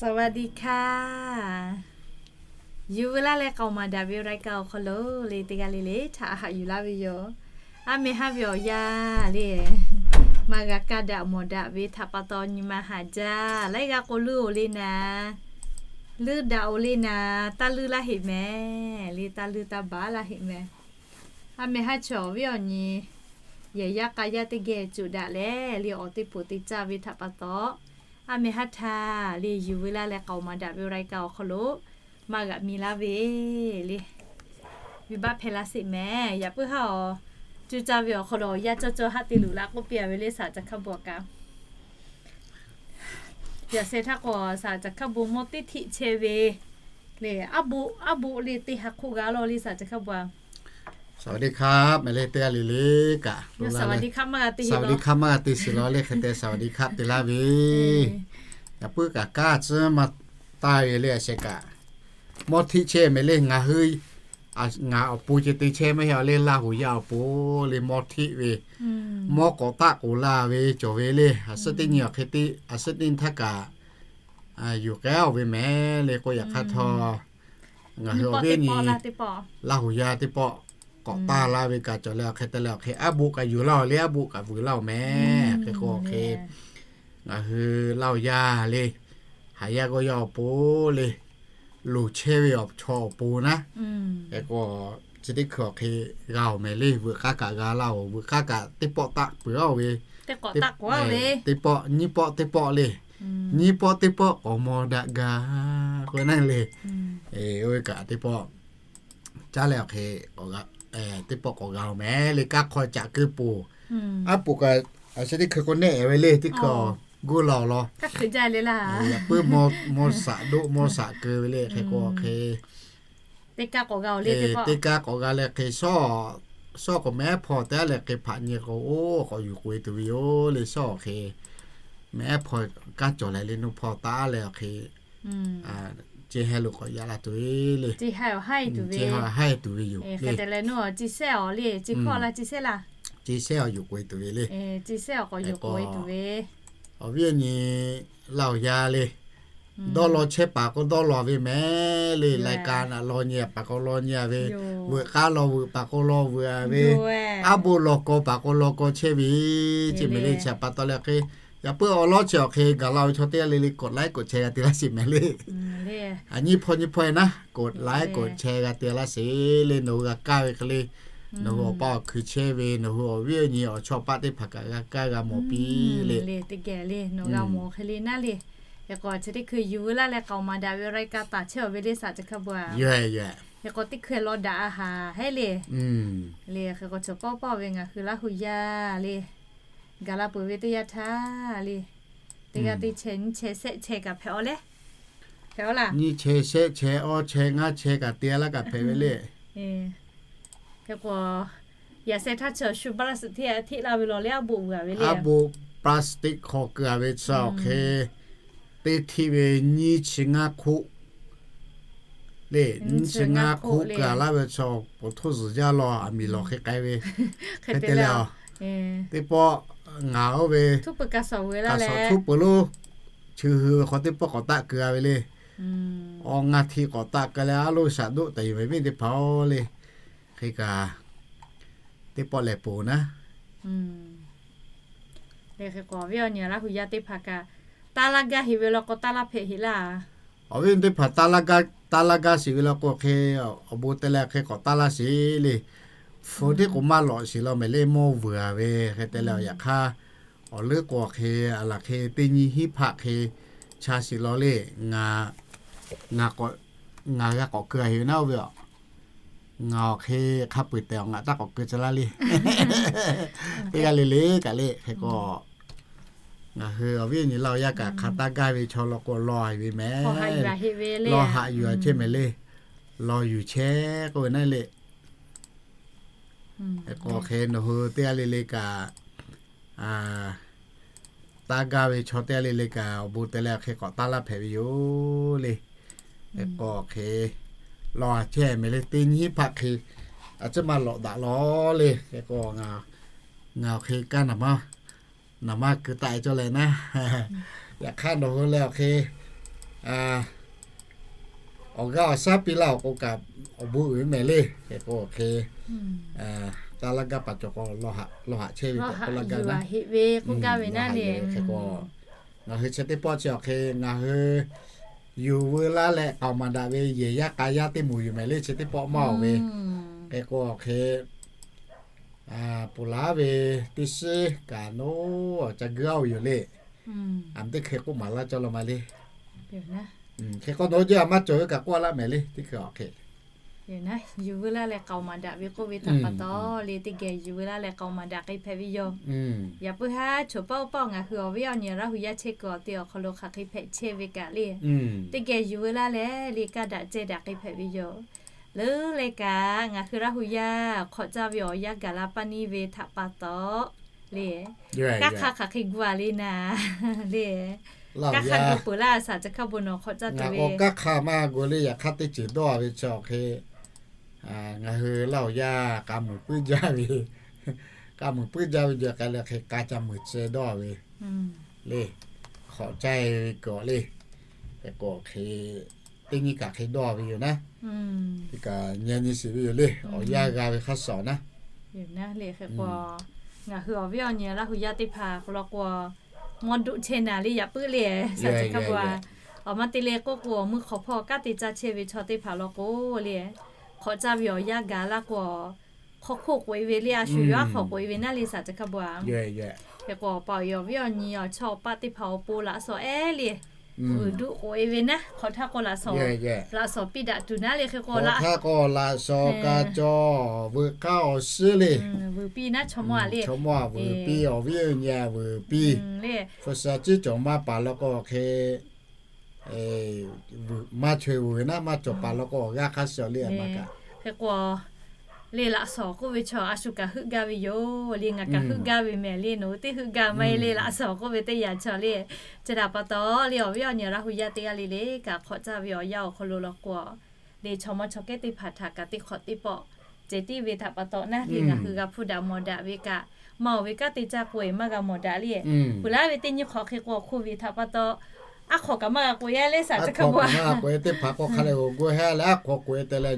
สวัสดีค่ะ Yuˬ veu laˇ leh k'aoˍ maˍ daꞈ ve รายการ awˬ hk'aw lo le teˇ g'aˇ le le htaꞈ haꞈ yuˬ laˇ ve yoˬ. A meh haˉ ve awˬ yanˇ le, maˇ g'a kaˇ daꞈ mawˬ daꞈ ve htaꞈ pa taw nyi ma haꞈ jaˇ. Laiˉ g'aˇ k'o, luˇ oˬ le naˍ, luˇ daꞈ oˬ le naˍ, taˇ luˇ laˇ heꞈ mehˍ le, taˇ luˇ taˇ baˬ laˇ heꞈ mehˍ. A meh haˉ chaw awˬ viˉ awˬ nyi yehˬ yaˇ k'a yaˇ teˇ geh cuˬ daꞈ leh le, awˬ teˇ poˍ te caˇ ve htaꞈ pa taw, a meh haˉ htaˇ le Yuˬ veu laˇ leh k'aoˍ maˍ daꞈ ve รายการ awˬ hk'aw lo maˇ g'aꞈ mi laˇ ve le, venˇbaˆ hpehˇ laˇ sheˍ mehˍ. Yaꞈ puiˉ haˉ awˬ cuˇ caˇ ve awˬ hk'aw lo awˬ yanˇ cawˇ cawˇ haˆ te luˬ la k'oˆ piˇ a ve le, saˍ caˬ hkaˇ bon kaꞈ. Yaꞈ sheh htaˇ k'o, saˍ caˬ hkaˇ bon mawˇ teˇ htiˆ chehˇ ve le, aˉ boˆ aˉ boˆ le teˇ ha hk'oˆ g'a law le, saˍ caˬ hkaˇ bon a. สวัสดีครับ meh le teˇ g'aˇ le le kaꞈ, saˍ ve teˇ hk'aˇ maˇ g'a te shiˍ law le, hk'e te สวัสดีครับ te laˇ ve. Yaꞈ puiˉ kaꞈ kaˇ tcuhˉ maˇ taˇ ve le, a sheh kaꞈ mawˇ htiˆ chehˇ meh le. Ngaˬ hui, ngaˬ awˬ pon ceh te chehˇ maˇ heˆ le, Laˇ huˍ yaˇ awˬ pon le mawˇ htiˆ ve, mawˇ k'awꞈ taˆ k'oˍ la ve cawˬ ve le. A suhˉ teˇ nyi awˬ hk'e te, a suhˉ teˇ nyi htaˇ kaꞈ yuˬ k'ai oˬ ve meh le k'o, yaꞈ hk'aˇ htawˇ ngaˬ hui awˬ viˉ nyi Laˇ huˍ yaˇ teˇ pawˆ k'awꞈ taˇ la ve kaꞈ cawˬ leh, awˬ hk'e te leh awˬ hk'e aˉ boˆ kaꞈ yuˬ laˇ oˬ le, aˉ boˆ kaꞈ vuiˬ laˇ oˬ meh. Hk'e k'o awˬ hk'e ngaˬ hui Laˇ huˍ yaˇ le, haˍ yaˇ g'awˇ yaˇ awˬ pon le, loˍ chehˇ ve awˬ chaw awˬ pon naˉ, hk'e k'o chi teˇ hkui awˬ hk'e g'a oˬ meh le. Veuꞈ k'aˉ kaꞈ g'a laˇ oˬ, veuꞈ k'aˉ kaꞈ teˇ pawˆ taˆ peuˬ oˬ ve, teˇ pawˆ nyiˇ pawˆ teˇ pawˆ le, nyiˇ pawˆ teˇ pawˆ k'awꞈ maw daꞈ gaˇ k'oˆ naˉ le. Oˇ ve kaꞈ teˇ pawˆ caˉ leh awˬ hk'e teˇ pawˆ k'awꞈ g'a oˬ meh le. Kaˇ hk'aw caꞈ keu poˬ, aˉ poꞈ kaꞈ a sheh teˇ hkui k'o neˆ ve le, teˇ hkui awˬ goˇ la awˬ lawn. Yaꞈ puiˉ mawˇ shaꞈ doˆ mawˇ shaꞈ keu ve le. Hk'e k'o awˬ hk'e teˇ kaˇ k'awꞈ g'a oˬ le, teˇ kaˇ k'awꞈ g'a leh hk'e, shawˉ k'awꞈ mehˉ hpawˇ te a leh hk'e hpaꞈ nyi k'o, oˇ k'awꞈ yuˬ k'oꞈ e tuˬ ve yoˬ le. Shawˉ awˬ hk'e mehˉ hpawˇ kaˇ cawˬ leh le, nuˇ hpawˇ taˉ leh awˬ hk'e ce heh lo k'awꞈ yaꞈ la tuˬ ve le. Haiˉ tuˬ ve yoˬ le. Te leh nuˇ awˬ ce sehˉ awˬ le, ce hkawˇ la ce sehˉ laˇ, ce sehˉ awˬ yuˬ k'oꞈ e tuˬ ve le. Awˬ viˉ awˬ nyi Laˇ huˍ yaˇ le, dawˇ law chehˇ paˍ k'o dawˇ law ve meh le. Lai ka naꞈ law nyi a paˍ k'o law nyi a ve, veuꞈ k'aˉ law veuꞈ paˍ k'o law veuꞈ a ve, aˉ boˆ law kaw paˍ k'o law kaw chehˇ ve, ce meh le. Chi pa taw leh hk'e, yaꞈ puiˉ awˬ lawn chi awˬ hk'e gaˬ la ve chaw teˇ g'aˇ le le กดไลค์ กดแชร์ g'a te laˇ sheˍ meh le. A nyiˇ hpawˇ nyiˇ hpawˇ e naˉ กดไลค์ กดแชร์ g'a te laˇ sheˍ le. Nawˬ hui g'a kaˇ ve hk'e le, nawˬ hui awˬ pa awˬ hkui chehˇ ve nawˬ hui awˬ viˉ awˬ nyi awˬ chawˇ paˆ teˇ hpaˍ kaꞈ g'a kaˇ g'a mawˬ piˇ le. Teˇ geh le nawˬ g'a mawˬ hk'e le naˉ le. Yaꞈ k'o chi teˇ hkui Yuˬ veu laˇ leh k'aoˍ maˍ daꞈ ve รายการ taˍ chehˇ awˬ ve le, saˍ caˬ hkaˇ bon a. Yaꞈ k'o teˇ hkui law daꞈ a haˍ heˉ le. Le hk'e k'o chaw pawˆ pawˆ ve ngaˬ hui Laˇ huˍ yaˇ le, gaˬ la peuˬ ve teˇ yanˇ htaˇ le, teˇ g'aˇ teˇ chehˇ nyiˇ chehˇ shehˆ chehˇ kaꞈ hpehꞈ a le. Hpehꞈ a laˇ, nyiˇ chehˇ shehˆ chehˇ awˇ chehˇ ngaˇ chehˇ kaꞈ te laˇ kaꞈ hpehꞈ ve le. Hk'e k'o, yaꞈ sheh htaˇ chi shu พลาสติก hteˆ la ve law le, aˉ boˆ vuiˬ a ve le. Aˉ boˆ พลาสติก hk'aw keu a ve chi awˬ hk'e teˇ hteˆ ve nyiˇ chi ngaˇ hk'oˆ le, nyiˇ chi ngaˇ hk'oˆ keu a laˇ ve chi awˬ po htoˇ zuhˬ jaˇ law, aˬ miˍ lawˬ hk'e k'ai ve. Hk'e te leh, teˇ pawˆ ngaˬ oˇ ve htuˉ peuˬ lonˉ chi hui ve hk'aw teˇ pawˆ k'awꞈ taˆ keu a ve le. Awˬ ngaˬ hteꞈ k'awꞈ taˆ keu leh a loˇ shaˍ doˆ tehꞈ yuˬ ve miˇ teˇ hpaˍ le. Hk'e kaꞈ teˇ pawˆ lehˬ poˬ naˉ. Hk'e k'o awˬ viˉ awˬ nyi Laˇ huˍ yaˇ teˇ hpaˍ kaꞈ taˇ laˇ gaˇ heˆ ve law k'o, taˇ laˇ hpehꞈ heˆ laˇ. Awˬ viˉ teˇ hpaˍ taˇ laˇ gaˇ, taˇ laˇ gaˇ sheˍ ve law k'o hk'e, awˬ bon te leh hk'e k'awꞈ taˇ laˇ sheˍ le. Hpu teˇ k'o maˇ lawꞈ sheˍ law meh le, mawˇ vuiˬ a ve. Hk'e te leh yaꞈ hk'aˇ awˬ leuˉ k'o hk'e, a laˬ hk'e teˇ nyi hiˉ hpaˆ hk'e cha sheˍ law le. Ngaˬ, ngaˬ g'a k'awꞈ keu a heˍ ve naˉ oˇ ve a. Ngaˬ awˬ hk'e hk'a peu-eˬ tehꞈ awˬ ngaˬ taˇ k'awꞈ keu ca laˇ le. Teˇ g'aˇ le le kaꞈ le. Hk'e k'o ngaˬ hui awˬ viˉ awˬ nyi Laˇ huˍ yaˇ kaꞈ hk'a taˇ gaˇ ve chaw law k'o law heˍ ve meh. Law haꞈ yuˬ a chehˇ meh le. Law yuˬ chehˇ k'oˆ ve naˉ le. Hk'e k'o hk'e nawˬ hui teˇ g'aˇ le le kaꞈ taˇ gaˇ ve chaw teˇ g'aˇ le le kaꞈ awˬ bon te leh hk'e k'awꞈ taˇ laˇ hpehꞈ ve yoˬ le. Hk'e k'o hk'e law a chehˇ meh le, teˇ nyi hiˉ hpaˆ hk'e a ciˉ maˇ lawꞈ daꞈ law le. Hk'e k'o ngaˬ awˬ hk'e kaˇ naˍ maˇ, naˍ maˇ keu taˆ e cawˇ leh naˉ. Yaꞈ hk'aˇ nawˬ hui leh awˬ hk'e awˬ g'aˇ awˬ shaˉ piˇ laˇ awˬ k'o kaꞈ, awˬ bon uiˍ ve mehˍ le. Hk'e k'o hk'e, taˇ laˇ gaˇ paˍ cawˬ k'o, lawˬ haꞈ chehˇ ve tehꞈ k'oˆ laˇ gaˇ ve, k'oˆ gaˇ ve naˉ le. Hk'e k'o, ngaˬ hui chi teˇ pawˆ chi awˬ hk'e ngaˬ hui yuˬ veu laˇ leh k'aoˍ maˍ daꞈ ve yehˬ yaˇ k'a yaˇ teˇ moˍ yoˬ mehˍ le. Chi teˇ pawˆ maˇ oˬ ve, hk'e k'o awˬ hk'e, ponˬ laˬ ve teˇ shiˉ kaꞈ naˉ, ca gu aˇ oˬ yoˬ le. Aˬ miˍ teˇ hkeh k'oˆ maˍ laˇ cawˇ law ma le. Hk'e k'o nawˬ hui jehˇ aꞈ maˇ cawˬ ve kaꞈ k'oˆ laˇ mehˍ le. Teˇ hkeh awˬ hk'e yuˬ veu laˇ leh k'aoˍ maˍ daꞈ ve k'oˆ ve htaꞈ pa taw le, teˇ geh yuˬ veu laˇ leh k'aoˍ maˍ daꞈ k'ai hpehꞈ ve yoˬ. Yaꞈ puiˉ haˉ choˬ paˆ oˇ paˆ ngaˬ hui awˬ viˉ awˬ nyi Laˇ hu yaˇ chehˇ kuiˬ awˬ te awˬ hk'aw lo hk'aˬ hk'e hpehꞈ chehˇ ve kaꞈ le, teˇ geh yuˬ veu laˇ leh le kaˇ daꞈ ceh daꞈ k'ai hpehꞈ ve yoˬ. Leuˉ leh kaꞈ ngaˬ hui Laˇ hu yaˇ hk'awꞈ caˇ ve awˬ yanˇ gaˬ la paˇ neˇ ve htaꞈ pa taw le, kanˉ hk'aˇ hk'aˬ hk'e gu a le naˍ le. Kanˉ hk'aˇ gu peuˬ laˇ shaˍ chi hk'a bon nawˬ hk'awꞈ caˇ tuˬ ve. Kanˉ hk'aˇ maˇ gu le. Yaꞈ hk'aˇ teˇ ceuˬ dawˇ ve chi awˬ hk'e, ngaˬ hui Laˇ hu yaˇ k'a muiˬ puiˉ jaˇ ve, k'a muiˬ puiˉ jaˇ ve jaw k'ai leh hk'e k'a ca muiˬ ceh dawˇ ve le. Hk'awꞈ caˇ ve kawꞈ le. Hk'e k'o hk'e teˇ nyi kaꞈ hk'e dawˇ ve yoˬ naˉ. Teˇ kaꞈ nyi nyi shiˍ ve yoˬ le. Awˬ yanˇ g'a ve hk'a shuˍ naˉ. Hk'e k'o, ngaˬ hui awˬ viˉ awˬ nyi Laˇ hu yaˇ teˇ hpaˍ k'o law k'o, mawˇ duˆ chehˇ naˍ le. Yaꞈ puiˉ le, shaˍ chi hk'a bon a, awˬ ma te le k'oˆ k'o, mui hk'awꞈ hpawˇ kanˉ te caˇ chehˇ ve chaw teˇ hpaˍ law k'o le, hk'awꞈ caˇ ve awˬ yanˇ gaˬ laˇ k'o, hk'aw hk'oˆ k'oꞈ e ve le, a shu yaˇ hk'awꞈ k'oꞈ e ve naˉ le shaˍ chi hk'a bon a. Hk'e k'o, awˬ pa awˬ e awˬ viˉ awˬ nyi awˬ chawˇ awˬ paˆ teˇ hpaˍ awˬ pon laꞈ shawˍ ehˉ le, vuiˬ duˆ k'oꞈ e ve naˉ. Hk'awꞈ htaˇ k'o laꞈ shawˍ, laꞈ shawˍ piˇ daꞈ tuˬ naˉ le. Hk'e k'o laꞈ shawˍ ka cawˬ, vuiˬ k'aˇ awˬ shiˉ le, vuiˬ piˇ naˉ chaw mawˇ a le. Chaw mawˇ a vuiˬ piˇ, awˬ viˉ awˬ nyi a vuiˬ piˇ le. Hpu shi a ciˉ cawˬ maˇ paˍ law k'o hk'e maˇ chaweh vuiˬ ve naˉ, maˇ cawˬ paˍ law k'o awˬ g'aˇ hk'a shuˍ le a maˇ kaꞈ. Hk'e k'o le laꞈ shawˍ k'oˆ ve chaw a shu kaꞈ heuˆ gaˇ ve yoˬ le. Ngaˬ kaꞈ heuˆ gaˇ ve mehˍ le. Nawˬ hui teˇ heuˆ gaˇ maˇ heˆ le. Laꞈ shawˍ k'oˆ ve teˇ yanˇ chaw le. Chi htaꞈ pa taw le, awˬ viˉ awˬ nyi Laˇ hu yaˇ teˇ g'aˇ le le kaꞈ hk'awꞈ caˇ ve awˬ yanˇ awˬ hk'aw lo law k'o le, chaw mawˇ chaw kehˉ teˇ hpaˍ htaꞈ kaꞈ teˇ hk'awꞈ teˇ pawˆ cehˬ tiˇ ve htaꞈ pa taw naˉ le, ngaˬ hui g'a hpuˇ daꞈ mawˬ daꞈ ve kaꞈ, maˇ oˬ ve kanˉ te caˇ k'oꞈ e maˇ g'a mawˬ daꞈ le. Peuˬ laˇ ve teˇ nyi hk'awꞈ hk'e k'o hk'oˆ ve htaꞈ pa taw, aˉ hk'awꞈ kaꞈ maˇ g'a k'oꞈ e le shaˍ chi hk'a bon a. Teˇ hpaˍ k'o hk'a leh g'awˬ gu ha leh aˉ hk'awꞈ k'oꞈ e te leh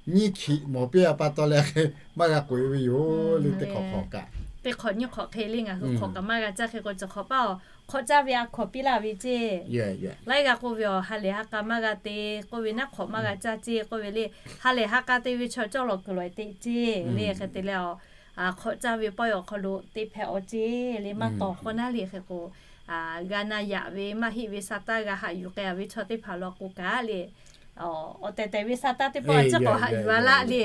nyiˇ hkiꞈ mawˬ piˇ a pa taw leh hk'e maˇ g'a k'oꞈ e ve yoˬ le. Teˇ hk'awꞈ hk'awꞈ kaꞈ, teˇ hk'awꞈ nyiˇ hk'awꞈ hk'e le ngaˬ hui hk'awꞈ kaꞈ maˇ g'a caˇ. Hk'e k'o chi hk'awꞈ paˇ a hk'awꞈ caˇ ve a hkawˍ piˇ laˇ ve ceˇ. Laiˉ g'aˇ k'oˆ ve awˬ ha lehˬ ha k'a maˇ g'a te k'oˆ ve naˉ, hk'awꞈ maˇ g'a caˇ ceˇ k'oˆ ve le. Ha lehˬ ha k'a te ve chaw cawˇ lawˬ kuiˬ lawˬ e te ceˇ le. Hk'e te leh a, hk'awꞈ caˇ ve pawehˇ awˬ hk'aw lo te hpehꞈ awˬ ceˇ le. Maˇ tawˍ k'o naˉ le. Hk'e k'o, g'a na yaꞈ ve maˇ heˆ ve sa taˇ g'a haꞈ yuˬ k'ai a ve chaw teˇ hpaˍ law k'o kaꞈ le, awˬ tehˬ tehˬ ve sa taˇ teˇ pawˆ a ciˉ k'awꞈ haꞈ yuˬ a laˇ le.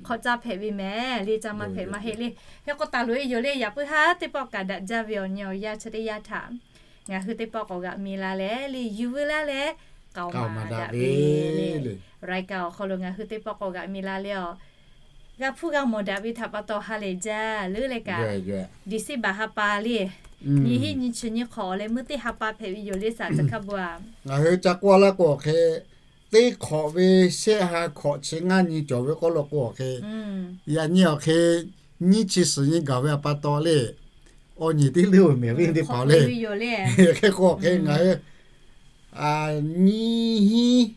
Hk'awꞈ caˇ hpehꞈ ve mehˍ le, caˇ maˇ hpehꞈ maˇ heˆ le. Hk'e k'o taˍ loꞈ e yoˬ le. Yaꞈ puiˉ haˉ teˇ pawˆ kaꞈ daꞈ jaˇ ve awˬ nyi awˬ yanˇ chi teˇ yanˇ htaꞈ ngaˬ hui teˇ pawˆ k'awꞈ g'aꞈ mi la leh le, yuˬ veu laˇ leh k'aoˍ maˍ daꞈ ve le. Raiˍ kaꞈ awˬ hk'aw lo ngaˬ hui teˇ pawˆ k'awꞈ g'aꞈ mi la leh a, g'a hpuˇ g'a mawˬ daꞈ ve htaꞈ pa taw ha lehˬ jaˇ leuˉ leh kaꞈ, December ha pa le, nyiˇ hinˉ nyiˇ chi nyiˇ hk'awꞈ awˬ leh meuˇ teˇ ha pa hpehꞈ ve yoˬ le shaˍ chi hk'a bon a. Ngaˬ hui ca k'oˆ laˇ k'o awˬ hk'e, teˇ hk'awꞈ ve shehˆ ha hkawꞈ chi ngaˇ nyi cawˬ ve k'oˆ law k'o awˬ hk'e, yaꞈ nyi awˬ hk'e nyiˇ chi suhˍ nyi gaˬ ve a pa taw le, awˬ nyi teˇ leuˉ oˬ mehˍ ve teˇ hpaˍ le. Hk'e k'o awˬ hk'e ngaˬ hui nyiˇ hinˉ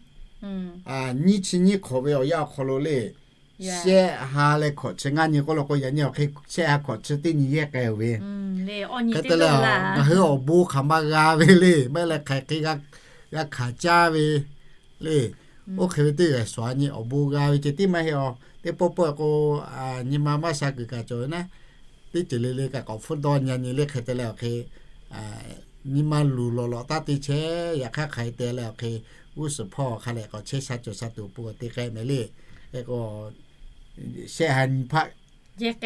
nyiˇ chi nyiˇ hk'awꞈ ve awˬ yanˇ awˬ hk'aw lo le, shehˆ ha leh hkawꞈ chi ngaˇ nyi k'oˆ law k'o, yaꞈ nyi awˬ hk'e shehˆ ha hkawꞈ chi teˇ nyi yehˇ k'ai ve. Hk'e te leh ngaˬ hui awˬ bon hk'aˬ ma g'a ve le, maˇ heˆ leh hk'aˬ hk'e g'a hkanˍ caˇ ve le. Oˇ hk'e ve teˇ g'aˇ shawˍ a nyi awˬ bon g'a ve ceh tiˉ maˇ heˆ a. Teˇ pawˆ pawˆ k'o, nyi ma maˇ sha kuiˬ kaꞈ cawˬ ve naˉ, teˇ ceuˬ le le kaꞈ k'awꞈ hpfuhˇ dawˇ nyi a nyi le. Hk'e te leh awˬ hk'e nyi ma luˬ lawꞈ lawꞈ taˇ te chehˇ. Yaꞈ hk'aˇ hk'aˬ hk'e te leh awˬ hk'e g'uˇ suhˍ hpawˇ hk'a leh k'awꞈ chehˇ sha cawˬ sha tuˬ awˬ pon te k'ai mehˍ le. Hk'e k'o shehˆ ha nyi hpaˆ yehˇ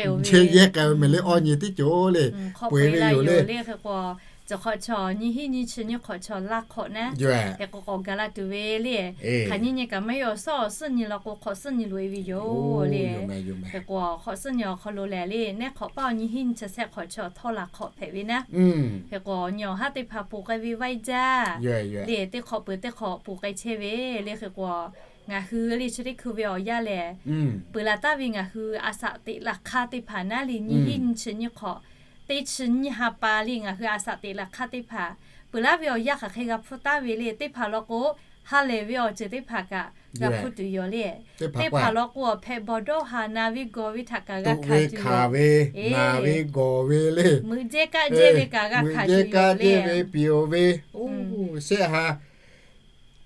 k'ai ve mehˍ le. Awˬ nyi teˇ ceuˬ le, peuˬ ve yoˬ le. Hk'e k'o, chi hk'awꞈ chaw nyiˇ hinˉ nyiˇ chi nyiˇ hk'awꞈ chaw laˇ hk'awꞈ naˉ, hk'e k'o k'awꞈ gaˬ la tuˬ ve le. Hk'aˬ nyiˇ nyi kaꞈ maˇ heˆ, awˬ suhˉ awˬ suhˉ nyi law k'o hk'awꞈ suhˉ nyi loꞈ e ve yoˬ le. Hk'e k'o hk'awꞈ suhˉ nyi awˬ hk'aw lo lehˬ le, neˉ hk'awꞈ paˇ awˬ nyiˇ hinˉ nyiˇ chi shehˆ hk'awꞈ chaw htawˇ laˬ hk'awꞈ hpehꞈ ve naˉ. Hk'e k'o nyi awˬ haˉ teˇ hpaˍ ponˬ k'ai ve vaiˇ jaˇ le, teˇ hk'awꞈ peuˬ teˇ hk'awꞈ ponˬ k'ai chehˇ ve le. Hk'e k'o ngaˬ hui le chi teˇ hkui ve awˬ yanˇ lehˬ, peuˬ laˬ taˍ ve ngaˬ hui a shaꞈ teꞈ laˬ hk'aˇ teˇ hpaˍ naˉ le, nyiˇ hinˉ nyiˇ chi nyiˇ hk'awꞈ teˇ chi nyiˇ ha pa le ngaˬ hui a shaꞈ teꞈ laˬ hk'aˇ teˇ hpaˍ Peuˬ laˇ ve awˬ yanˇ hk'aˬ hk'e g'a hpuˇ taˍ ve le, teˇ hpaˍ law k'o, ha lehˬ ve awˬ ceuˬ teˇ hpaˍ kaꞈ g'a hpuˇ tuˬ yoˬ le. Teˇ hpaˍ law k'o, awˬ hpehꞈ bawˬ dawˇ haˍ na ve gawˬ ve htaꞈ kaꞈ g'a hkanˍ tuˬ yoˬ ve, na ve gawˬ ve le, meuꞈ jehˇ kaˆ jehˇ ve kaꞈ g'a hkanˍ tuˬ yoˬ le. Piˍ oˬ ve, shehˆ ha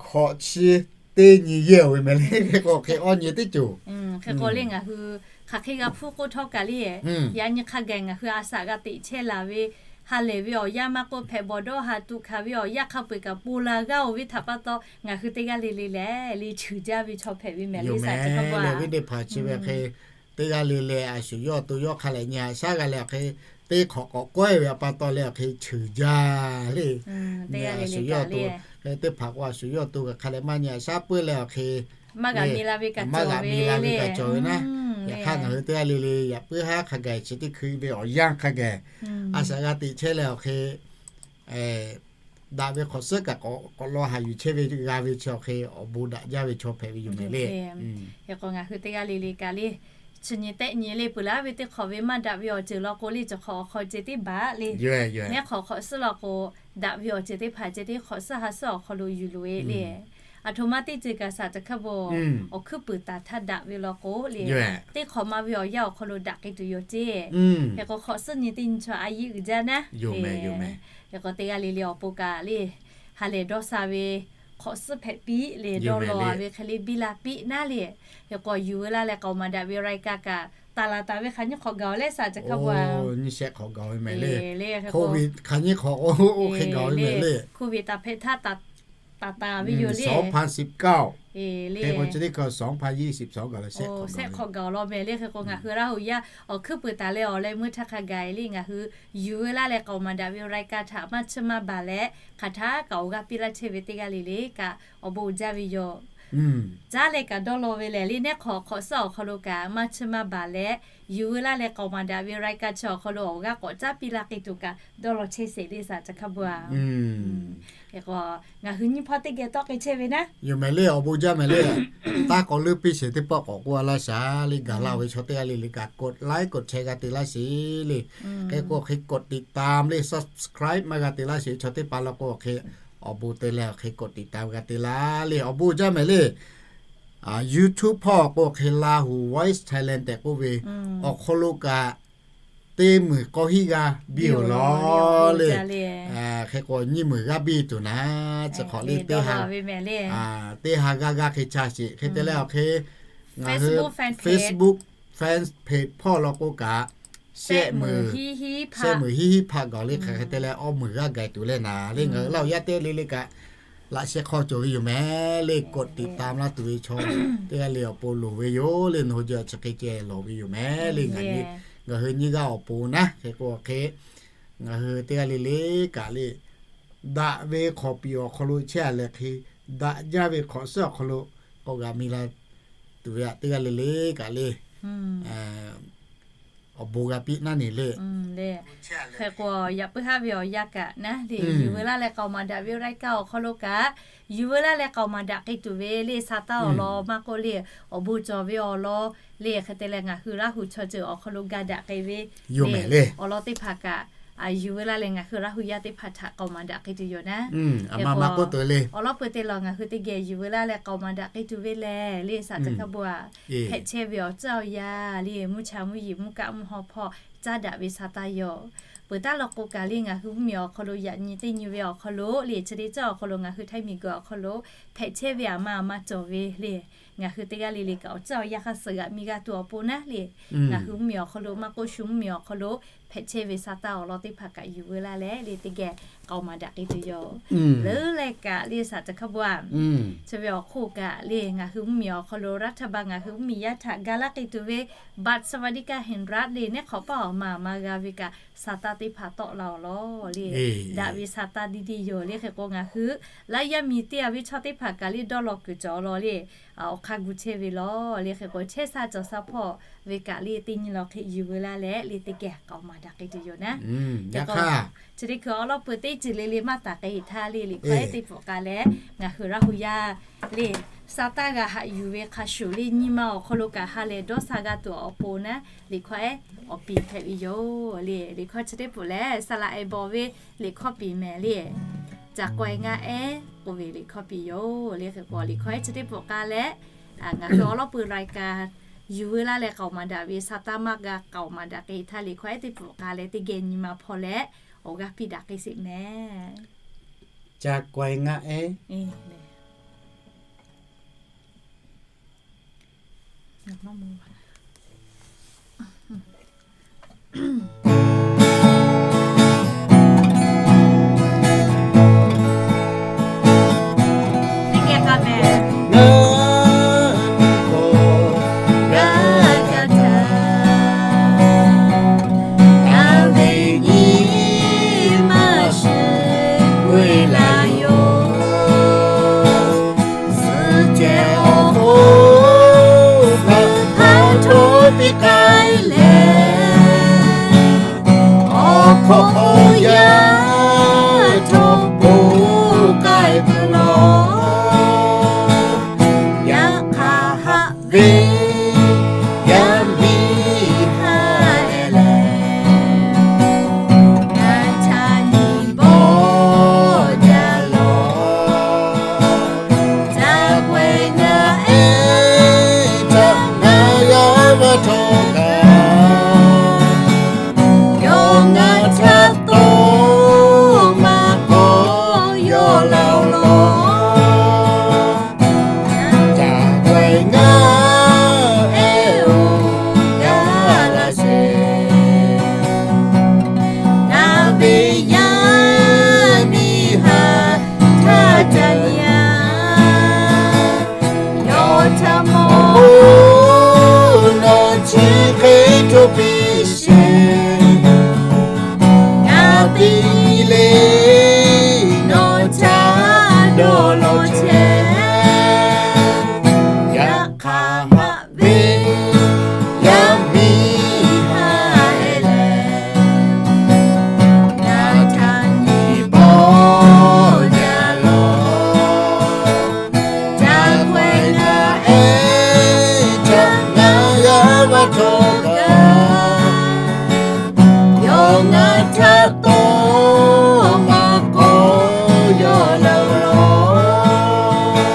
hkawꞈ chi teˇ nyi yehˇ oˬ ve mehˍ le, hk'e k'o hk'e awˇ nyi teˇ ceuˬ. Hk'e k'o le ngaˬ hui hk'aˬ hk'e g'a hpuˇ k'oˆ htawˇ kaꞈ le, yaꞈ nyi hk'a gaˬ ngaˬ hui a shaꞈ g'a teꞈ chehˇ laˬ ve, ha lehˬ ve awˬ yanˇ maˇ k'oˆ, hpehꞈ bawˬ dawˇ haˍ tuꞈ hkanˍ ve awˬ yanˇ hk'a peu-eˬ kaꞈ ponˬ laˬ g'aˇ oˬ ve htaꞈ pa taw, ngaˬ hui teˇ g'aˇ le le lehˬ le cheuˬ jaˇ ve chaw hpehꞈ ve mehˍ le, saˍ teˇ hk'a pa ve teˇ g'aˇ le le a shuˍ yawˇ to yawˇ hk'a lehˬ nyi a shaˉ g'a leh awˬ hk'e, teˇ hk'awꞈ k'awꞈ kawehˇ ve a pa taw leh awˬ hk'e cheuˬ jaˇ le. Nyi a shuˍ yawˇ to, teˇ hpaˍ k'o a shuˍ yawˇ to kaꞈ hk'a lehˬ maˇ nyi a shaˉ puiˉ leh awˬ hk'e maˇ g'a mi la ve kaꞈ cawˬ ve naˉ. Yaꞈ hk'aˇ ngaˬ hui teˇ g'aˇ le le yaꞈ puiˉ haˉ hk'a gaˬ chi teˇ hkui ve awˬ yanˇ hk'a gaˬ a shaꞈ g'a teꞈ chehˇ leh awˬ hk'e daꞈ ve hk'awꞈ suhˉ kaꞈ k'awꞈ law haˍ yuˬ chehˇ ve g'a ve chi awˬ hk'e awˬ bon daꞈ jaˇ ve chaw hpehꞈ ve yoˬ mehˍ le. Hk'e k'o ngaˬ hui teˇ g'aˇ le le kaꞈ le chi nyi tehˆ nyi le peuˬ laˇ ve teˇ hk'awꞈ ve maˇ daꞈ ve awˬ ceuˬ law k'o le, cawˬ hk'awꞈ awˬ hk'aw ceh tiˉ baˬ le. Neˉ hk'awꞈ hk'awꞈ suhˉ law k'o, daꞈ ve awˬ ceuˬ teˇ hpaˍ ceh tiˉ hk'awꞈ suhˉ ha suhˉ awˬ hk'aw lo yuˬ loꞈ e le. Aˬ htoꞈ ma teˇ ceuˬ kaꞈ saˍ caˬ hkaˇ bvuhˬ, awˬ hkuiˉ puiˍ taˍ htaˇ daꞈ ve law k'o le, teˇ hk'awꞈ ma ve awˬ yanˇ awˬ hk'aw lo daꞈ k'ai tuˬ yoˬ ceˇ. Hk'e k'o hk'awꞈ suhˉ nyi teˇ nyi chaw a yiˇ uiˍ jaˇ naˉ. Hk'e k'o teˇ g'aˇ le le awˬ pon kaꞈ le, ha lehˬ dawˇ sha ve hk'awꞈ suhˉ hpehꞈ piˇ le, dawˇ law ve hk'e le biˇ la piˇ naˉ le. Hk'e k'o yuˬ veu laˇ leh k'aoˍ maˍ daꞈ ve รายการ kaꞈ taˍ laˬ taˍ ve hk'aˬ nyiˇ hk'awꞈ gaˬ leh saˍ caˬ hkaˇ bvuhˬ, nyiˇ shehˆ hk'awꞈ gaˬ ve mehˍ le. Hk'oˆ ve hk'aˬ nyiˇ hk'awꞈ oˇ hk'e gaˬ ve mehˍ le. Hk'oˆ ve taˍ hpehꞈ htaˇ taˍ taˍ ve yoˬ le. Hk'e k'o chi teˇ hkui shehˆ hk'awꞈ gaˬ law mehˍ le. Hk'e k'o ngaˬ hui Laˇ huˍ yaˇ awˬ hkuiˉ puiˍ taˍ leh awˬ leh meuˇ htaˇ hk'a gaˬ e le ngaˬ hui yuˬ veu laˇ leh k'aoˍ maˍ daꞈ ve รายการ htaꞈ maˇ chiˇ maˇ baˬ leh hk'aˬ htaˇ kaꞈ awˬ g'aˇ piˇ laˇ chehˇ ve teˇ g'aˇ le le kaꞈ awˬ bon uiˍ jaˇ ve yoˬ. Caˉ leh kaꞈ dawˇ law ve lehˬ le, neˉ hk'awꞈ hk'awꞈ suhˉ awˬ hk'aw lo kaꞈ maˇ chiˇ maˇ baˬ leh yuˬ veu laˇ leh k'aoˍ maˍ daꞈ ve รายการ chi awˬ hk'aw lo awˬ g'aˇ k'awꞈ caˉ piˇ laˇ k'ai tuˬ kaꞈ dawˇ law chehˇ sheˍ le saˍ caˬ hkaˇ bvuhˬ a. Hk'e k'o ngaˬ hui nyiˇ hpawˇ teˇ geh tawˆ k'ai chehˇ ve naˉ. Yoˬ mehˍ le, awˬ bon jaˇ mehˍ le. Taˇ k'awꞈ leuˉ piˇ sheˍ teˇ pawˆ k'awꞈ k'oˆ a laˇ shaˍ le, gaˬ laˇ ve chaw teˇ g'aˇ le le kaꞈ กดไลค์ กดแชร์ g'a te laˇ sheˍ le. Hk'e k'o hk'e กดติดตาม le subscribe maˇ g'a te laˇ sheˍ ve chaw teˇ hpaˍ law k'o hk'e awˬ bon te leh awˬ hk'e กดติดตาม g'a te laˇ le, awˬ bon jaˇ mehˍ le. YouTube hpawˇ k'o hk'e Lahu Voice Thailand tehꞈ k'oˆ ve awˬ hk'aw lo kaꞈ teˇ meunˍ k'awˇ hiˉ g'aˇ biˇ oˬ law le. Hk'e k'o nyiˇ meunˍ g'aˇ biˇ tuˬ naˉ, chi hk'awꞈ le teˇ ha g'aˇ g'aˇ hk'e ca sheˍ. Hk'e te leh awˬ hk'e ngaˬ hui Facebook fan page hpawˇ law k'o kaꞈ shehˆ meunˍ, shehˆ meunˍ hiˉ hiˉ hpaˆ gawˬ le hk'e hk'e te leh awˇ meunˍ g'aˇ gaiˬ tuˬ leh naˉ le, ngaˬ hui Laˇ huˍ yaˇ teˇ g'aˇ le le kaꞈ laꞈ sheh hk'aw cawˬ ve yoˬ mehˍ le. กดติดตาม laˇ tuˬ ve chaw teˇ g'aˇ le awˬ pon loˍ ve yoˬ le, nawˬ hui chi hk'e ceh lawˬ ve yoˬ mehˍ le. Ngaˬ ngaˬ hui nyiˇ g'aˇ awˬ pon naˉ hk'e k'o hk'e ngaˬ hui teˇ g'aˇ le le kaꞈ le daꞈ ve hk'awꞈ piˍ awˬ hk'aw lo chehˇ a leh hk'e daꞈ jaˇ ve hk'awꞈ suhˉ awˬ hk'aw lo k'awꞈ g'a mi la tuˬ ve aꞈ teˇ g'aˇ le le kaꞈ le awˬ bon g'a piˇ naˉ ne le. Hk'e k'o yaꞈ puiˉ haˉ ve awˬ yanˇ kaꞈ naˉ le, yuˬ veu laˇ leh k'aoˍ maˍ daꞈ ve รายการ awˬ hk'aw lo kaꞈ yuˬ veu laˇ leh k'aoˍ maˍ daꞈ k'ai tuˬ ve le, sa taˇ awˬ lawn maˇ k'oˆ le, awˬ bon cawˬ ve awˬ lawn le, hk'e te leh ngaˬ hui Laˇ huˍ chaw ceuˬ awˬ hk'aw lo ga daꞈ k'ai ve yoˬ mehˍ le. Awˬ lawn teˇ hpaˍ kaꞈ yuˬ veu laˇ leh ngaˬ hui Laˇ huˍ yaˇ teˇ hpaˍ htaꞈ k'aoˍ maˍ daꞈ k'ai tuˬ yoˬ naˉ. Awˬ lawn peuˬ te lawˬ ngaˬ hui teˇ geh yuˬ veu laˇ leh k'aoˍ maˍ daꞈ k'ai tuˬ ve lehˬ le, saˍ caˬ hkaˇ bvuhˬ a, hpehꞈ chehˇ ve awˬ tcuhˇ awˬ yaˇ le, mvuhˇ cha mvuhˇ yeˬ mvuhˇ kaˆ mvuhˇ haw hpawˇ caˉ daꞈ ve sa taˇ yoˬ. Peuˬ taˉ law k'o kaꞈ le ngaˬ hui mvuhˇmiˬ awˬ hk'aw lo yaꞈ nyi teˇ nyi ve awˬ hk'aw lo le, chi teˇ tcuhˇ awˬ hk'aw lo ngaˬ hui htaiˇ miˬ guiˬ awˬ hk'aw lo hpehꞈ chehˇ ve aˬ ma aˬ ma cawˬ ve le, ngaˬ hui teˇ g'aˇ le le kaꞈ awˬ tcuhˇ awˬ yaˇ hk'aˇ suh g'aꞈ mi g'a tuˬ awˬ pon naˉ le, ngaˬ hui mvuhˇmiˬ awˬ hk'aw lo maˇ k'oˆ shu mvuhˇmiˬ awˬ hk'aw lo hpehꞈ chehˇ ve sa taˇ awˬ lawn teˇ hpaˍ kaꞈ yuˬ veu laˇ leh le teˇ geh k'aoˍ maˍ daꞈ k'ai tuˬ yoˬ. Leuˉ leh kaꞈ le saˍ caˬ hkaˇ bvuhˬ a, chi ve awˬ hk'oˆ kaꞈ le ngaˬ hui mvuhˇmiˬ awˬ hk'aw lo รัฐบาล ngaˬ hui mvuhˇmiˬ yaˇ htaꞈ ga laˇ k'ai tuˬ ve บัตรสวัสดิการแห่งรัฐ le, neˉ hk'awꞈ paˆ awˬ ma aˬ ma g'a ve kaꞈ sa taˇ teˇ hpaˍ tawˆ la awˬ lawn le, daꞈ ve sa taˇ diˇ diˇ yoˬ le. Hk'e k'o ngaˬ hui Laˇ yaˇ miˬ teˇ g'aˇ ve chaw teˇ hpaˍ kaꞈ le dawˇ law kuiˬ cawˬ law le, awˬ hk'aˇ gu chehˇ ve law le. Hk'e k'o chehˇ sha cawˬ sha hpawˇ ve kaꞈ le teˇ nyi law hk'e yuˬ veu laˇ leh le teˇ geh k'aoˍ maˍ daꞈ k'ai tuˬ yoˬ naˉ. Chi teˇ hkui awˬ lawn peuˬ teˇ ceuˬ le le maˇ taˍ k'ai htaˇ le, liꞈ hkawˇ ehˉ teˇ pfuhꞈ k'ai leh ngaˬ hui Laˇ huˍ yaˇ le Saˍtanˍ g'a haꞈ yuˬ ve hk'a shuˍ le, nyi ma awˬ hk'aw lo kaꞈ ha lehˬ dawˇ sha g'a tuˬ awˬ pon naˉ, liꞈ hkawˇ ehˉ awˬ piˍ hpehꞈ ve yoˬ le. Liꞈ hkawˇ chi teˇ peuˬ lehˬ, saˍ laꞈ ehˍ bawˬ ve liꞈ hkawˇ piˍ mehˍ le. Caˬ k'awehˬ ngaˆ ehˉ k'oˆ ve liꞈ hkawˇ piˍ yoˬ le. Hk'e k'o liꞈ hkawˇ ehˉ chi teˇ peuˬ k'ai leh, ngaˬ hui awˬ lawˉ pui รายการ yuˬ veu laˇ leh k'aoˍ maˍ daꞈ ve Saˍtanˍ maˇ g'a k'aoˍ maˍ daꞈ k'ai htaˇ, liꞈ hkawˇ ehˉ teˇ peuˬ k'ai leh teˇ geh nyi ma hpaw leh awˬ g'aˇ piˇ daꞈ k'ai sheˍ mehˍ. Caˬ k'awehˬ ngaˆ ehˉ Suh ceh awˬ hk'oˆ suh hpaˇ htawˇ piˇ k'ai leh, awˬ hk'awꞈ awˬ yanˇ htawˇ poˬ k'ai peuˬ lawˬ. Yaꞈ hk'aˇ haꞈ ve yaˇ miˇ haꞈ leh, ngaˬ htaꞈ nyi bawˆ jaˇ lawˬ. Caˬ k'awehˬ ngaˆ ehˉ htaꞈ ngaˬ yaˇ vaˇ htawˇ kaꞈ, yawˇ ngaˬ htaꞈ tawˇ maˇ k'awꞈ yaw laˇ-oˬ lawˬ. Caˬ k'awehˬ ngaˆ ehˉ-oˬ, gaˬ la sheˍ. Ngaˬ ve yaˇ miˇ haꞈ htaˇ ca yaˇ, yawˇ htaꞈ mawˬ nawˬ chi hk'e hto piˇ sheˍ. Ngaˬ piˇ le, nawˬ htaꞈ dawˇ law chehˇ. Yaꞈ hk'aˇ haꞈ ve yaˇ miˇ haꞈ leh, ngaˬ htaꞈ nyi bawˆ jaˇ lawˬ. Caˬ k'awehˬ ngaˆ ehˉ htaꞈ ngaˬ yaˇ vaˇ htawˇ kaꞈ, yawˇ ngaˬ htaꞈ tawˇ maˇ k'awꞈ yaw laˇ-oˬ lawˬ.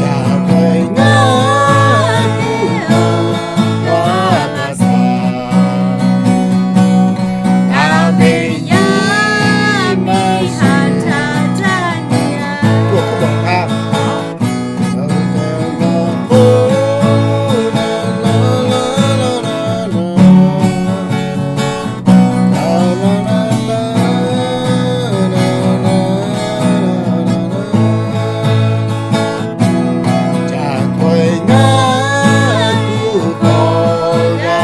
Caˬ k'awehˬ ngaˆ ehˉ-oˬ, gaˬ la sheˍ. Ngaˬ ve yaˇ miˇ haꞈ htaˇ ca yaˇ. Caˬ k'awehˬ ngaˆ kuˬ k'awꞈ g'a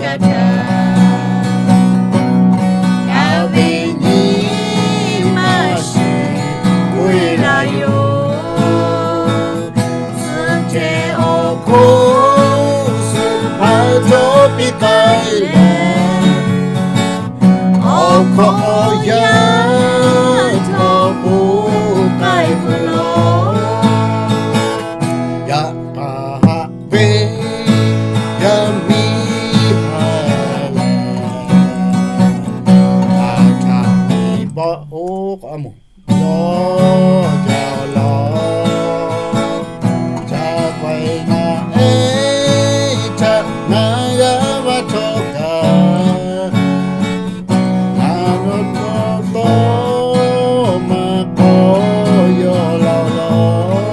gaˬ htaˇ, ngaˬ ve nyi ma shiˍ k'oˆ-e laˇ yoˬ. Suh ceh awˬ hk'oˆ suh hpaˇ htawˇ piˇ k'ai leh, awˬ hk'awꞈ awˬ yanˇ htawˇ poˬ k'ai peuˬ lawˬ. Yaꞈ hk'aˇ haꞈ ve yaˇ miˇ haꞈ leh, ngaˬ htaꞈ nyi bawˆ-oˬ k'awꞈ moˍ dawˇ jaˇ lawˬ. Caˬ k'awehˬ ngaˆ ehˉ htaꞈ ngaˬ yaˇ vaˇ htawˇ kaꞈ, ngaˬ nawˬ htaꞈ tawˇ maˇ k'awꞈ yaw laˇ-oˬ lawˬ.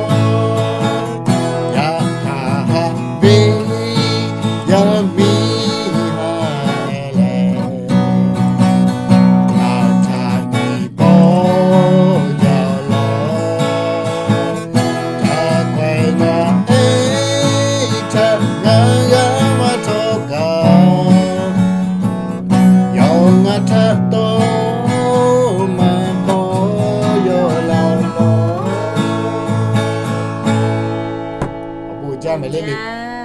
Yaꞈ hk'aˇ haꞈ ve yaˇ miˇ haꞈ leh, ngaˬ htaꞈ nyi bawˆ jaˇ lawˬ. Caˬ k'awehˬ ngaˆ ehˉ htaꞈ ngaˬ yaˇ vaˇ htawˇ kaꞈ, yawˇ ngaˬ htaꞈ tawˇ maˇ k'awꞈ yaw laˇ-oˬ lawˬ. Awˬ bon jaˇ mehˍ le.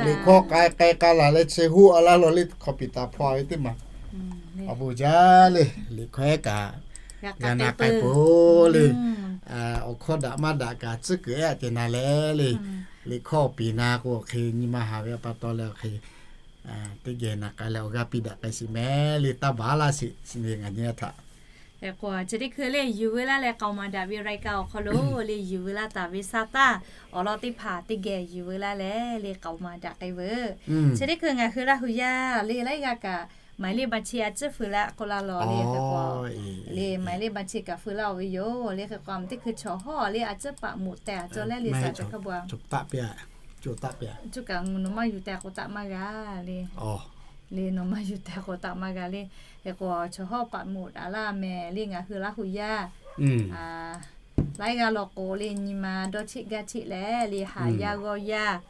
Liꞈ hkawˇ k'ai k'ai k'a laˬ leh chi hoˆ a laˇ lawˬ le, hk'aw piˍ taˍ hpaw ve teˇ maˬ. Awˬ bon jaˇ le, liꞈ hkawˇ ehˉ kaꞈ g'a na k'ai peuˬ le. awˬ hkawˇ daꞈ maˇ daꞈ kaꞈ tcuhˉ kuiˬ ehˉ ceh na leh le, liꞈ hkawˇ awˬ piˍ na k'o awˬ hk'e nyi ma haˍ ve pa taw leh awˬ hk'e teˇ geh naˬ k'ai leh awˬ g'aˇ piˇ daꞈ k'ai sheˍ mehˍ le, taˇ baˬ laˇ sheˍ ve ngaˬ nyi htaꞈ. Hk'e k'o chi teˇ hkui le yuˬ veu laˇ leh k'aoˍ maˍ daꞈ ve รายการ awˬ hk'aw lo le yuˬ veu laˇ taˍ ve sa taˇ awˬ lawn teˇ hpaˍ teˇ geh yuˬ veu laˇ leh le k'aoˍ maˍ daꞈ k'ai veu. Chi teˇ hkui ngaˬ hui Laˇ hu yaˇ le laiˉ g'aˇ kaꞈ หมายเลขบัญชี a ciˉ feu laˇ k'oˆ laˇ law le hk'e k'o, le หมายเลขบัญชี kaꞈ feu laˇ-oˬ ve yoˬ le hk'e k'o, teˇ hkui chaw hawˇ le a ciˉ paˍ moˍ tehˬ a cawˬ leh le sa ceh hk'e bo, co kaꞈ nawˬ maˇ yuˬ tehˬ k'o taˆ maˇ g'a le, le nawˬ maˇ yuˬ tehˬ k'o taˆ maˇ g'a le. Hk'e k'o chaw hawˇ paˍ moˍ daꞈ laˇ mehˍ le ngaˬ hui Laˇ hu yaˇ laiˉ g'aˇ law k'o le nyi ma dawˇ cheˆ gaˇ cheˆ leh le haˍ yaˇ g'awˇ yaˇ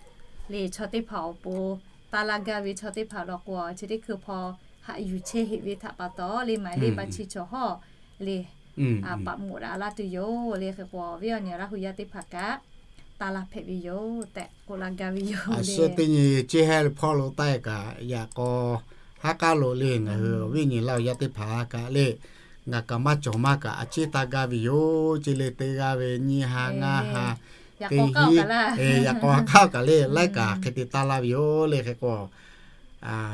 le chaw teˇ hpaˍ awˬ pon taˇ laˇ gaˇ ve chaw teˇ hpaˍ law k'o chi teˇ hkui hpaw haꞈ yuˬ chehˇ heꞈ ve htaꞈ pa taw le หมายเลขบัญชี chaw hawˇ le paˍ moˍ daꞈ laˇ tuˬ yoˬ le hk'e k'o, awˬ viˉ awˬ nyi Laˇ hu yaˇ teˇ hpaˍ kaꞈ taˇ laˇ hpehꞈ ve yoˬ tehꞈ k'oˆ laˇ gaˇ ve yoˬ le. Suh teˇ nyi ceˇ hehˉ hpawˇ lo taˇ kaꞈ yaꞈ k'aw haˉ k'aˉ lo le ngaˬ hui awˬ viˉ nyi Laˇ hu yaˇ teˇ hpaˍ kaꞈ le ngaˬ kaꞈ maˇ cawˬ maˇ kaꞈ a ciˉ taˇ gaˇ ve yoˬ. Ceˇ le te g'a ve nyiˇ ha ngaˇ ha teˇ hinˉ, yaꞈ k'aw haˉ k'aˉ kaꞈ le laiˉ kaꞈ hk'e te taˇ laˇ ve yoˬ le hk'e k'o,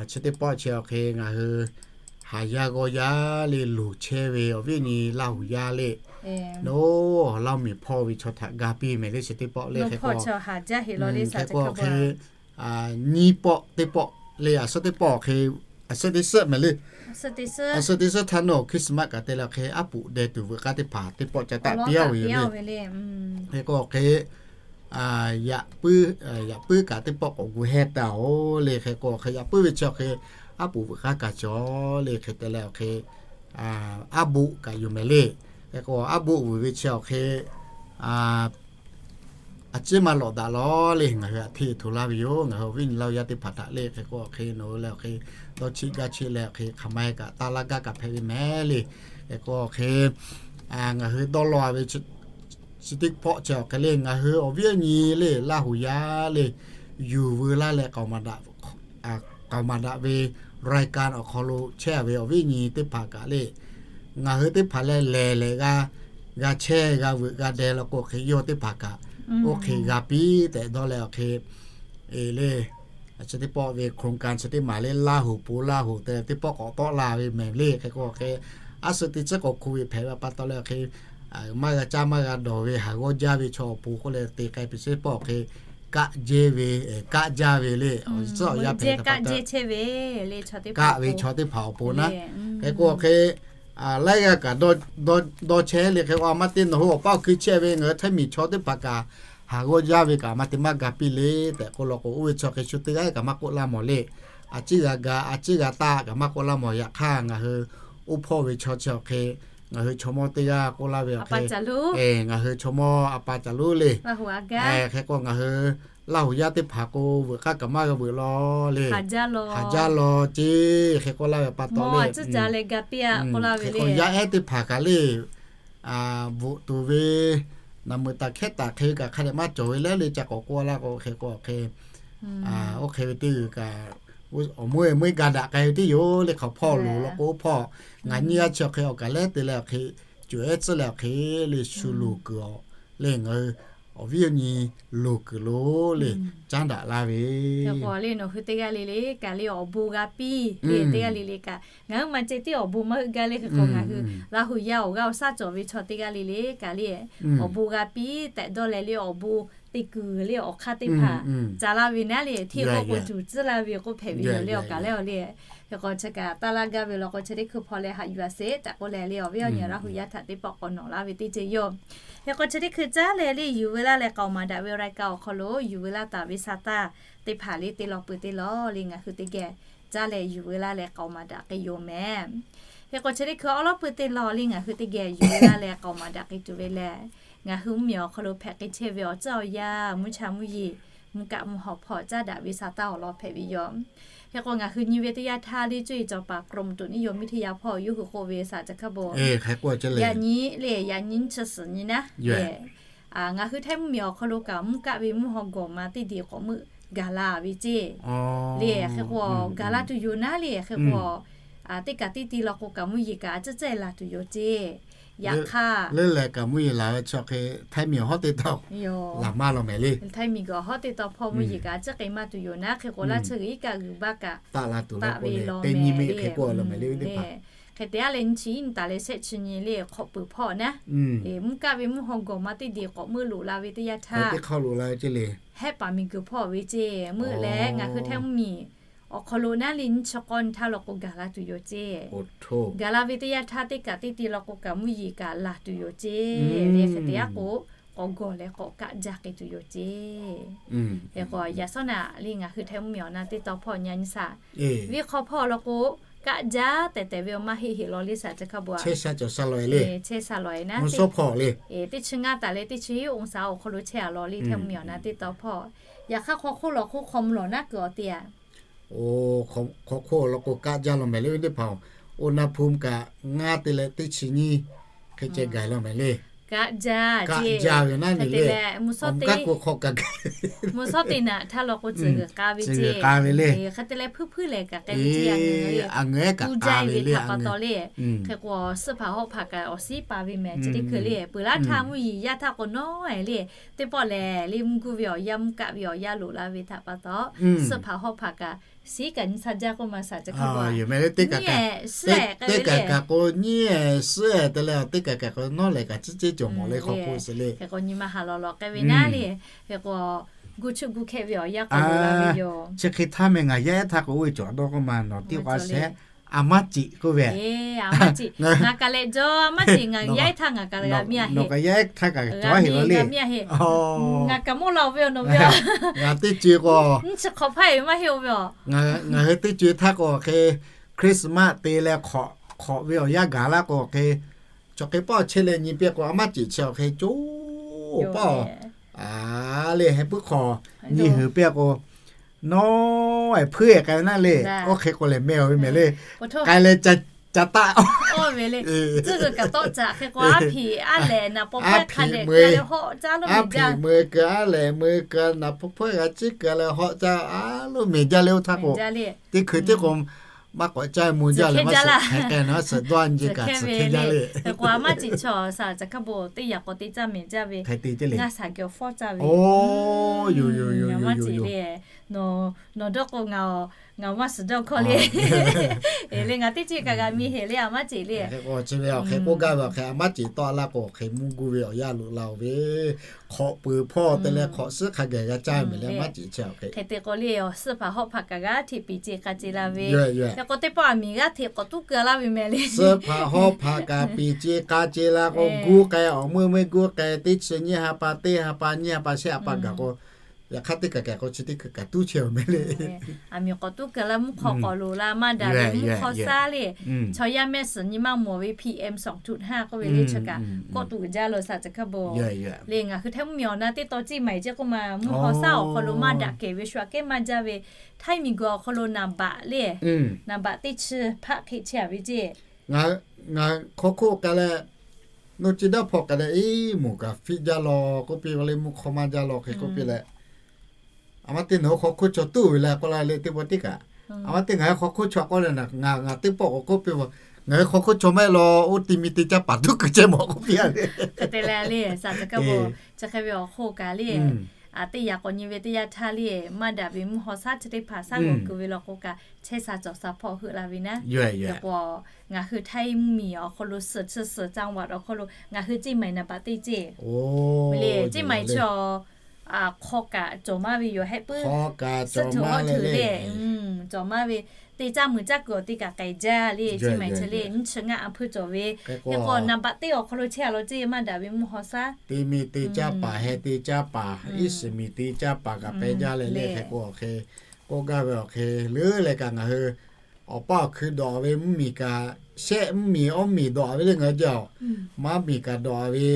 chi teˇ pawˆ chi awˬ hk'e ngaˬ hui haˍ yaˇ g'awˇ yaˇ le loˍ chehˇ ve awˬ viˉ nyi Laˇ hu yaˇ le, nawˬ Laˇ hu miˬ hpawˇ ve chaw htaꞈ ga piˇ mehˍ le chi teˇ pawˆ le hk'e k'o, hk'e k'o awˬ hk'e nyiˇ pawˆ teˇ pawˆ le a suhˉ teˇ pawˆ awˬ hk'e a suhˉ teˇ suhˉ mehˍ le, a suhˉ teˇ suhˉ htaˇ nawˬ Christmas kaꞈ te leh awˬ hk'e aˉ puꞈ deh tuˬ veuꞈ k'aˉ teˇ hpaˍ teˇ pawˆ ca taˆ piˇ-a ve yoˬ le. Hk'e k'o awˬ hk'e yaꞈ puiˉ kaꞈ teˇ pawˆ k'awꞈ gu heh taˍ-oˬ le hk'e k'o awˬ hk'e yaꞈ puiˉ ve chi awˬ hk'e aˉ puꞈ veuꞈ k'aˉ kaꞈ cawˬ le hk'e te leh awˬ hk'e aˉ buˆ kaꞈ yoˬ mehˍ le. Hk'e k'o aˉ buˆ vuiˬ ve chi awˬ hk'e a ciˉ maˇ lawꞈ daꞈ law le ngaˬ hui aꞈ hteˇ hto laˇ ve yoˬ. Ngaˬ hui awˬ viˉ nyi Laˇ hu yaˇ teˇ hpaˍ htaꞈ le hk'e k'o awˬ hk'e nawˬ hui leh awˬ hk'e dawˇ cheˆ gaˇ cheˆ leh awˬ hk'e hk'aˬ ma-e kaꞈ taˇ laˇ gaˇ kaꞈ hpehꞈ ve mehˍ le. Hk'e k'o awˬ hk'e ngaˬ hui dawˇ law ve chi teˇ pawˆ chi awˬ hk'e le ngaˬ hui awˬ viˉ awˬ nyi le Laˇ hu yaˇ le yuˬ veu laˇ leh k'aoˍ maˍ daꞈ ve รายการ awˬ hk'aw lo chehˇ ve awˬ viˉ nyi teˇ hpaˍ kaꞈ le ngaˬ hui teˇ hpaˍ leh lehˬ lehˬ g'a, g'a chehˇ g'a veuꞈ g'a deh law k'o hk'e yawˇ teˇ hpaˍ kaꞈ oˇ hk'e g'a piˇ tehꞈ dawˇ leh awˬ hk'e le chi teˇ pawˆ ve โครงการ chi teˇ maˬ le Laˇ hu po Laˇ hu te teˇ pawˆ k'awꞈ tawˆ la ve mehˍ le hk'e k'o awˬ hk'e a suhˉ teˇ suhˉ k'awꞈ hku ve hpehꞈ ve pa taw leh awˬ hk'e maˇ g'a caˇ maˇ g'a dawˬ ve haˍ g'awˇ jaˇ ve chaw awˬ pon k'oˆ leh te k'ai piˇ chi teˇ pawˆ awˬ hk'e kaˆ jehˇ ve, kaˆ jaˇ ve le, awˬ suhˉ awˬ yaˇ hpehꞈ ve kaˆ ve chaw teˇ hpaˍ awˬ pon naˉ. Hk'e k'o awˬ hk'e laiˉ g'aˇ kaꞈ dawˇ chehˇ le hk'e k'o a maˇ te nawˬ hui awˬ paˇ awˬ hkui chehˇ ve ngaˬ hui hteˇ miˬ chaw teˇ hpaˍ kaꞈ haˍ g'awˇ jaˇ ve kaꞈ maˇ te maˇ ga piˇ le tehꞈ k'oˆ law k'o oˇ ve chi hk'e shu teˇ g'aˇ kaꞈ maˇ k'oˆ laˇ mawˬ le. A ciˉ g'a ga a ciˉ g'a taˆ kaꞈ maˇ k'oˆ laˇ mawˬ. Yaꞈ hk'aˇ ngaˬ hui oˇ hpawˇ ve chaw chi awˬ hk'e ngaˬ hui chaw mawˇ teˇ g'aˇ k'oˆ laˇ ve awˬ hk'e ngaˬ hui chaw mawˇ a pa caˬ lonˉ le hk'e k'o ngaˬ hui Laˇ hu yaˇ teˇ hpaˍ k'o veuꞈ k'aˉ kaꞈ maˇ g'a veuꞈ law le, haˍ jaˇ law ceˇ hk'e k'oˆ laˇ ve pa taw le. Hk'e k'o yaˇ ehˉ teˇ hpaˍ kaꞈ le bvuhꞈ tuˬ ve naˬ meuꞈ taˍ hkehˉ taˍ hk'e kaꞈ hk'a dehꞈ maˇ cawˬ ve leh le ca k'awꞈ k'oˆ laˇ k'o hk'e k'o hk'e oˇ hk'e ve teˇ g'uiˬ kaꞈ awˬ meuˇ meuˇ ga daꞈ k'ai ve teˇ yoˬ le. Hk'aˬ hpawˇ loˍ law k'o oˇ hpawˇ ngaˬ nyiˇ g'aˇ chi awˬ hk'e awˬ kaˬ lehˉ te leh awˬ hk'e cuˬ ehˉ tcuhˉ leh awˬ hk'e le shu loˍ kuiˬ awˬ le ngaˬ hui awˬ viˉ awˬ nyi loˍ kuiˬ lo le caˉ daꞈ laˇ ve le nawˬ hui teˇ g'aˇ le le kaꞈ le awˬ bon g'a piˇ le teˇ g'aˇ le le kaꞈ ngaˬ hui ma ceh tiˉ awˬ bon maˇ heuˆ gaˇ le hk'e k'o ngaˬ hui Laˇ hu yaˇ awˬ g'aˇ awˬ shaˉ cawˬ ve chaw teˇ g'aˇ le le kaꞈ le awˬ bon g'a piˇ tehꞈ dawˇ leh le awˬ bon teˇ kuiˬ le awˬ hk'aˇ teˇ hpaˍ ca laˇ ve naˉ le hteˇ k'oˆ k'o juˬ tcuhˉ laˇ ve k'oˆ hpehꞈ ve yoˬ le awˬ kaˬ lehˉ awˬ le. Hk'e k'o chi kaꞈ taˇ laˇ gaˇ ve law k'o chi teˇ hkui hpaw leh haꞈ yuˬ a sheˍ tehꞈ k'oˆ leh le awˬ viˉ awˬ nyi Laˇ hu yaˇ htaꞈ teˇ pawˆ k'awꞈ nawꞈ laˇ ve teˇ ceuˬ yoˬ. Hk'e k'o chi teˇ hkui caˉ leh le yuˬ veu laˇ leh k'aoˍ maˍ daꞈ ve รายการ awˬ hk'aw lo yuˬ veu laˇ taˍ ve sa taˇ teˇ hpaˍ le te law peuˬ teˇ law le ngaˬ hui teˇ geh caˉ leh yuˬ veu laˇ leh k'aoˍ maˍ daꞈ k'ai yoˬ mehˍ. Hk'e k'o chi teˇ hkui awˉ lawˉ peuˬ teˇ law le ngaˬ hui teˇ geh yuˬ veu laˇ leh k'aoˍ maˍ daꞈ k'ai tuˬ ve lehˬ ngaˬ hui mvuhˇmiˬ awˬ hk'aw lo hpehꞈ k'ai chehˇ ve awˬ tcuhˉ awˬ yaˇ mvuhˇ cha mvuhˇ yeˬ mvuhˇ kaˆ mvuhˇ hawˍ hpawˇ caˉ daꞈ ve sa taˇ awˬ lawn hpehꞈ ve yoˬ. Hk'e k'o ngaˬ hui nyi ve teˇ yanˇ htaˇ le cuˇ yiˍ cawˬ paˍ กรมอุตุนิยมวิทยา hpawˇ yawˇ hui k'oˆ ve sa ca hk'a bo yaꞈ nyi le yaꞈ nyi chi suhˍ nyi naˉ le ngaˬ hui htaiˇ mvuhˇmiˬ awˬ hk'aw lo kaꞈ mvuhˇ kaˆ ve mvuhˇ hawˍ gawˬ ma teˇ diˬ k'awꞈ meuˆ gaˬ la ve ceˇ le. Hk'e k'o gaˬ la tuˬ yoˬ naˉ le hk'e k'o teˇ kaꞈ teˇ ti law k'o kaꞈ mvuhˇ yeˬ kaꞈ a ciˉ cehˇ laˬ tuˬ yoˬ ceˇ. Yaꞈ hk'aˇ leuˉ leh kaꞈ mvuhˇ yeˬ laˬ ve chi hk'e Htaiˇ miˬ awˬ hawˉ teˇ taw laˬ maˇ law mehˍ le. Htaiˇ miˬ guiˬ awˬ hawˉ teˇ taw hpawˇ mvuhˇ yeˬ kaꞈ ciˉ k'ai maˇ tuˬ yoˬ naˉ. Hk'e k'o laˇ chi g'uiˬ iˉ kaˆ g'uiˬ baˆ kaꞈ taˆ la tuˬ la k'o le, teˇ nyi miˬ hk'e k'oˆ a law mehˍ le. Hk'e te a leh nyi chi iˉ nyi taˍ leh shehˆ chi nyi le hk'awꞈ peuˬ hpawˇ naˉ. Mvuhˇ kaˆ ve mvuhˇ haw gawˬ ma teˇ de k'awꞈ meuˇ loꞈ la ve teˇ yanˇ htaˇ, hehˆ paˍ miˬ guiˬ hpawˇ ve ceˇ meuˇ leh ngaˬ hui Htaiˇ mvuhˇ miˬ awˬ hk'aw lo naˉ le nyi chi k'awˇ nyi htaˇ law k'o gaˬ la tuˬ yoˬ ceˇ. Gaˬ la ve teˇ yanˇ htaˇ teˇ kaꞈ teˇ te law k'o kaꞈ mvuhˇ yeˬ kaꞈ laˬ tuˬ yoˬ ceˇ. Hk'e te a k'o k'awꞈ gawˬ leh k'awꞈ kaˆ jaˇ k'ai tuˬ yoˬ ceˇ. Hk'e k'o yaꞈ shawˉ naꞈ le ngaˬ hui Htaiˇ mvuhˇ miˬ awˬ na teˇ taw hpawˇ nyi nyi shaˍ viˉ hk'aw hpawˇ law k'o kaˆ jaˇ tehˬ tehˬ ve awˬ maˇ heˆ heˆ law le shaˍ chi hk'a bo a. Chehˇ sha lawˬ e naˉ, teˇ chi ngaˇ taˍ leh teˇ chi awˬ shaˍ awˬ hk'aw lo chehˇ a law le Htaiˇ mvuhˇ miˬ awˬ na teˇ taw hpawˇ. Yaꞈ hk'aˇ hk'aw hk'oˆ law k'o hk'aw mvuh lawˬ naˉ kuiˬ awˬ te a. Oˇ, hk'aw hk'oˆ law k'o kaˆ jaˇ law mehˍ le ve teˇ hpaˍ-oˬ. Oˇ naˆ hpu kaꞈ ngaˇ te leh teˇ chi nyi hk'e ceh gaˬ law mehˍ le. Kaˆ jaˇ ve naˉ nyi le. Mvuhˇ shawˉ teˇ naꞈ htaˇ law k'o tcuh g'uiˬ k'a ve ceˇ. Hk'e te leh hpuiˇ hpuiˇ lehˬ kaꞈ k'ai ve ceˇ. Aˬ ngeuˬ ehˉ kaꞈ k'a ve le htaꞈ pa taw le. Hk'e k'o suhˉ hpaˍ hawˉ hpaˍ kaꞈ awˬ shiˉ pa ve mehˍ chi teˇ hkui le. Peuˬ laˇ htaˇ mvuhˇ yeˬ yaˇ htaˇ k'o nawˉ e le teˇ pawˆ lehˬ le mvuhˇ guˇ ve awˬ yanˇ mvuhˇ kaˆ ve awˬ yanˇ loꞈ la ve htaꞈ pa taw suhˉ hpaˍ hawˉ hpaˍ kaꞈ shiˉ kaꞈ nyi sha jaˇ k'oˆ ma shaˍ chi hk'a pa. Teˇ kaꞈ kaꞈ k'o nyi e suhˉ e te leh teˇ kaꞈ kaꞈ k'o nawˉ lehˬ kaꞈ ciˉ ceˉ cawˬ mawˬ le hk'aw hk'oˆ suh le. Hk'e k'o nyi ma haˍ lawˬ lawˬ k'ai ve naˉ le. Hk'e k'o guˇ chuˆ guˇ hkehˇ ve awˬ yanˇ k'awꞈ loꞈ la ve yoˬ. Chi hk'e htaˇ meh ngaˬ yaˇ ehˉ htaˇ k'o oˇ ve cawˬ dawˇ k'oˆ ma nawˬ tiˉ k'o a shehˍ, a maˇ ceꞈ k'oˆ ve. Ngaˬ kaꞈ leh jaw a maˇ ceꞈ, ngaˬ yaˇ ehˉ htaˇ ngaˬ kaꞈ g'a miˇ a heˆ. Ngaˬ kaꞈ maˇ la-oˬ ve yoˬ nawˬ ve a. Ngaˬ teˇ co k'o nyi chi hk'awꞈ hpaˇ e maˇ heˆ-oˬ ve a. Ngaˬ hui teˇ co htaˇ k'o hk'e Christmas te leh hk'awꞈ ve awˬ yanˇ gaˬ laˇ k'o hk'e chaw hk'e paˆ chehˇ leh nyi piˇ k'o a maˇ ceꞈ chi awˬ hk'e co paˆ a le heh puiˉ hk'aw nyi hui piˇ k'o nawˉ e hpuiˇ e k'ai ve naˉ le. Oˇ hk'e k'o lehˬ meh ve mehˍ le. K'ai leh ca taˆ ve le. Tcuhˇ g'uiˬ kaꞈ tawˆ caꞈ hk'e k'o aˉ hpiꞈ aˉ lehˬ naˍ paw hpawehˇ hk'a dehꞈ keu leh hawˆ caˇ lo meh jaˇ. Aˉ hpiꞈ meuꞈ keu aˉ lehˬ meuꞈ keu naˍ paw hpawehˇ g'a ciˉ keu leh hawˆ caˇ a lo meh jaˇ le. Oˇ htaˇ k'o teˇ hkui tiˉ k'o maˇ k'awꞈ caˇ mvuh jaˇ leh maˇ suhˍ hk'e k'ai na suhˍ dawˇ nyi kaꞈ suhˍ hk'e jaˇ le. Hk'e k'o a maˇ ceꞈ chi awˬ shaˍ caꞈ hk'a bo teˇ yaꞈ k'aw te caˇ mehˍ jaˇ ve. Hk'e te le. Ngaˇ shaˍ geh awˬ fawˉ caˇ ve. Oˇ, yoˬ yoˬ yoˬ yoˬ yoˬ. Nawˬ dawˇ k'o ngaˬ ngaˬ maˇ suhˍ dawˇ hkawˇ le. E le ngaˬ teˇ ceuˬ kaꞈ g'a mi heˍ le a maˇ ceꞈ le. Hk'e k'o chi ve awˬ hk'e k'oˆ gaˇ ve awˬ hk'e a maˇ ceꞈ tawˆ laˇ k'o awˬ hk'e mvuhˇ guˇ ve awˬ yanˇ loꞈ la-oˬ ve. Hk'awꞈ peuˬ hpawˇ te leh hk'awꞈ suhˉ hk'a gaˬ g'a caˇ mehˍ le a maˇ ceꞈ chi awˬ hk'e. Hk'e te k'o le awˬ suhˉ hpaˍ hawˉ hpaˍ kaꞈ g'aˇ hteꞈ piˍ ce k'a ce la ve. Hk'e k'o teˇ pawˆ aˬ miˍ g'aˇ hteꞈ k'awꞈ tuˉ keu laˇ ve mehˍ le. Suhˉ hpaˍ hawˉ hpaˍ kaꞈ piˍ ce k'a ce la k'o guˇ k'ai awˬ meuˇ meuˇ guˇ k'ai teˇ chi nyiˇ ha pa teˇ ha pa nyiˇ ha pa shehˆ ha pa gaˬ k'o yaꞈ hk'aˇ teˇ kaꞈ kaꞈ k'o chi teˇ kaꞈ kaꞈ tuˉ chehˇ-oˬ mehˍ le. Aˬ miˍ k'awꞈ tuˉ keu laˇ mvuhˇ hk'aw k'awꞈ loˍ la maˇ daꞈ ve mvuhˇ hk'aw shaˉ le. Chaw yaˇ mehˆ suhˍ nyi maˇ mawˬ ve PM sawˬ tuꞈ haˉ k'oˆ ve le chi kaꞈ kawˆ tuˬ jaˇ lo shaˍ caꞈ hk'a bo le. Ngaˬ hui Htaiˇ mvuhˇ miˬ awˬ na teˇ taw ciˇ maiˍ ceˇ k'oˆ ma mvuhˇ hk'aw shaˉ awˬ hk'aw lo maˇ daꞈ kehˬ ve shu aꞈ kehˉ maˇ jaˇ ve Htaiˇ miˬ guiˬ awˬ hk'aw lo naˍ baꞈ le. Naˍ baꞈ teˇ chi hpaˆ hk'e chehˇ a ve ceˇ. Ngaˬ hk'aw hk'oˆ k'ai leh, nawˬ chi daˇ hpawˇ k'ai leh iˉ moˍ kaꞈ fiˆ jaˇ law k'oˆ piˇ ve le mvuhˇ hk'aw maˇ jaˇ law hk'e k'oˆ piˇ leh, a maˇ teˇ nawˬ hui hk'aw hk'oˆ chaw tuˉ ve le k'oˆ la le teˇ pawˆ teˇ kaꞈ. A maˇ teˇ ngaˬ hui hk'aw hk'oˆ chaw k'oˆ le ngaˬ ngaˬ teˇ pawˆ k'awꞈ k'oˆ piˇ ve, ngaˬ hui hk'aw hk'oˆ chaw maˇ heˆ law oˇ te mi te caˇ paˍ tuˉ keu chehˇ mawˬ k'oˆ piˇ a le. Hk'e te leh le shaˍ caꞈ hk'a bo chi hk'e ve awˬ hk'oˆ kaꞈ le a teˇ yaꞈ k'awꞈ nyi ve teˇ yanˇ htaˇ le maˇ daꞈ ve mvuhˇ hk'aw shaˉ chi teˇ hpaˍ shaˉ g'awˬ keu ve law k'o kaꞈ chehˇ sha cawˬ sha hpawˇ heuˆ la ve naˉ. Hk'e k'o ngaˬ hui Htaiˇ mvuhˇ miˬ awˬ hk'aw lo suhˍ chi suhˍ caˇ vaꞈ awˬ hk'aw lo ngaˬ hui ciˇ maiˍ naˍ baꞈ teˇ ceˇ. Ciˇ maiˍ chi awˬ hk'aw kaꞈ cawˬ maˇ ve yoˬ hehˆ puiˉ suhˍ tuˬ hawˉ tuˬ le. Cawˬ maˇ ve teˇ caˇ mui caˇ kuiˬ awˬ te kaꞈ k'ai jaˇ le. Ciˇ maiˍ chi le nyiˇ chi ngaˇ a hpui cawˬ ve. Hk'e k'o naˍ baꞈ teˇ awˬ hk'aw lo chehˇ a law ceˇ maˇ daꞈ ve mvuhˇ hk'aw shaˉ. Te mi te caˇ paˍ heh te caˇ paˍ iˉ shiˍ miˬ te caˇ paˍ kaꞈ pehˇ jaˇ leh le hk'e k'o awˬ hk'e k'oˆ gaˇ ve awˬ hk'e leuˉ leh kaꞈ ngaˬ hui awˬ paˇ awˬ hkui dawꞈ ve mvuhˇ miˬ kaꞈ shehˆ mvuhˇ miˬ awˇ miˬ dawꞈ ve le ngaˬ hui jaˇ-oˬ. Maˇ miˬ kaꞈ dawꞈ ve,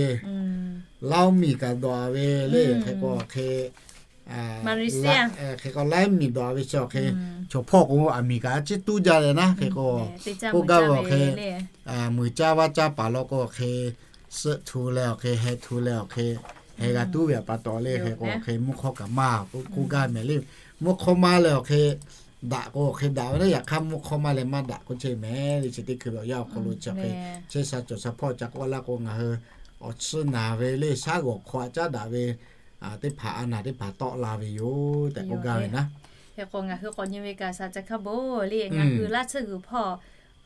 Laˇ miˬ kaꞈ dawꞈ ve le hk'e k'o awˬ hk'e, hk'e k'o laiˉ miˬ dawꞈ ve chi awˬ hk'e, chaw hpawˇ k'o aˬ miˍ kaꞈ a ciˉ tuˉ jaˇ leh naˉ hk'e k'o, k'oˆ gaˇ ve awˬ hk'e, muiˬ caˇ vaˇ caˇ paˍ law k'o awˬ hk'e, suhˆ htu leh awˬ hk'e heh htu leh awˬ hk'e, heh g'a tuˉ ve pa taw le hk'e k'o awˬ hk'e mvuhˇ hk'aw kaꞈ maˇ k'oˆ gaˇ mehˍ le. Mvuhˇ hk'aw maˇ leh awˬ hk'e daꞈ k'o hk'e daꞈ ve naˉ, yaꞈ hk'aˇ mvuhˇ hk'awˇ maˇ leh maˇ daꞈ k'oˆ chehˇ mehˍ le. Chi teˇ hkui ve awˬ yanˇ awˬ hk'aw lo chi hk'e chehˇ sha cawˬ sha hpawˇ ca k'oˆ laˇ k'o, ngaˬ hui awˬ chi naˬ ve le shaˉ g'awˬ hk'aw a caˉ daꞈ ve teˇ hpaˍ a naˬ teˇ hpaˍ tawˆ la ve yoˬ tehꞈ k'oˆ gaˇ ve naˉ. Hk'e k'o ngaˬ hui k'awꞈ nyi ve kaꞈ shaˍ ca hk'a bon le, ngaˬ hui laˇ tsuhˇ g'uiˬ hpawˇ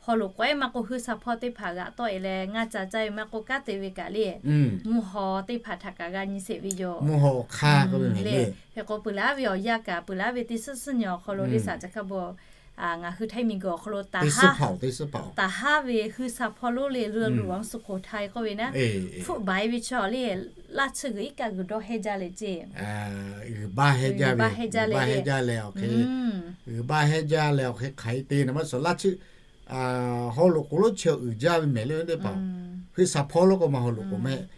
haw loꞈ k'awehˉ maˇ k'oˆ, huiˉ sha hpawˇ teˇ hpaˍ g'aꞈ tawˆ e leh ngaˇ ca caˇ ve maˇ k'oˆ, kanˉ te ve kaꞈ le, mvuhˇ haw teˇ hpaˍ htaꞈ kaꞈ g'a nyi sheˍ ve yoˬ. Mvuhˇ haw hk'aˇ k'oˆ ve le. Hk'e k'o peuˬ laˇ ve awˬ yanˇ kaꞈ, peuˬ laˇ ve teˇ suhˉ suhˉ nyi awˬ hk'aw lo le shaˍ ca hk'a bon, ngaˬ hui Htaiˇ miˬ guiˬ awˬ hk'aw lo taˍ haˉ ve huiˉ sha hpawˇ lonˉ le, luˇ luˬ aˬ suh hk'oˍ htaˇ k'oˆ ve naˉ, hpfuhˆ baiˍ ve chaw le, laˇ tsuhˇ g'uiˬ iˉ kaˆ g'uiˬ dawˇ hehnˇ jaˇ leh ceˇ, g'uiˬ baˇ hehnˇ jaˇ leh, g'uiˬ baˇ hehnˇ jaˇ leh awˬ hk'e, g'uiˬ baˇ hehnˇ jaˇ leh awˬ hk'e hk'aˬ hk'e te na maˇ suh laˇ tsuhˇ haw loꞈ k'oˍ lonˉ chi g'uiˬ jaˇ ve mehˍ le teˇ hpaˍ, huiˉ sha hpawˇ lonˉ k'o maˇ haw loꞈ k'oˍ mehˍ.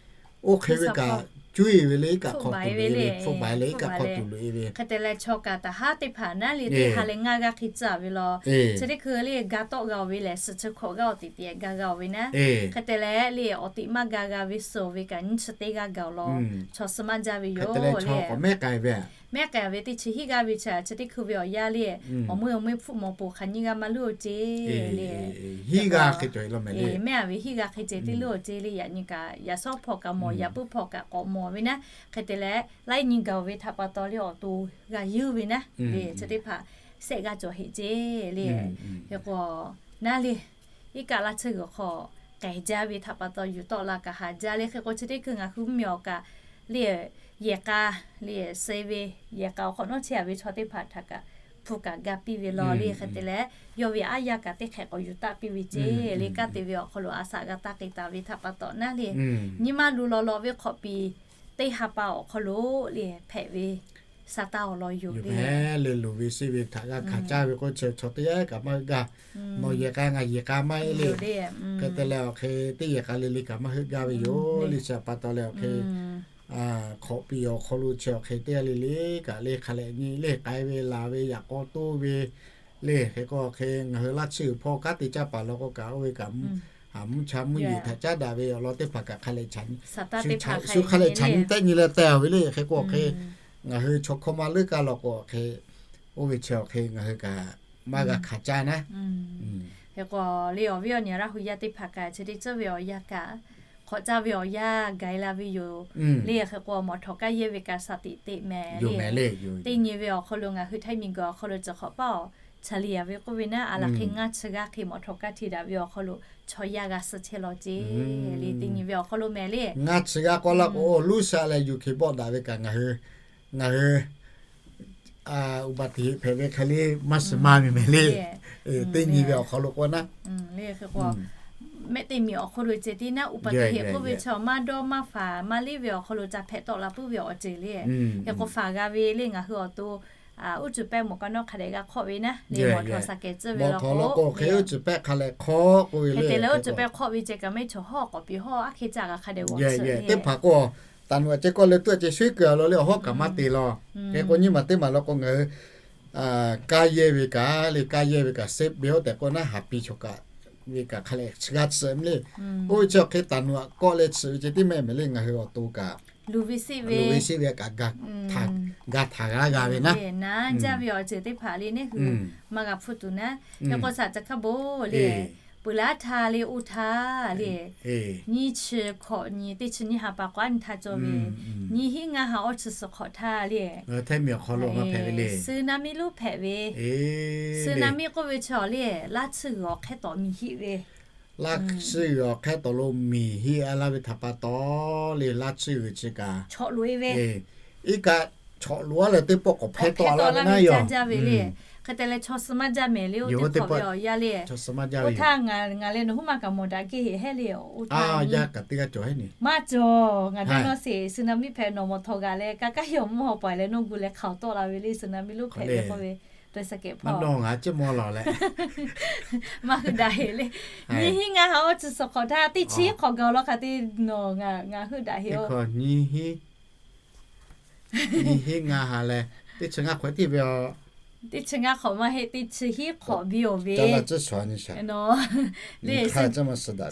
Oˇ hk'e ve kaꞈ cuˇ e ve le, iˉ kaˆ hk'aw tuˬ loꞈ e ve, hpfuhˆ baiˍ le iˉ kaˆ hk'aw tuˬ loꞈ e ve. Hk'e te leh chaw kaꞈ taˍ haˉ teˇ hpaˍ naˉ le teˇ ha leh ngaˇ g'aˇ hk'e tcuh ve law. Chi teˇ hkui le ga tawˆ g'a oˬ ve lehˬ, suhˍ chi hkawꞈ g'aˇ awˬ teꞈ teꞈ g'a g'a oˬ ve naˉ. Hk'e te leh le awˬ teꞈ maˇ ga g'a ve suhˍ ve kaꞈ nyiˇ chi teˇ g'aˇ gaˬ oˬ law. Chaw suh maˇ jaˇ ve yoˬ le. Mehˉ k'ai ve teˇ chi hiˉ g'aˇ ve chi, chi teˇ hkui ve awˬ yanˇ le, awˬ meuˇ awˬ meuˇ hpfuhˆ mawˬ poˬ hk'aˬ nyiˇ g'aˇ maˇ luˇ oˬ ceˇ le. Hiˉ g'aˇ hk'e cawˬ e law mehˍ le. Mehˉ a ve hiˉ g'aˇ hk'e ceh teˇ luˇ oˬ ceˇ le. Yaꞈ nyi kaꞈ yaꞈ shawˉ hpawˇ kaꞈ mawˬ, yaꞈ puiˉ hpawˇ kaꞈ k'awꞈ mawˬ ve naˉ. Hk'e te leh laiˉ nyi gaˬ oˬ ve htaꞈ pa taw le awˬ to g'a yuˇ ve naˉ le. Chi teˇ hpaˍ shehˆ g'aˇ cawˬ heꞈ ceˇ le. Hk'e k'o naˉ le iˉ kaˆ laˇ tsuhˇ g'uiˬ hk'aw k'ehˬ jaˇ ve htaꞈ pa taw yuˬ tawˆ la kaꞈ haˍ jaˇ le. Hk'e k'o chi teˇ hkui ngaˬ hui mvuhˇ miˬ awˬ kaꞈ le yehˬ k'a le suh ve, yehˬ k'a awˬ hk'awꞈ nawˉ chehˇ a ve chaw teˇ hpaˍ htaꞈ kaꞈ hpu kaꞈ ga piˇ ve law le. Hk'e te leh yawˇ ve aˉ yaˇ kaꞈ teˇ hk'ehꞈ k'awꞈ yuˬ taˆ piˇ ve ceˇ le. Kanˉ te ve awˬ hk'aw lo a shaꞈ g'a taˇ k'ai taˍ ve htaꞈ pa taw naˉ le, nyi ma luˬ lawˬ lawꞈ ve hk'awꞈ piˍ teˇ ha pa awˬ hk'aw lo le hpehꞈ ve sa taˇ awˬ lawn yoˬ le. Loˍ ve suh ve htaꞈ g'a hkanˍ caˇ ve k'o, chaw teˇ g'aˇ kaꞈ maˇ heuˆ gaˇ. Nawˬ yehˬ k'a ngaˬ yehˬ k'a maˇ heˆ le. Hk'e te leh awˬ hk'e teˇ yehˬ k'a le le kaꞈ maˇ heuˆ gaˇ ve yoˬ le. Chi pa taw leh awˬ hk'e hk'awꞈ piˍ awˬ hk'aw lo chi awˬ hk'e teˇ g'aˇ le le kaꞈ le hk'a leh nyi le k'ai ve laˬ ve yaꞈ k'aw toˇ ve le. Hk'e k'o awˬ hk'e ngaˬ hui laˇ tsuhˇ g'uiˬ hpawˇ kanˉ te caˇ paˍ law k'o kaꞈ oˇ ve kaꞈ mvuhˇ cha mvuhˇ yeˬ htaꞈ caˉ daꞈ ve awˬ lawn teˇ hpaˍ kaꞈ hk'a leh shu hk'a leh chaꞈ nyi tehˆ nyi leh teh ve le. Hk'e k'o awˬ hk'e ngaˬ hui chaw hkawˇ maˇ leuˉ kaˇ law k'o awˬ hk'e oˇ ve chi awˬ hk'e ngaˬ hui kaꞈ maˇ g'a hkanˍ caˇ naˉ. Hk'e k'o le awˬ viˉ awˬ nyi Laˇ hu yaˇ teˇ hpaˍ kaꞈ chi teˇ tcuhˉ ve awˬ yanˇ kaꞈ hk'awꞈ caˇ ve awˬ yanˇ gaˬ e la ve yoˬ le. Hk'e k'o mawˬ htawꞈ kaˇ yehˇ ve kaꞈ shaˍ tiꞈ teꞈ mehˍ le. Teˇ nyi ve awˬ hk'aw lo ngaˬ hui Htaiˇ miˬ guiˬ awˬ hk'aw lo cawˬ hk'awꞈ paˇ awˬ chaˍ liˍ a ve k'oˆ ve naˉ, a laˬ hk'e ngaˇ chi g'aˇ hk'e mawˬ htawꞈ kaˇ hti daꞈ ve awˬ hk'aw lo chaw yaˇ g'a suh chehˇ law ceˇ le. Teˇ nyi ve awˬ hk'aw lo mehˍ le. Ngaˇ chi g'aˇ k'awꞈ laˇ k'o, oˇ luˇ sha leh yuˬ hk'e bawˆ daꞈ ve kaꞈ ngaˬ hui, ngaˬ hui อุบัติเหตุ hpehꞈ ve hk'e le maˇ shiˍ maˇ ve mehˍ le. Teˇ nyi ve awˬ hk'aw lo k'o naˉ, mehˆ teˇ miˬ awˬ hk'aw lo ceh tiˉ naˉ อุบัติเหตุ k'oˆ ve chi maˇ dawˇ maˇ faˍ maˇ leˇ ve awˬ hk'aw lo ca hpehꞈ tawˆ la puiˉ ve awˬ ceuˬ le. Hk'e k'o faˍ g'a ve le ngaˬ hui awˬ to uˉ cuˬ pehˇ mawˬ ka nawˉ hk'a dehꞈ g'a hk'awˆ ve naˉ le, mawˬ htawꞈ shaˍ kehˍ tcuhˇ ve law k'o, uˉ cuˬ pehˇ hk'a leh hk'awˆ k'oˆ ve le. Hk'e te leh uˉ cuˬ pehˇ hk'awˆ ve ceh kaꞈ mehˆ chaw hawˉ k'awꞈ piˍ hawˉ aˉ hk'e caˇ g'a hk'a dehꞈ g'awˬ tsuhꞈ le. Teˇ hpaˍ k'o taˍ nuꞈ a ceh k'awꞈ leh tuˉ a ceh shuˉ kuiˬ a law le awˬ hawˉ kaꞈ maˇ te law. Hk'e k'o nyiˇ maˬ teˇ maˬ law k'o ngaˬ hui kaˇ yehˇ ve kaꞈ le, kaˇ yehˇ ve kaꞈ se be oˇ tehꞈ k'o naˉ, haˍ piˇ chaw kaꞈ ve kaꞈ hk'a leh g'a tsuhꞈ le. Oˇ ve chi awˬ hk'e taˍ nuꞈ a k'awꞈ leh tsuhꞈ ve ceh tiˉ mehˆ mehˍ le ngaˬ hui awˬ to kaꞈ luˬ ve seˆ ve, luˬ ve seˆ ve kaꞈ ga htaˍ g'a g'a ve naˉ, naˉ jaˇ ve awˬ ceuˬ teˇ hpaˍ le neˇ hui maˇ g'a hpfuhˇ tuˬ naˉ. Hk'e k'o shaˍ ca hk'a bon le, peuˬ laˇ htaˇ le oˇ htaˇ le nyiˇ chi hkawꞈ nyi teˇ chi nyiˇ ha pa k'awꞈ a nyi htaˇ cawˇ ve, nyiˇ hinˉ ngaˇ ha awˇ chi suhˍ hk'awꞈ htaˇ le, Htaiˇ miˬ awˬ hk'aw lo maˇ hpehꞈ ve le, sunaˍmiˆ lonˉ hpehꞈ ve. Sunaˍmiˆ k'oˆ ve chi awˬ le laˇ tsuhˇ g'uiˬ awˬ hk'ehˇ tawꞈ miˬ hiˆ ve, laˇ tsuhˇ g'uiˬ awˬ hk'ehˇ tawꞈ lo miˬ hiˆ a laˇ ve htaꞈ pa taw le laˇ tsuhˇ g'uiˬ chi kaꞈ chawꞈ loꞈ e ve, iˉ kaˆ chawꞈ loꞈ a leh teˇ pawˆ k'awꞈ hpehˇ tawˆ la ve naˉ yoˬ. Hk'e te leh chaw suh maˇ jaˇ mehˍ le oˇ teˇ hk'awꞈ ve awˬ yanˇ le. Oˇ htaˇ ngaˬ leh nawˬ huˉ maˇ kaꞈ mawˬ daꞈ kehˉ heˍ hehˉ le. Oˇ htaˇ yaˇ kaꞈ teˇ g'aˇ cawˬ heˉ ne. Maˇ cawˬ, ngaˬ daꞈ nawˇ sheˍ sunaˍmiˆ hpehꞈ nawˬ mawˬ htawꞈ g'aꞈ leh ka kaˉ yawˬ mvuhˇ haw paˍ leh nawˇ gu leh hk'aoˍ tawˆ la ve le sunaˍmiˆ lonˉ hpehꞈ ve k'oˆ ve. Maˇ dawˇ ngaˬ ceˇ mawˇ lawˬ leh maˇ heuˆ daꞈ heˍ le. Nyiˇ hinˉ ngaˇ ha awˇ chi suhˍ hk'awꞈ htaˇ teˇ chi hk'awꞈ gaˬ law hk'a te nawˬ ngaˬ heuˆ daꞈ heˍ. Nyiˇ hinˉ nyiˇ hinˉ ngaˇ ha leh teˇ chi ngaˇ hk'awꞈ tiˉ ve aˬ. Teˇ chi ngaˇ hk'awꞈ maˇ heˆ, teˇ chi hiˉ hk'awꞈ biˇ-oˬ ve.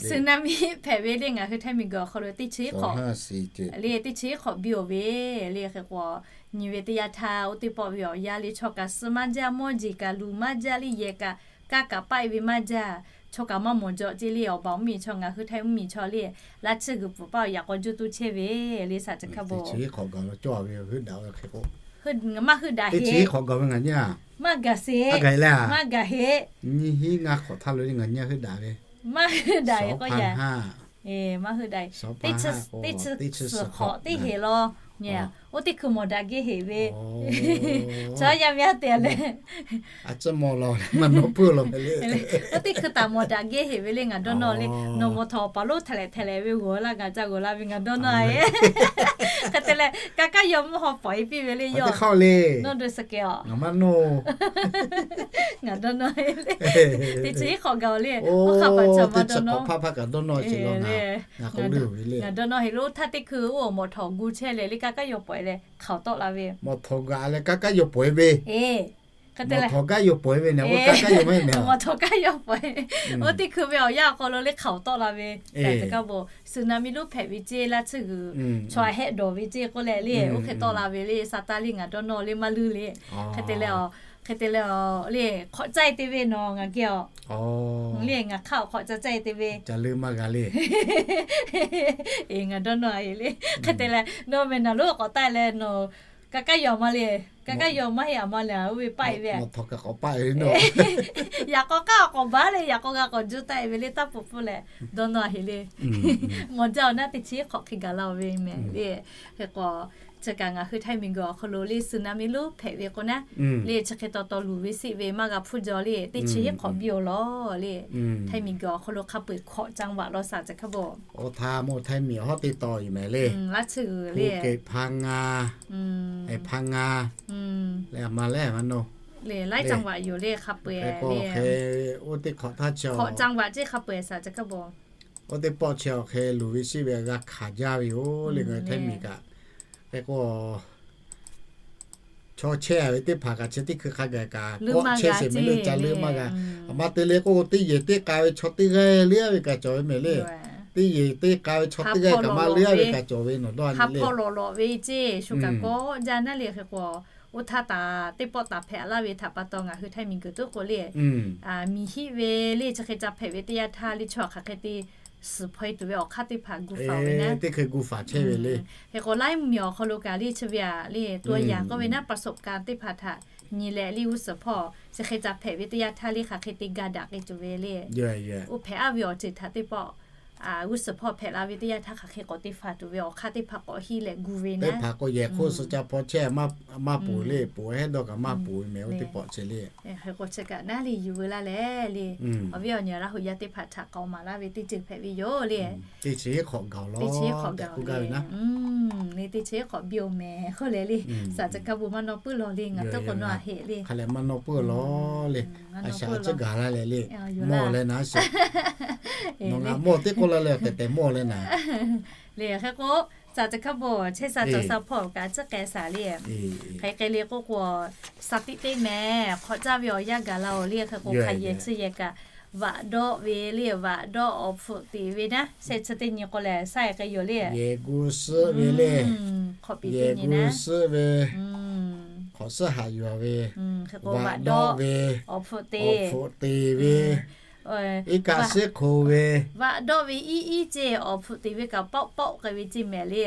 Tsunami hpehꞈ ve le ngaˬ hui Htaiˇ miˬguiˬ awˬ hk'aw lo teˇ chi hiˉ hk'awꞈ le, teˇ chi hiˉ hk'awꞈ biˇ-oˬ ve le. Hk'e k'o, nyi ve teˇ yanˇ htaˇ oˇ teˇ pawˆ ve awˬ yanˇ le chaw kaꞈ suh maˇ jaˇ, mawˇ jeˬ kaꞈ luˬ maˇ jaˇ le, yehˬ kaꞈ kaˇ kaꞈ paˆ-e ve maˇ jaˇ, chaw kaꞈ maˇ mawˬ jaw ce le. Awˬ baˬ mvuhˇmiˬ chaw, ngaˬ hui Htaiˇ mvuhˇmiˬ chaw le, laˇ tsuhˇ g'uiˬ pfuhˍ paˆ awˬ yaꞈ k'aw juˇ tuˇ chehˇ ve le, saˍ chi hkaˇ bon. Teˇ chi hiˉ hk'awꞈ gaˬ ve heuˆ daꞈ ve hk'e k'o, teˇ chi hiˉ hk'awꞈ gaˬ ve ngaˬ nyi-a, maˇ gaˬ sheˍ, maˇ gaˬ heˆ. Nyiˇ hiˉ ngaˇ hk'awꞈ htaˇ lo le ngaˬ nyi-a heuˆ daꞈ ve. Maˇ heuˆ daꞈ ve k'o yaꞈ, maˇ heuˆ daꞈ ve, teˇ chi suhˍ hk'awꞈ teˇ heˆ law. Oˇ teˇ hkui mawˬ daꞈ geh heˆ ve. Chaw yaˇ miˇ a te le, oˇ teˇ hkui taˍ mawˬ daꞈ geh heˆ ve le ngaˬ dawˇ nawˇ le. Nawˬ mawˬ htawꞈ paˍ lonˉ htehꞈ leh htehꞈ leh ve g'awˬ laˇ, ngaˬ ca g'awˬ la ve ngaˬ dawˇ nawˇ-e. Hk'e te leh, ka kaˇ yaw mvuhˇ haw pawˍ-e piˇ ve le yawˇ. Nawˇ dawˇ suh kehˬ-a. Ngaˬ dawˇ nawˇ-e le. Teˇ chi hiˉ hk'awꞈ gaˬ-oˬ le. Oˇ hk'a paˍ chaw maˇ dawˇ nawˇ. Ngaˬ dawˇ nawˇ heˆ lo, oˇ htaˇ teˇ hkui oˇ awˬ mawˬ htawꞈ gu chehˇ leh le, ka kaˇ yaw pawˍ-e leh hk'aoˍ tawˆ la ve. Mawˬ htawꞈ gaˬ leh ka kaˇ yaw pawˍ-e ve. Hk'e te leh, mawˬ htawꞈ kaˇ yaw pawˍ-e ve, mawˬ htawꞈ kaˇ yaw pawˍ-e. Oˇ teˇ hkui ve awˬ yanˇ awˬ hk'aw lo le hk'aoˍ tawˆ la ve. Tsunami lonˉ hpehꞈ ve ceˇ, laˇ tsuhˇ g'uiˬ chaw a hehˆ dawˬ ve ceˇ k'oˆ leh le, oˇ hk'e tawˆ la ve le, sa taˇ le ngaˬ dawˇ nawˇ le maˇ luˇ le. Hk'e te leh, hk'e te leh le, hk'awꞈ caˇ-e te ve nawˬ ngaˬ geh-a. Le ngaˬ hk'aˇ awˬ hk'awꞈ caˇ caˇ-e te ve. Ngaˬ dawˇ nawˇ-e le. Hk'e te leh nawˬ mehˬ naˬ lonˉ k'awꞈ taˆ-e leh nawˬ ka kaˇ yaw maˇ le, ka kaˇ yaw maˇ heˆ a maˇ le, oˇ ve paˆ-e ve. Yaꞈ k'aw k'aˉ k'awꞈ baˬ le, yaꞈ k'aw g'a k'awꞈ juˇ taˆ-e ve le, taˇ pfuhˍ pfuhˇ leh dawˇ nawˇ-a heˆ le. Mawˬ jaˇ-oˬ naˉ teˇ chi hiˉ hk'awꞈ hk'e gaˬ la-oˬ ve mehˍ le. Hk'e k'o, chi kaꞈ ngaˬ hui Htaiˇ miˬguiˬ awˬ hk'aw lo le tsunami lonˉ hpehꞈ ve k'o naˉ, le chi hk'e taw taw luˬ ve siˆ ve maˇ g'a hpuˇ jaw le, teˇ chi hiˉ hk'awꞈ biˇ-oˬ law le. Htaiˇ miˬguiˬ awˬ hk'aw lo hk'a peu-eˬ hk'awꞈ จังหวัด law saˍ chi hk'aˇ bon. Oˇ htaˇ mawˇ Htaiˇ miˬ hawˉ teˇ taw yoˬ mehˍ le. Laˇ chi g'uiˬ le, Phuket, Phang Nga, Phang Nga, leh a ma leh a ma no, laiˉ จังหวัด yoˬ le hk'a peu-eˬ le. Oˇ teˇ hk'awꞈ htaˇ chi hk'awꞈ จังหวัด ceˇ hk'a peu-eˬ saˍ chi hk'aˇ bon. Oˇ teˇ pawˆ chi awˬ hk'e luˬ ve siˆ ve g'a hkanˍ jaˇ ve yoˬ le ngaˬ hui Htaiˇ miˬ kaꞈ. Hk'e k'o, chaw chehˇ-a ve teˇ hpaˍ kaꞈ chi teˇ hkui hk'a gaˬ kaꞈ kawˆ chehˇ sheˍ mehˍ le, ca leuˉ maˇ g'a. A ma te le k'o, teˇ yehˬ teˇ k'a ve chaw teˇ g'aˇ leuˉ-a ve kaꞈ cawˬ ve mehˍ le. Teˇ yehˬ teˇ k'a ve chaw teˇ g'aˇ kaꞈ maˇ leuˉ-a ve kaꞈ cawˬ ve nawˬ dawˇ ha lawꞈ lawꞈ ve ceˇ shu kaꞈ kawˆ jaˇ naˉ le. Hk'e k'o, oˇ htaˇ taˍ teˇ pawˆ taˍ hpehꞈ laˇ ve htaꞈ pa taw ngaˬ hui Htaiˇ miˬguiˬ tuˉ k'o le, miˬ hiˆ ve le chi hk'e ca hpehꞈ ve teˇ yanˇ htaˇ le chaw hk'aˬ hk'e te suhˍ hpaw-e tuˬ ve awˬ hk'aˇ teˇ hpaˍ gu faˍ ve naˉ, teˇ hkui gu faˍ chehˇ ve le. Hk'e k'o laiˉ miˬ awˬ hk'aw lo kaꞈ le chi ve aꞈ le ตัวอย่าง k'oˆ ve naˉ ประสบการณ์ teˇ hpaˍ htaꞈ nyi leh le g'uˇ suhˍ hpawˇ chi hk'e ca hpehꞈ ve teˇ yanˇ htaˇ le hk'aˬ hk'e te ga daꞈ k'ai tuˬ ve le. Oˇ hpehꞈ-a ve awˬ ceuˬ htaꞈ teˇ pawˆ g'uˇ suhˍ hpawˇ hpehꞈ la ve teˇ yanˇ htaˇ hk'aˬ hk'e k'awꞈ te faˍ tuˬ ve awˬ hk'aˇ teˇ hpaˍ k'awꞈ hiˇ leh gu ve naˉ, teˇ hpaˍ k'o yehˬ hk'oˆ suh ca hpaw chehˇ maˇ ponˬ le, ponˬ hehˉ dawˇ kaꞈ maˇ ponˬ ve mehˍ oˇ teˇ pawˆ chi le. Hk'e k'o chi kaꞈ naˉ le yuˬ veu laˇ leh le, awˬ viˉ awˬ nyi Laˇ huˍ yaˇ teˇ hpaˍ htaꞈ k'awꞈ maˍ laˇ ve teˇ ceuˬ hpehꞈ ve yoˬ le. Teˇ chi hiˉ hk'awꞈ gaˬ-oˬ law, teˇ chi hiˉ hk'awꞈ gaˬ-oˬ le. Teˇ chi hiˉ hk'awꞈ biˇ-oˬ mehˍ hk'oˆ leh le, saˍ chi hk'aˇ bon maˇ nawˇ puiˉ law le ngaˬ tuˉ k'o nawˇ a heˆ le. Hk'a leh maˇ nawˇ puiˉ law le. A shaꞈ a ciˉ gaˬ la leh le, mawˇ leh naˉ sheˍ. Nawˬ ngaˬ mawˇ teˇ k'oˆ la leh tehꞈ tehꞈ mawˇ leh naˉ le. Hk'e k'o, saˍ chi hk'aˇ bon chehˇ sha cawˬ sha hpawˇ kaꞈ ciˉ k'ai shaˍ le. Hk'e k'ai le k'oˆ k'o, shaˍ tiꞈ teˇ mehˍ hk'awꞈ caˇ ve awˬ yanˇ gaˬ la-oˬ le. Hk'e k'o hk'aˬ yehˬ chi yehˬ kaꞈ vaꞈ dawˆ ve le, vaꞈ dawˆ awˬ hpfuhꞈ teꞈ ve naˉ, shehˆ chi teˇ nyi k'o lehˬ sha-e k'ai yoˬ le. Yehˬ gu suhˆ ve le, hk'awꞈ piˍ teˇ nyi naˉ, suhˆ ve, hk'awꞈ suhˆ haꞈ yuˬ ve, vaꞈ dawˆ ve, awˬ hpfuhꞈ teꞈ, awˬ hpfuhꞈ teꞈ ve, iˉ kaˆ suhˉ hk'oˍ ve, vaꞈ dawˆ ve iˉ iˉ ceˇ awˬ hpfuhꞈ teꞈ ve kaꞈ pawˆ pawˆ k'ai ve ceˇ mehˍ le.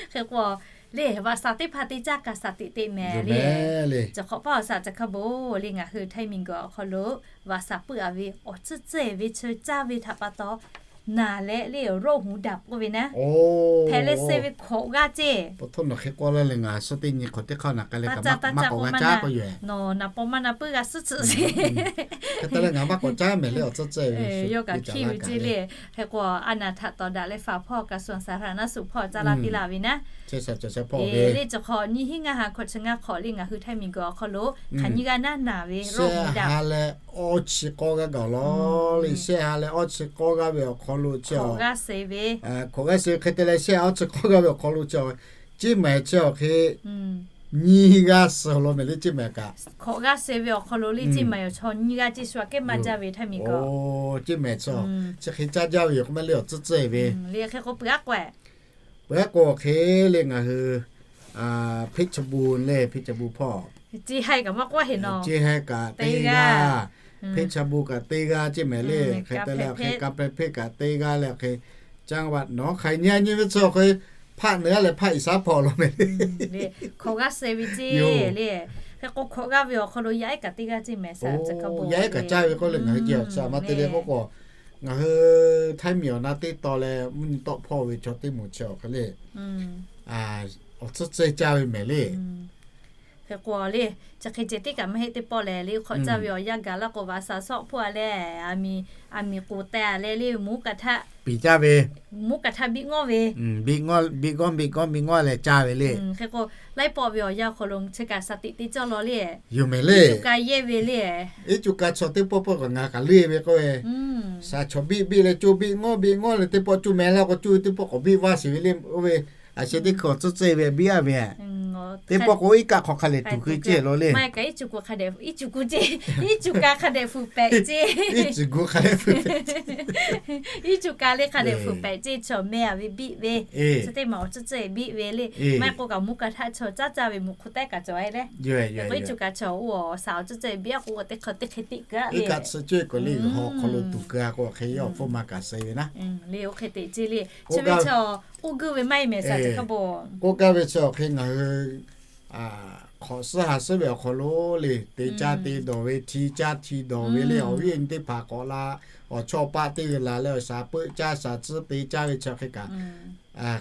Hk'e k'o, le vaꞈ shaˍ teˇ hpaˍ teˇ caˇ kaꞈ shaˍ tiꞈ teˇ mehˍ le. Chi hk'awꞈ paˇ awˬ shaˍ chi hk'aˇ bon le ngaˬ hui Htaiˇ miˬguiˬ awˬ hk'aw lo vaꞈ shaˍ puiˉ-a ve awˬ tcuhˉ tcuhˉ ve chi caˇ ve htaꞈ pa taw, naˬ leh le roˆ huˍ daꞈ k'oˆ ve naˉ, hpehꞈ leh suh ve hkawꞈ g'aˇ ceˇ. Hk'e k'o, ngaˬ suh teˇ nyi hk'awꞈ teˇ hk'aˇ naꞈ k'ai leh kaꞈ maˇ k'awꞈ g'a caˉ k'oˆ yoˬ. Nawˬ naˍ paw maˇ na puiˉ g'a suhˉ tsuhꞈ sheˍ. Hk'e te leh ngaˬ maˇ k'awꞈ caˉ mehˍ le awˬ tcuhˉ tcuhˉ ve, yawˇ kaꞈ hkiˇ ve ceˇ le. Hk'e k'o, a naˬ htaꞈ tawˍ daꞈ leh faˍ hpawˇ kaꞈ suh saˍ htaꞈ naˉ suhˍ hpawˇ caˇ laˇ piˇ laˇ ve naˉ, le chi hk'awꞈ nyiˇ hinˉ ngaˇ ha hkawꞈ chi ngaˇ hk'awꞈ le ngaˬ hui Htaiˇ miˬguiˬ awˬ hk'aw lo hk'aˬ nyiˇ g'aˇ naˉ naˬ ve roˆ huˍ daꞈ leh awˇ chi k'awˇ g'aˇ gaˬ-oˬ law le. Shehˆ ha leh awˇ chi k'awˇ g'aˇ ve awˬ hk'aw lo chi awˬ g'aˇ suh ve, hk'awꞈ g'aˇ suh ve hk'e te leh shehˆ ha awˇ chi k'awˇ g'aˇ ve awˬ hk'aw lo chi awˬ ciˉ mehˍ chi awˬ hk'e nyiˇ g'aˇ suh law mehˍ le ceˇ mehˍ kaꞈ. Hkawꞈ g'aˇ suh ve awˬ hk'aw lo le ceˇ mehˍ, awˬ chaw nyiˇ g'aˇ ceˇ shu aꞈ kehˉ maˇ jaˇ ve htaˇ miˬ kaꞈ. Ceˇ mehˍ chaw, chi hk'e caˇ jaˇ ve yoˬ k'o maˇ le awˬ tcuhˉ tcuhˉ ve. Hk'e k'o peuˬ aˉ k'o, peuˬ aˉ k'o hk'e le ngaˬ hui Hpeˇ Chaˇ Bon le, Hpeˇ Chaˇ Bon hpawˇ, ceˇ haiˇ kaꞈ maˇ k'oˆ heˍ nawˬ, ceˇ haiˇ kaꞈ teˇ g'aˇ, Hpeˇ Chaˇ Bon kaꞈ teˇ g'aˇ ceˇ mehˍ le. Hk'e te leh hk'e Kanˉ Hpeˇ kaꞈ teˇ g'aˇ leh hk'e, caˇ vaꞈ nawˉ hk'ai nyi nyi ve chaw hk'e, hpaˆ naˬ leh hpaˆ iˍ saˉ hpawˇ law mehˍ le. Hkawꞈ g'aˇ suh ve ceˇ le. Hk'e k'o hkawꞈ g'aˇ ve awˬ hk'aw lo yaˇ ehˉ kaꞈ teˇ g'aˇ ceˇ mehˍ, yaˇ ehˉ kaꞈ caˇ ve k'oˆ le ngaˬ hui ce awˬ tcuhˉ maˇ te le k'oˆ k'o, ngaˬ hui Htaiˇ miˬ awˬ na teˇ taw leh mvuhˇ nyi tawˆ hpawˇ ve chaw teˇ moˍ chi awˬ hk'e le, awˬ tcuhˉ tcuhˉ caˇ ve mehˍ le. Hk'e k'o le, chi hk'e ceh tiˉ kaꞈ maˇ heˆ teˇ pawˆ lehˬ le, hkawꞈ caˇ ve awˬ yanˇ gaˬ laˇ k'o, vaꞈ shaˍ shawˆ hpawˇ a leh, aˬ miˍ k'oˍ teh a leh le, mvuhˇ kaꞈ htaˇ piˍ caˇ ve, mvuhˇ kaꞈ htaˇ biˆ ngawˇ ve, biˆ gawˇ biˆ gawˇ biˆ gawˇ biˆ gawˇ leh caˇ ve le. Hk'e k'o laiˉ pawˆ ve awˬ yanˇ awˬ hk'aw lo chi kaꞈ shaˍ tiꞈ te cawˇ law le, yoˬ mehˍ le. Iˉ cu ka yehˇ ve le, iˉ cu ka chaw teˇ pawˆ pawˆ kaꞈ ngaˬ kaꞈ leˇ ve k'oˆ ve, shaˍ chaw biˆ biˆ leh coˇ biˆ ngawˇ biˆ ngawˇ leh teˇ pawˆ coˇ mehˍ laˇ k'o coˇ ve teˇ pawˆ k'awꞈ biˆ vaˇ sheˍ ve le k'oˆ ve, a sheh teˇ hkui awˬ tcuhˉ tcuhˉ ve biˆ a ve, teˇ pawˆ k'o iˉ kaˆ hk'aw hk'a lehˬ tuˬ k'o ceˇ law le. Iˉ cu ka hk'a dehꞈ, iˉ cu ka hk'a dehꞈ fuˍ pehꞈ ceˇ, iˉ cu ka hk'a dehꞈ fuˍ pehꞈ ceˇ, iˉ cu ka le hk'a dehꞈ fuˍ pehꞈ ceˇ, chaw mehˍ a ve biˆ ve, chi teˇ maˬ awˬ tcuhˉ tcuhˉ biˆ ve le. Maˇ heˆ k'o kaꞈ mvuhˇ kaꞈ htaˇ chaw caˇ caˇ ve mvuhˇ hk'oˆ teh kaꞈ cawˬ e le. Hk'e k'o iˉ cu ka chaw oˇ awˬ shaˍ awˬ tcuhˉ tcuhˉ biˆ a k'o teˇ hk'aw teˇ hk'e tiˆ keu a ve, iˉ kaˆ tcuhˉ ceuˇ k'o le, hk'aw lo tuˬ keu a k'o hk'e yawˇ awˬ hpfuhˇ maˇ kaꞈ suh ve naˉ. Le oˇ hk'e te ceˇ le. Chi ve chaw k'oˆ guˇ ve maˇ heˆ mehˍ shaˍ caˬ hk'a bon. K'oˆ gaˇ ve chi awˬ hk'e ngaˬ hui hk'awꞈ suhˉ ha suhˉ ve awˬ hk'aw lo le, te caˇ te dawˬ ve, hti caˇ hti dawˬ ve le, awˬ viˉ awˬ nyi teˇ hpaˍ k'awꞈ la, awˬ chawˇ paˆ teˇ g'uiˬ la leh awˬ shaˍ peuˆ caˇ shaˍ tcuhˉ te caˇ ve chi hk'e kaꞈ,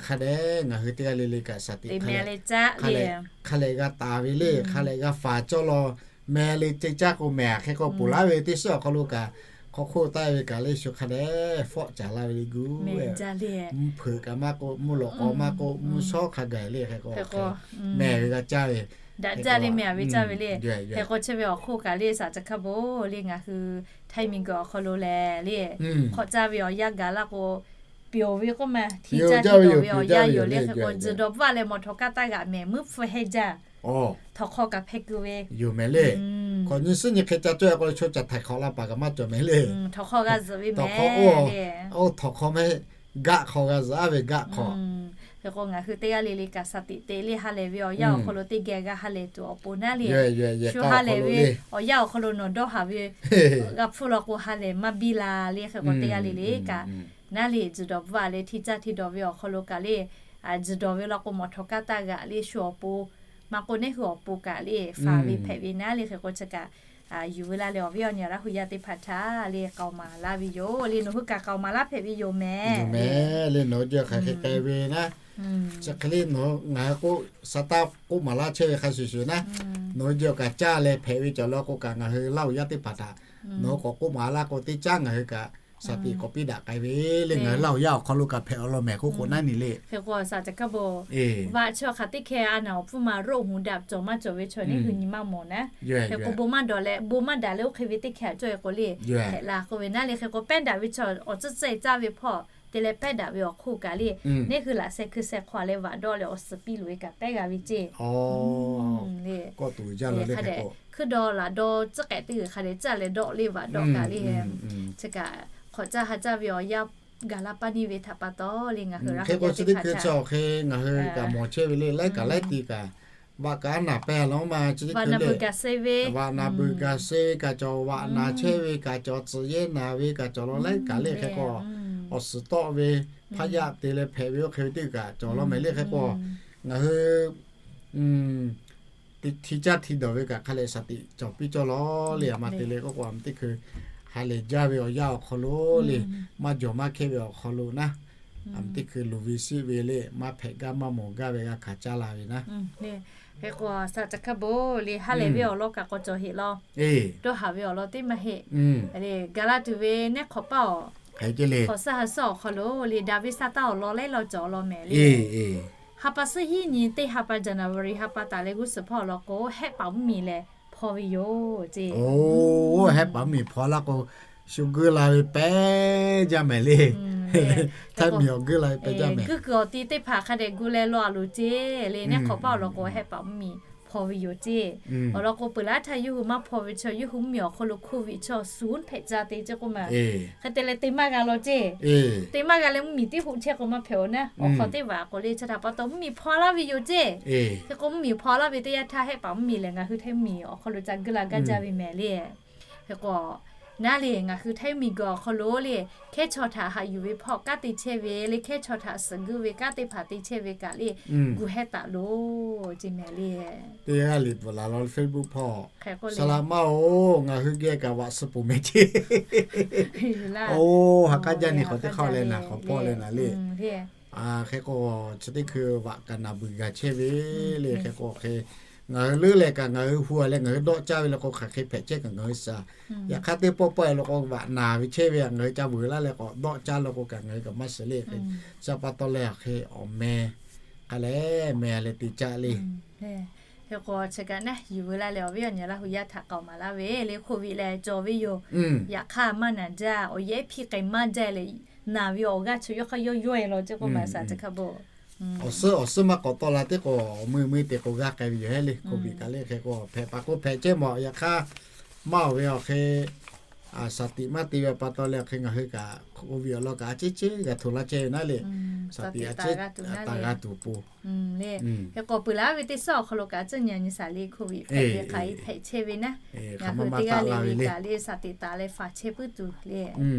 hk'a dehꞈ ngaˬ hui teˇ g'aˇ le le kaꞈ shaˍ tiꞈ hk'a leh, hk'a leh g'a taˍ ve le, hk'a leh g'a faˍ cawˇ law mehˍ le. Te caˇ k'o mehˍ hk'e k'o ponˬ laˇ ve teˇ shiˉ awˬ hk'aw lo kaꞈ, hk'aw hk'oˆ taˆ ve kaꞈ le shu hk'a dehꞈ fawˆ caˍ laˇ ve le guˇ, mvuhˇ hpeuꞈ kaꞈ maˇ k'oˆ, mvuhˇ lawꞈ k'aw maˇ k'oˆ, mvuhˇ shawˉ hk'a gaˬ le hk'e k'o, mehˍ ve g'a caˇ ve, daꞈ jaˇ le mehˍ ve caˇ ve le. Hk'e k'o chi ve awˬ hk'oˆ kaꞈ le shaˍ caˬ hk'a bon le ngaˬ hui Htaiˇ miˬ guiˬ awˬ hk'aw lo lehˬ le, hk'awꞈ caˇ ve awˬ yanˇ gaˬ laˇ k'o, pyawˬ ve k'oˆ ma, hti caˇ hti dawˬ ve awˬ yanˇ yoˬ le. Hk'e k'o tzuhˬ dawˬ bvuhˆ a leh mawˬ htawꞈ kaˇ taˇ g'aꞈ mehˍ, mvuhˇ hpfuh hehnˇ jaˇ, htawꞈ hk'aw kaꞈ hpehˇ keu ve yoˬ mehˍ le. Hk'awꞈ nyi suhˉ nyi hk'e ca cawˇ a k'o le, chaw caˬ htaiˍ hk'awꞈ la paˍ kaꞈ maˇ cawˬ mehˍ le. Htawꞈ hk'aw g'a zuhꞈ ve mehˍ le. Htawꞈ hk'aw mehˍ, gaˆ hk'aw g'a zuhꞈ a ve gaˆ hk'awꞈ. Hk'e k'o ngaˬ hui teˇ g'aˇ le le kaꞈ shaˍ tiꞈ te le ha lehˬ ve awˬ yanˇ awˬ hk'aw lo teˇ geh g'a ha lehˬ tuˬ awˬ pon naˉ le. Shu ha lehˬ ve awˬ yanˇ awˬ hk'aw lo nawˬ dawˇ haˍ ve g'a hpfuhˇ law k'o ha lehˬ maˇ biˇ la le. Hk'e k'o teˇ g'aˇ le le kaꞈ naˉ le, tzuhˬ dawˬ bvuhˆ a leh hti caˇ hti dawˬ ve awˬ hk'aw lo kaꞈ le, tzuhˬ dawˬ ve law k'o mawˬ htawꞈ kaˇ taˇ g'aꞈ le shu awˬ pon, maˇ k'oˆ neˇ hui awˬ pon kaꞈ le faˍ ve hpehꞈ ve naˉ le. Hk'e k'o chi kaꞈ yuˬ ve laˇ leh awˬ viˉ awˬ nyi Laˇ huˍ yaˇ teˇ hpaˍ htaꞈ le k'aoˍ maˍ laˇ ve yoˬ le. Nawˬ hui kaꞈ k'aoˍ maˍ laˇ hpehꞈ ve yoˬ mehˍ. Yoˬ mehˍ le. Nawˬ hui jawˇ hk'aˬ hk'e k'ai ve naˉ, chi hk'e le nawˬ ngaˬ hui k'oˆ sa taˇ k'oˆ maˍ laˇ chehˇ ve hk'a shuˍ shuˍ naˉ, nawˬ hui jawˇ kaꞈ caˇ leh hpehꞈ ve cawˬ law k'o kaꞈ ngaˬ hui Laˇ huˍ yaˇ teˇ hpaˍ htaꞈ nawˬ hui k'awꞈ k'oˆ maˍ laˇ k'o teˇ caˉ ngaˬ hui kaꞈ shaˍ tiꞈ k'awꞈ piˇ daꞈ k'ai ve le. Ngaˬ hui Laˇ huˍ yaˇ awˬ hk'aw lo kaꞈ hpehꞈ awˬ lawn mehˍ k'oˆ k'o naˉ nyi le. Hk'e k'o shaˍ caˬ hk'a bon, vaꞈ chaw hk'aˬ teˇ hkeh a naˬ awˬ hpfuhˇ ma roˆ hoꞈ daꞈ cawˬ maˇ cawˬ ve chaw neˇ hui nyi maˇ mawˬ naˉ. Hk'e k'o bon maˇ dawˬ leh bon maˇ daꞈ leh oˇ hk'e ve teˇ hkeh a cawˇ e k'o le, hpehꞈ la k'oˆ ve naˉ le. Hk'e k'o pehˇ daꞈ ve chaw awˬ tcuhˉ tcuhˉ caˇ ve hpawˇ te leh pehˇ daꞈ ve awˬ hk'oˆ kaꞈ le, neˇ hui laꞈ sheh hkui sheh hk'aw leh vaꞈ dawˆ leh awˬ suhˍ piˇ loꞈ e kaꞈ pehˇ g'a ve ceˇ. Hk'e hk'a dehꞈ hkui dawˇ laꞈ dawˇ tcuhˉ k'ehꞈ teˇ g'uiˬ hk'a dehꞈ caˇ leh dawˆ le vaꞈ dawˆ kaꞈ le, chi kaꞈ hk'awꞈ caˇ ha caˇ ve awˬ yanˇ gaˬ la paˇ neˇ ve htaꞈ pa taw le ngaˬ hui Laˇ huˍ yaˇ teˇ hpaˍ htaꞈ kaꞈ mawˬ chehˇ ve le. Laiˉ kaꞈ laiˉ ti kaꞈ vaꞈ kaꞈ a naˬ pehˇ law ma chi teˇ hkui le, vaꞈ naˬ beuˬ gaˬ se ve kaꞈ cawˬ, vaꞈ naˬ chehˇ ve kaꞈ cawˬ, tcuhꞈ yehˇ naˬ ve kaꞈ cawˬ law laiˉ kaꞈ le. Hk'e k'o awˬ suhˍ tawˆ ve hpaˇ yaˇ te leh hpehꞈ ve oˇ hk'e ve teˇ g'uiˬ kaꞈ cawˬ law mehˍ le. Hk'e k'o ngaˬ hui hti caˇ hti dawˬ ve kaꞈ hk'a lehˬ shaˍ tiꞈ cawˬ piˇ cawˇ law le. A ma te le k'oˆ k'o a ma teˇ hkui ha lehˬ jaˇ ve awˬ yanˇ awˬ hk'aw lo le, maˇ jawˬ maˇ hkehˇ ve awˬ hk'aw lo naˉ, a ma teˇ hkui luˬ ve siˆ ve le maˇ hpehꞈ gaˇ maˇ mawˬ gaˇ ve g'a hkanˍ caˇ la ve naˉ. Hk'e k'o shaˍ caˬ hk'a bon le ha lehˬ ve awˬ lawn kaꞈ k'awꞈ cawˬ heꞈ law, dawˇ haˍ ve awˬ lawn teˇ maˇ heˆ. Gaˬ la tuˬ ve neˇ hk'awꞈ paˇ awˬ hk'awꞈ suhˉ ha suhˉ awˬ hk'aw lo le daꞈ ve sa taˇ awˬ lawn laiˉ lawn cawˬ law mehˍ le. Ha pa suhˉ hiˉ nyi teˇ ha pa January ha pa taˍ leh g'uˇ suhˍ hpawˇ awˬ lawn k'o Hehˆ paˍ mvuhˇmiˬ lehˬ hpaw ve yoˬ ceˇ. Oˇ, Hehˆ paˍ mvuhˇmiˬ hpaw laˇ k'o shu guˇ la ve pehˇ jaˇ mehˍ le. Htaiˇ miˬ awˬ guˇ la ve pehˇ jaˇ mehˍ. Guˇ kuiˬ awˬ ti teˇ hpaˍ hk'a dehꞈ gu leh law a loˍ ceˇ le. Neˇ hk'awꞈ paˇ awˬ lawn k'o Hehˆ paˍ mvuhˇmiˬ hpaw ve yoˬ ceˇ. Awˬ lawn k'o, peuˬ laˇ htaˇ yawˇ hui maˇ hpaw ve chaw, yawˇ hui mvuhˇmiˬ awˬ hk'aw lo hk'oˆ viꞈ chaw suhˍ hpehꞈ ca te ceˇ k'oˆ ma. Hk'e te leh te maˇ g'a law ceˇ. Te maˇ g'a leh mvuhˇmiˬ tiˉ hoꞈ chehˇ k'o maˇ hpehꞈ-oˬ naˉ. Awˬ hk'aw teˇ vaꞈ k'o le, chi htaꞈ pa taw mvuhˇmiˬ hpaw laˇ ve yoˬ ceˇ. Hk'e k'o mvuhˇmiˬ hpaw laˇ ve teˇ yanˇ htaˇ, hehˆ paˍ mvuhˇmiˬ lehˬ ngaˬ hui htaiˇ mvuhˇmiˬ awˬ hk'aw lo ca guˇ la gaˇ jaˇ ve mehˍ le. Hk'e k'o, naˉ le ngaˬ hui htaiˇ mvuhˇmiˬ g'uiˬ awˬ hk'aw lo le, hkehˉ chaw htaꞈ haꞈ yuˬ ve hpawˇ kanˉ te chehˇ ve le, hkehˉ chaw htaꞈ suhˍ guˇ ve kanˉ teˇ hpaˍ te chehˇ ve kaꞈ le, gu hehˉ taˍ loˬ ceˇ mehˍ le. Teˇ g'aˇ liꞈ bvuhꞈ laˬ law Facebook hpawˇ, Saˍ laꞈ maˇ-oˬ, ngaˬ hui geh kaꞈ vaꞈ suh poˬ mehˍ ceˇ. Oˇ, ha k'aˉ jaˇ ni hk'awꞈ teˇ hk'aˇ leh naˬ hk'awꞈ hpawˇ leh naˬ le. Hk'e k'o, chi teˇ hkui vaꞈ kaꞈ naˬ beuˬ gaˬ chehˇ ve le. Hk'e k'o hk'e, ngaˬ hui leuˉ leh kaꞈ ngaˬ hui hu-a leh ngaˬ hui dawˆ caˇ ve le k'o, hk'aˬ hk'e hpehꞈ chehˇ kaꞈ ngaˬ hui shaˍ. Yaꞈ hk'aˇ teˇ pawˆ pawˆ-e lo k'o vaꞈ naˬ ve chehˇ ve ngaˬ hui ca vuiˬ laˇ leh k'awꞈ dawˆ caˇ lo k'o kaꞈ ngaˬ hui kaꞈ maˇ shiˍ le. Hk'e chi pa taw leh hk'e awˬ meh k'ai leh meh leh te caˇ le. Hk'e k'o chi kaꞈ naˉ yuˬ veu laˇ leh awˬ viˉ awˬ nyi Laˇ hu yaˇ htaꞈ k'aoˍ maˍ laˇ ve le, hk'oˆ viꞈ leh cawˬ ve yoˬ. Yaꞈ hk'aˇ maˇ naˬ jaˇ, awˬ yehˉ hpiˇ k'ai maˇ jaˇ leh, naˬ ve awˬ g'aˇ chi yawˇ hk'aˇ yawˇ yawˇ-e law ceˇ k'oˆ ma saˍ teˇ hk'a bon. Awˬ suhˉ awˬ suhˉ maˇ k'awꞈ tawˆ la teˇ k'o, awˬ meuˇ meuˇ te k'o g'aˇ k'ai ve yoˬ hehˉ le. Hk'oˆ viꞈ kaꞈ le hk'e k'o hpehꞈ pa k'o hpehꞈ chehˇ mawˬ. Yaꞈ hk'aˇ maˇ awˬ ve awˬ hk'e shaˍ tiꞈ maˇ te ve pa taw leh awˬ hk'e ngaˬ hui kaꞈ hk'oˆ viꞈ awˬ lawn kaꞈ a ciˉ ciˉ g'a htoꞈ laˇ chehˇ ve naˉ le. Shaˍ tiꞈ a ciˉ taˍ g'a tuˬ po. Hk'e k'o peuˬ laˇ ve teˇ suhˉ awˬ hk'aw lo kaꞈ tcuhˇ nyi nyi shaˍ le hk'oˆ viꞈ hpehꞈ ve hk'aˬ hk'e hpehꞈ chehˇ ve naˉ, ngaˬ hui teˇ g'aˇ le le kaꞈ le shaˍ tiꞈ taˍ leh faˍ chehˇ puiˉ tuˬ le.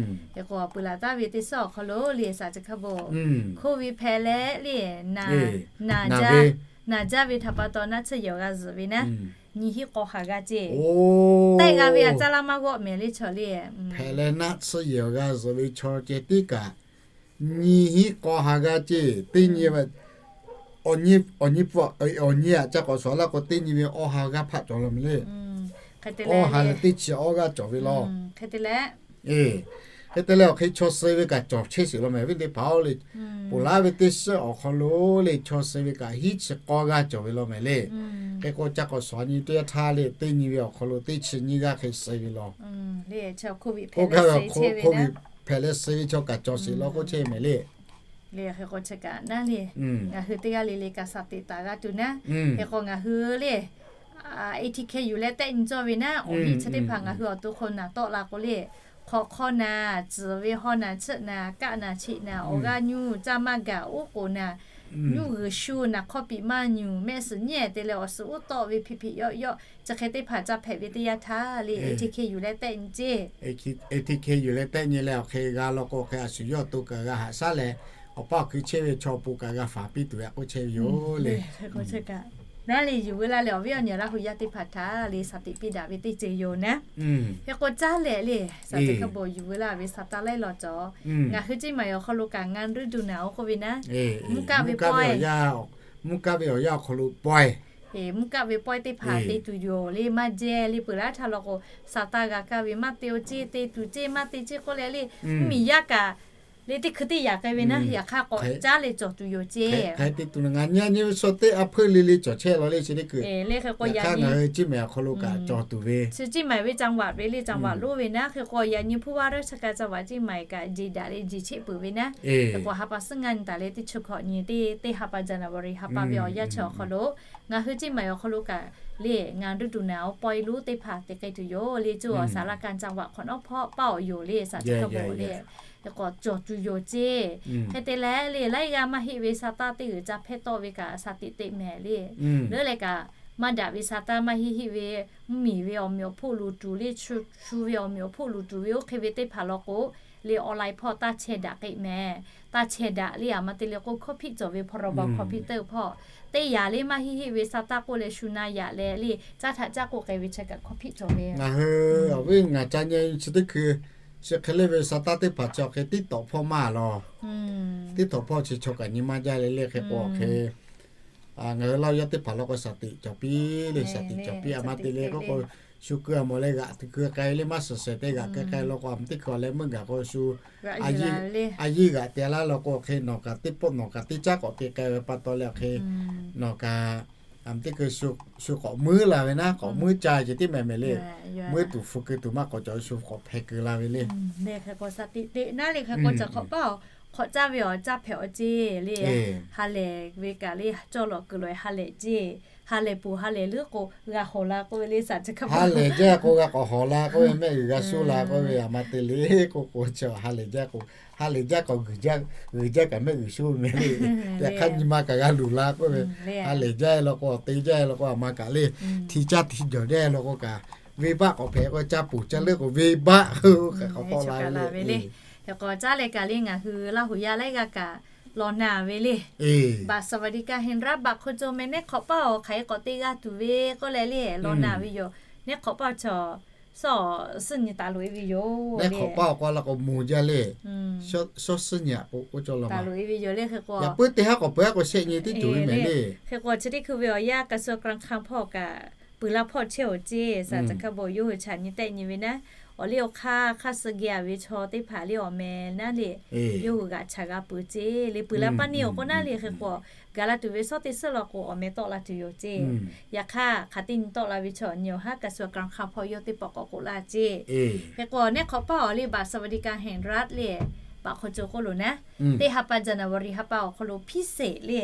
Hk'e k'o peuˬ laˬ taˍ ve teˇ suhˉ awˬ hk'aw lo le saˍ chi hk'a bon, hk'oˆ viꞈ hpehꞈ leh le, naˬ jaˇ ve htaꞈ pa taw naˆ tsuhˇ yehˬ awˬ g'a zuhꞈ ve naˉ, nyi hiˆ k'aw haˍ g'a ceˇ. Tehˆ g'a ve a caˇ laˇ maˇ g'awˆ mehˍ le chaw le. Hpehꞈ leh naˆ tsuhˇ yehˬ awˬ g'a zuhꞈ ve chaw ceh tiˉ kaꞈ nyi hiˆ k'aw haˍ g'a ceˇ. Teˇ nyi awˬ nyi, awˬ nyi aꞈ ca k'awꞈ shawˍ laˇ k'o teˇ nyi ve awˇ ha g'aˇ hpaˆ cawˬ law mehˍ le. Awˇ ha leh teˇ chi awˇ g'aˇ cawˬ ve law. Hk'e te leh awˬ hk'e chaw suh ve kaꞈ cawˬ chehˇ sheˍ law mehˍ ve teˇ hpaˍ-oˬ le. Peuˬ laˇ ve teˇ suhˉ awˬ hk'aw lo le chaw suh ve kaꞈ hiˉ chi k'awˇ g'aˇ cawˬ ve law mehˍ le. Hk'e k'o ca k'awꞈ shawˍ nyi teˇ yanˇ htaˇ le teˇ nyi ve awˬ hk'aw lo teˇ chi nyiˇ g'aˇ hk'e suh ve law. Oˇ hk'e ve hk'oˆ viꞈ hpehꞈ leh suh ve chaw kaꞈ cawˬ sheˍ law k'oˆ chehˇ mehˍ le. Hk'e k'o chi kaꞈ naˉ le, ngaˬ hui teˇ g'aˇ le le kaꞈ shaˍ tiꞈ taˍ g'a tuˬ naˉ. Hk'e k'o ngaˬ hui le A T K yuˬ leh tehˆ nyi cawˇ ve naˉ, awˬ hiˆ chi teˇ hpaˍ ngaˬ hui awˬ to hk'aw naˬ tawˆ la k'o le, hk'awꞈ hk'aw naˬ, tcuhˍ ve haw naˬ, chiˆ naˬ, kaˆ naˬ, cheꞈ naˬ, awˬ g'aˇ nyuˇ caˇ maˇ gaˬ, oˉ k'oˍ naˬ, nyuˇ g'uiˬ shu naˬ, hk'awˇ piꞈ maˇ nyuˬ, mehˆ suhˍ nyiˉ te leh awˬ suhˍ uˉ tawˆ ve hpiꞈ hpiꞈ yawˆ yawˆ chi hk'e teˇ hpaˍ ca hpehꞈ ve teˇ yanˇ htaˇ le, A T K yuˬ leh tehˆ nyi ceˇ. A T K yuˬ leh tehˆ nyi leh awˬ hk'e g'a law k'o hk'e a shu yawˇ awˬ to kaꞈ g'a haꞈ shaˉ leh, awˬ paˇ awˬ hkui chehˇ ve chaw awˬ pon kaꞈ g'a faˍ piˇ tuˬ ve k'oˆ chehˇ ve yoˬ le. Naˉ le yuˬ veu laˇ leh awˬ viˉ awˬ nyi Laˇ hu yaˇ teˇ hpaˍ htaꞈ le shaˍ tiꞈ piˇ daꞈ ve teˇ ceuˬ yoˬ naˉ. Hk'e k'o caˇ leh le shaˍ tiꞈ hk'a bon yuˬ veu laˇ ve shaˍ taˇ laiˉ law cawˬ. Ngaˬ hui Ceˇ maiˍ awˬ hk'aw lo kaꞈ ngaˇ ruˇ duˬ naˬ-oˬ k'oˆ ve naˉ, mvuhˇ kaˆ ve pawehˇ, mvuhˇ kaˆ ve awˬ yanˇ awˬ hk'aw lo pawehˇ, mvuhˇ kaˆ ve pawehˇ teˇ hpaˍ te tuˬ yoˬ le. Maˇ jehˇ le peuˬ laˇ htaˇ law k'o, shaˍ taˇ g'a kaˇ ve maˇ te o ceˇ, te tuˬ ceˇ maˇ te ceˇ k'oˆ leh le, mvuhˇmiˬ yaˇ kaꞈ le teˇ hkui teˇ yaꞈ k'ai ve naˉ, yaꞈ hk'aˇ k'awꞈ caˉ leh cawˬ tuˬ yoˬ ceˇ. Hk'e te tuˬ ngaˬ nyi nyi ve shaw teˇ a hpeuˇ le le cawˬ chehˇ law le chi teˇ hkui. Le hk'e k'o yaꞈ hk'aˇ ngaˬ hui Ceˇ maiˍ awˬ hk'aw lo kaꞈ cawˬ tuˬ ve, chi Ceˇ maiˍ ve จังหวัด ve le จังหวัด lonˉ ve naˉ. Hk'e k'o yaꞈ nyi hpuˇ vaˇ raˇ chi kaꞈ จังหวัด Ceˇ maiˍ kaꞈ jeˬ daꞈ le jeˬ cheˆ peuˬ ve naˉ. Hk'e k'o ha pa suhˉ ngaˇ nyi taˍ leh teˇ chi hkawꞈ nyi teˇ ha pa January ha pa ve awˬ yanˇ chi awˬ hk'aw lo ngaˬ hui Ceˇ maiˍ awˬ hk'aw lo kaꞈ le ngaˇ ruˇ duˬ naˬ-oˬ pawehˇ lonˉ teˇ hpaˍ te k'ai tuˬ yoˬ le. Cuˇ awˬ saˍ laˇ kaꞈ จังหวัด hk'awꞈ nawˉ hpawˇ paˇ awˬ yoˬ le shaˍ tiꞈ hk'a bon le. Hk'e k'o cawˬ tuˬ yoˬ ceˇ. Hk'e te leh le laiˉ g'aˇ maˇ heˆ ve shaˍ taˇ teˇ g'uiˬ ca hpehˇ tawˆ ve kaꞈ shaˍ tiꞈ teꞈ mehˍ le. Leuˉ leh kaꞈ maˇ daꞈ ve shaˍ taˇ maˇ heˆ heˆ ve mvuhˇmiˬ ve awˬ meꞈ awˬ hpoˆ luˬ tuˬ le, shu shu ve awˬ meꞈ awˬ hpoˆ luˬ tuˬ ve oˇ hk'e ve teˇ hpaˍ law k'o le online hpawˇ taˇ chehˇ daꞈ k'ai mehˍ. Taˇ chehˇ daꞈ le a ma te le k'o hkawˇ hpiˆ cawˬ ve พรบ คอมพิวเตอร์ hpawˇ teˇ yaꞈ le maˇ heˆ heˆ ve shaˍ taˇ k'oˆ leh shu na yaꞈ leh le caˇ htaꞈ caˇ k'oˆ k'ai ve chi kaꞈ hkawˇ hpiˆ cawˬ ve. Ngaˬ hui awˬ viˉ ngaˬ ca nyi chi teˇ hkui chi hk'e le ve shaˍ taˇ teˇ hpaˍ chi awˬ hk'e tiˉ tawꞈ hpawˇ maˇ law. Tiˉ tawꞈ hpawˇ chi chaw kaꞈ nyi maˇ jaˇ le le hk'e k'o awˬ hk'e ngaˬ hui Laˇ hu yaˇ teˇ hpaˍ law k'o shaˍ tiꞈ cawˬ piˇ le, shaˍ tiꞈ cawˬ piˇ a ma te le k'oˆ k'o shu keu a mawˬ leh g'aꞈ te keu k'ai le maˇ suhˍ shehˍ te g'aꞈ keu k'ai law k'o a ma teˇ hkui leh meuˇ gaˬ k'o shu a yiˇ g'aꞈ te laˇ law k'o hk'e nawˬ kaꞈ teˇ pawˆ nawˬ kaꞈ teˇ caˉ k'awꞈ te k'ai ve pa taw leh awˬ hk'e nawˬ kaꞈ a ma teˇ hkui shu k'awꞈ muiˉ la ve naˉ, k'awꞈ muiˉ ca ce tiˉ mehˍ mehˍ le. Muiˉ tuˬ hpu keu tuˬ maˇ k'awꞈ cawˬ shu k'awꞈ hpeh keu la ve le. Hk'e k'o shaˍ tiꞈ teꞈ naˉ le hk'e k'o ca hk'awꞈ paˇ-oˬ. hk'awꞈ caˇ ve awˬ caˇ hpehꞈ awˬ ceˇ le. Ha lehˬ ve kaꞈ le, cawˇ lawꞈ kuiˬ lawꞈ e ha lehˬ ceˇ. Ha lehˬ poˬ ha lehˬ leuˉ k'o g'a hawˍ la k'oˆ ve le, saˍ tcuh hk'a ha lehˬ jaˇ k'o g'a k'awꞈ hawˍ la k'oˆ ve, mehˆ g'uiˬ g'a shuˉ la k'oˆ ve, aˬ ma te le k'o k'o chi ha lehˬ jaˇ k'o, ha lehˬ jaˇ k'awꞈ g'uiˬ jaˇ, g'uiˬ jaˇ kaꞈ mehˆ g'uiˬ shuˉ ve meh le. Yaꞈ hk'aˇ nyi ma kaꞈ g'a luˬ la k'oˆ ve, ha lehˬ jaˇ law k'o, awˬ te jaˇ law k'o, aˬ ma kaꞈ le, hti caˇ hti jawˬ jaˇ law k'o kaꞈ, venˇ baˆ k'awꞈ hpehꞈ k'o, caˇ poˬ caˇ leuˉ k'o venˇ baˆ k'awꞈ k'awꞈ la ve le. Hk'e k'o caˇ leh kaꞈ le, ngaˬ hui Laˇ huˍ yaˇ laiˉ g'aˇ kaꞈ law na ve le. Baꞈ สวัสดิการแห่งรัฐ baꞈ hk'o co meh nehˉ hk'awꞈ paˇ awˬ hk'aˬ hk'e k'awꞈ te g'a tuˬ ve k'oˆ leh le, law na ve yoˬ. Nehˉ hk'awꞈ paˇ chaw sawˉ suhˉ nyi taˍ loꞈ e ve yoˬ. Nehˉ hk'awꞈ paˇ awˬ k'o la k'o moˬ jaˇ le. Sawˉ suhˉ nyi k'o k'oˆ cawˇ law taˍ loꞈ e ve yoˬ le. Hk'e k'o yaꞈ puiˉ teˇ haˉ k'awꞈ peuˬ a k'o shehˆ nyi tiˉ tuˬ ve meh le. Hk'e k'o chi teˇ hkui ve awˬ yanˇ กระทรวงการคลัง hpawˇ kaꞈ peuˬ laˇ hpawˇ chehˇ awˬ ceˇ, saˍ tcuh hk'a bawˬ yawˇ hui chaꞈ nyi tehˆ nyi ve naˉ, awˬ liˇ awˬ hk'aˇ hk'aˇ suh geh a ve chaw teˇ hpaˍ le awˬ meh naˉ le, yawˇ hui g'aꞈ chaꞈ g'a peuˬ ceˇ le. Peuˬ laˇ paˇ neˇ awˬ k'o naˉ le. Hk'e k'o gaˬ la tuˬ ve sawˉ teˇ suhˉ law k'o awˬ meh tawˆ la tuˬ yoˬ ceˇ. Yaꞈ hk'aˇ hk'aˬ teˇ nyi tawˆ la ve chaw awˬ nyi awˬ haˉ กระทรวงการคลัง hpawˇ yawˇ teˇ pawˆ k'awꞈ k'oˆ laˇ ceˇ. Hk'e k'o nehˉ hk'awꞈ paˇ awˬ le บัตรสวัสดิการแห่งรัฐ le, baꞈ hk'o co k'oˆ loˬ naˉ, teˇ ha pa January ha pa awˬ hk'aw lo piˇ sheˍ le,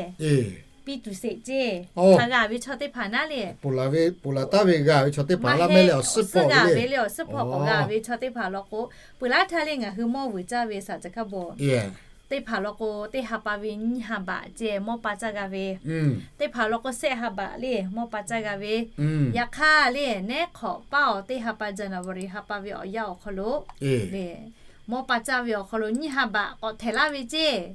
piˇ tuˬ sheˍ ceˇ. Hk'a g'a ve chaw teˇ hpaˍ naˉ le, ponˬ laˬ taˉ ve g'a ve chaw teˇ hpaˍ laˇ mehˉ le, awˬ suhˉ g'a ve le, awˬ suhˉ hpawˇ k'awꞈ g'a ve chaw teˇ hpaˍ law k'o, peuˬ laˇ htaˇ le ngaˬ hui mawˇ vuiˬ caˇ ve saˍ tcuh hk'a bawˬ teˇ hpaˍ law k'o, teˇ ha pa ve nyiˇ ha baꞈ ceh mawˇ pa caˇ g'a ve, teˇ hpaˍ law k'o shehˆ ha baꞈ le mawˇ pa caˇ g'a ve. Yaꞈ hk'aˇ le nehˉ hk'awꞈ paˇ awˬ teˇ ha pa January ha pa ve awˬ yanˇ awˬ hk'aw lo le, mawˇ pa caˇ ve awˬ hk'aw lo nyiˇ ha baꞈ k'awꞈ htehꞈ laˇ ve ceˇ.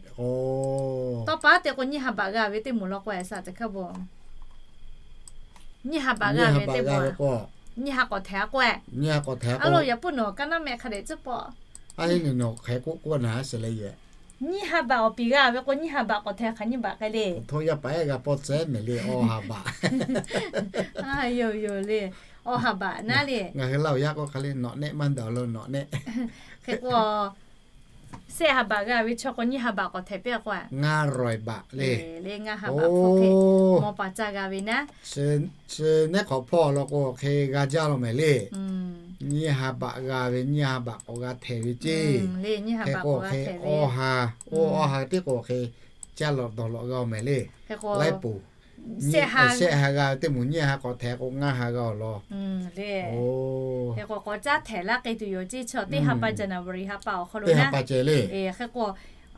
Tawˇ pa te k'o nyiˇ ha baꞈ g'a ve teˇ moˍ law k'o, saˍ tcuh hk'a bawˬ nyiˇ ha baꞈ g'a ve teˇ moˍ, nyiˇ ha k'awꞈ htehꞈ a k'o, a lo yaꞈ puiˉ nawˬ kaˇ naˉ meh hk'a dehꞈ tcuhˉ pawˆ, a heˆ nawˬ hk'aˬ hk'e k'oˆ k'oˆ naˉ sheˍ le yehˬ. Nyiˇ ha baꞈ awˬ piˍ g'a ve k'o, nyiˇ ha baꞈ k'awꞈ htehꞈ hk'aˬ nyiˇ baꞈ k'ai le. Hto yaˇ paˍ ehˉ g'a pawˇ tcuh meh le, awˇ ha baꞈ. Yoˬ yoˬ le, awˇ ha baꞈ naˉ le. Ngaˬ hui Laˇ huˍ yaˇ k'o hk'a le, nawꞈ nehˆ maˇ daꞈ lo nawꞈ nehˆ. Hk'e k'o shehˆ ha baꞈ g'a ve chaw k'o nyiˇ ha baꞈ k'awꞈ htehꞈ piˇ a k'o, ngaˇ rawˍ baꞈ le, le ngaˇ ha baꞈ hpawˇ hk'e mawˇ pa caˇ g'a ve naˉ, chi nehˉ hk'awꞈ hpawˇ law k'o hk'e g'a jaˇ law meh le. Nyiˇ ha baꞈ g'a ve, nyiˇ ha baꞈ k'awꞈ g'a htehꞈ ve ceˇ. Hk'e k'o hk'e awˇ ha, oˇ awˇ ha teˇ k'o hk'e caˇ lawꞈ dawˬ lawꞈ g'a meh le. Laiˉ poˍ shehˆ ha g'a ve teˇ moˍ nyiˇ ha k'awꞈ htehꞈ k'o ngaˇ ha g'a awˬ lawn. Hk'e k'o k'awꞈ caˉ htehꞈ laˇ k'e tuˬ yoˬ ceˇ, chaw teˇ ha pa January ha pa awˬ hk'aw lo naˉ. Hk'e k'o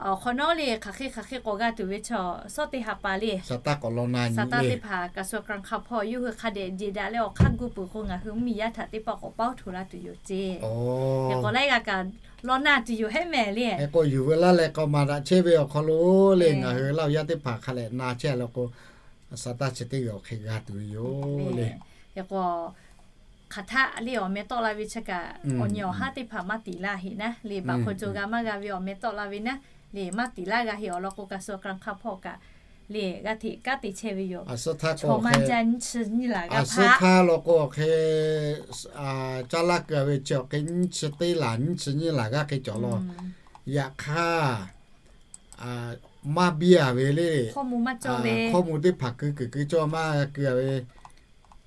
awˬ hk'awꞈ nawˉ le hk'aˬ hk'e hk'aˬ hk'e k'awꞈ g'a tuˬ ve chaw sawˉ teˇ ha pa le, saˍ taˇ k'awꞈ law na nyi le. Saˍ taˇ teˇ hpaˍ กระทรวงการคลัง hpawˇ yawˇ hui hk'a dehꞈ jeˬ daꞈ leh awˬ hk'aˇ gu peuˬ k'o ngaˬ hui mvuhˇmiˬ yaˇ htaꞈ teˇ pawˆ k'awꞈ paoˇ hto laˇ tuˬ yoˬ ceˇ. Hk'e k'o laiˉ g'aˇ kaꞈ law na tuˬ yoˬ hehˉ meh le. Hk'e k'o yuˬ veu laˇ leh k'aw maˍ daꞈ chehˇ ve awˬ hk'aw lo le, ngaˬ hui Laˇ huˍ yaˇ teˇ hpaˍ hk'a lehꞈ na chehˇ a law k'o, saˍ taˇ chi teˇ g'aˇ awˬ hk'e g'a tuˬ ve yoˬ le. Hk'e k'o hk'aˬ htaˆ le awˬ meh tawˆ la ve chi kaꞈ awˬ nyi awˬ haˉ teˇ hpaˍ maˇ tiˍ laˇ heꞈ naˉ le, baꞈ hk'o co g'a maˇ g'a ve awˬ meh tawˆ la ve naˉ le, maˇ tiˍ laˇ g'a heꞈ awˬ lawn k'o, กระทรวงการคลัง hpawˇ kaꞈ le g'aˇ hteꞈ kanˉ te chehˇ ve yoˬ. Chaw maˇ jaˇ nyiˇ chi nyiˇ laˬ g'aˇ hpaˇ law k'o hk'e caˇ laˇ keu ve chi awˬ hk'e nyiˇ chi teˇ laˬ nyiˇ chi nyiˇ laˬ g'aˇ hk'e cawˬ law. Yaꞈ hk'aˇ maˇ biˇ a ve le, hkawˇ mvuh teˇ hpaˍ keu kuiˬ keu cawˇ maˇ keu a ve,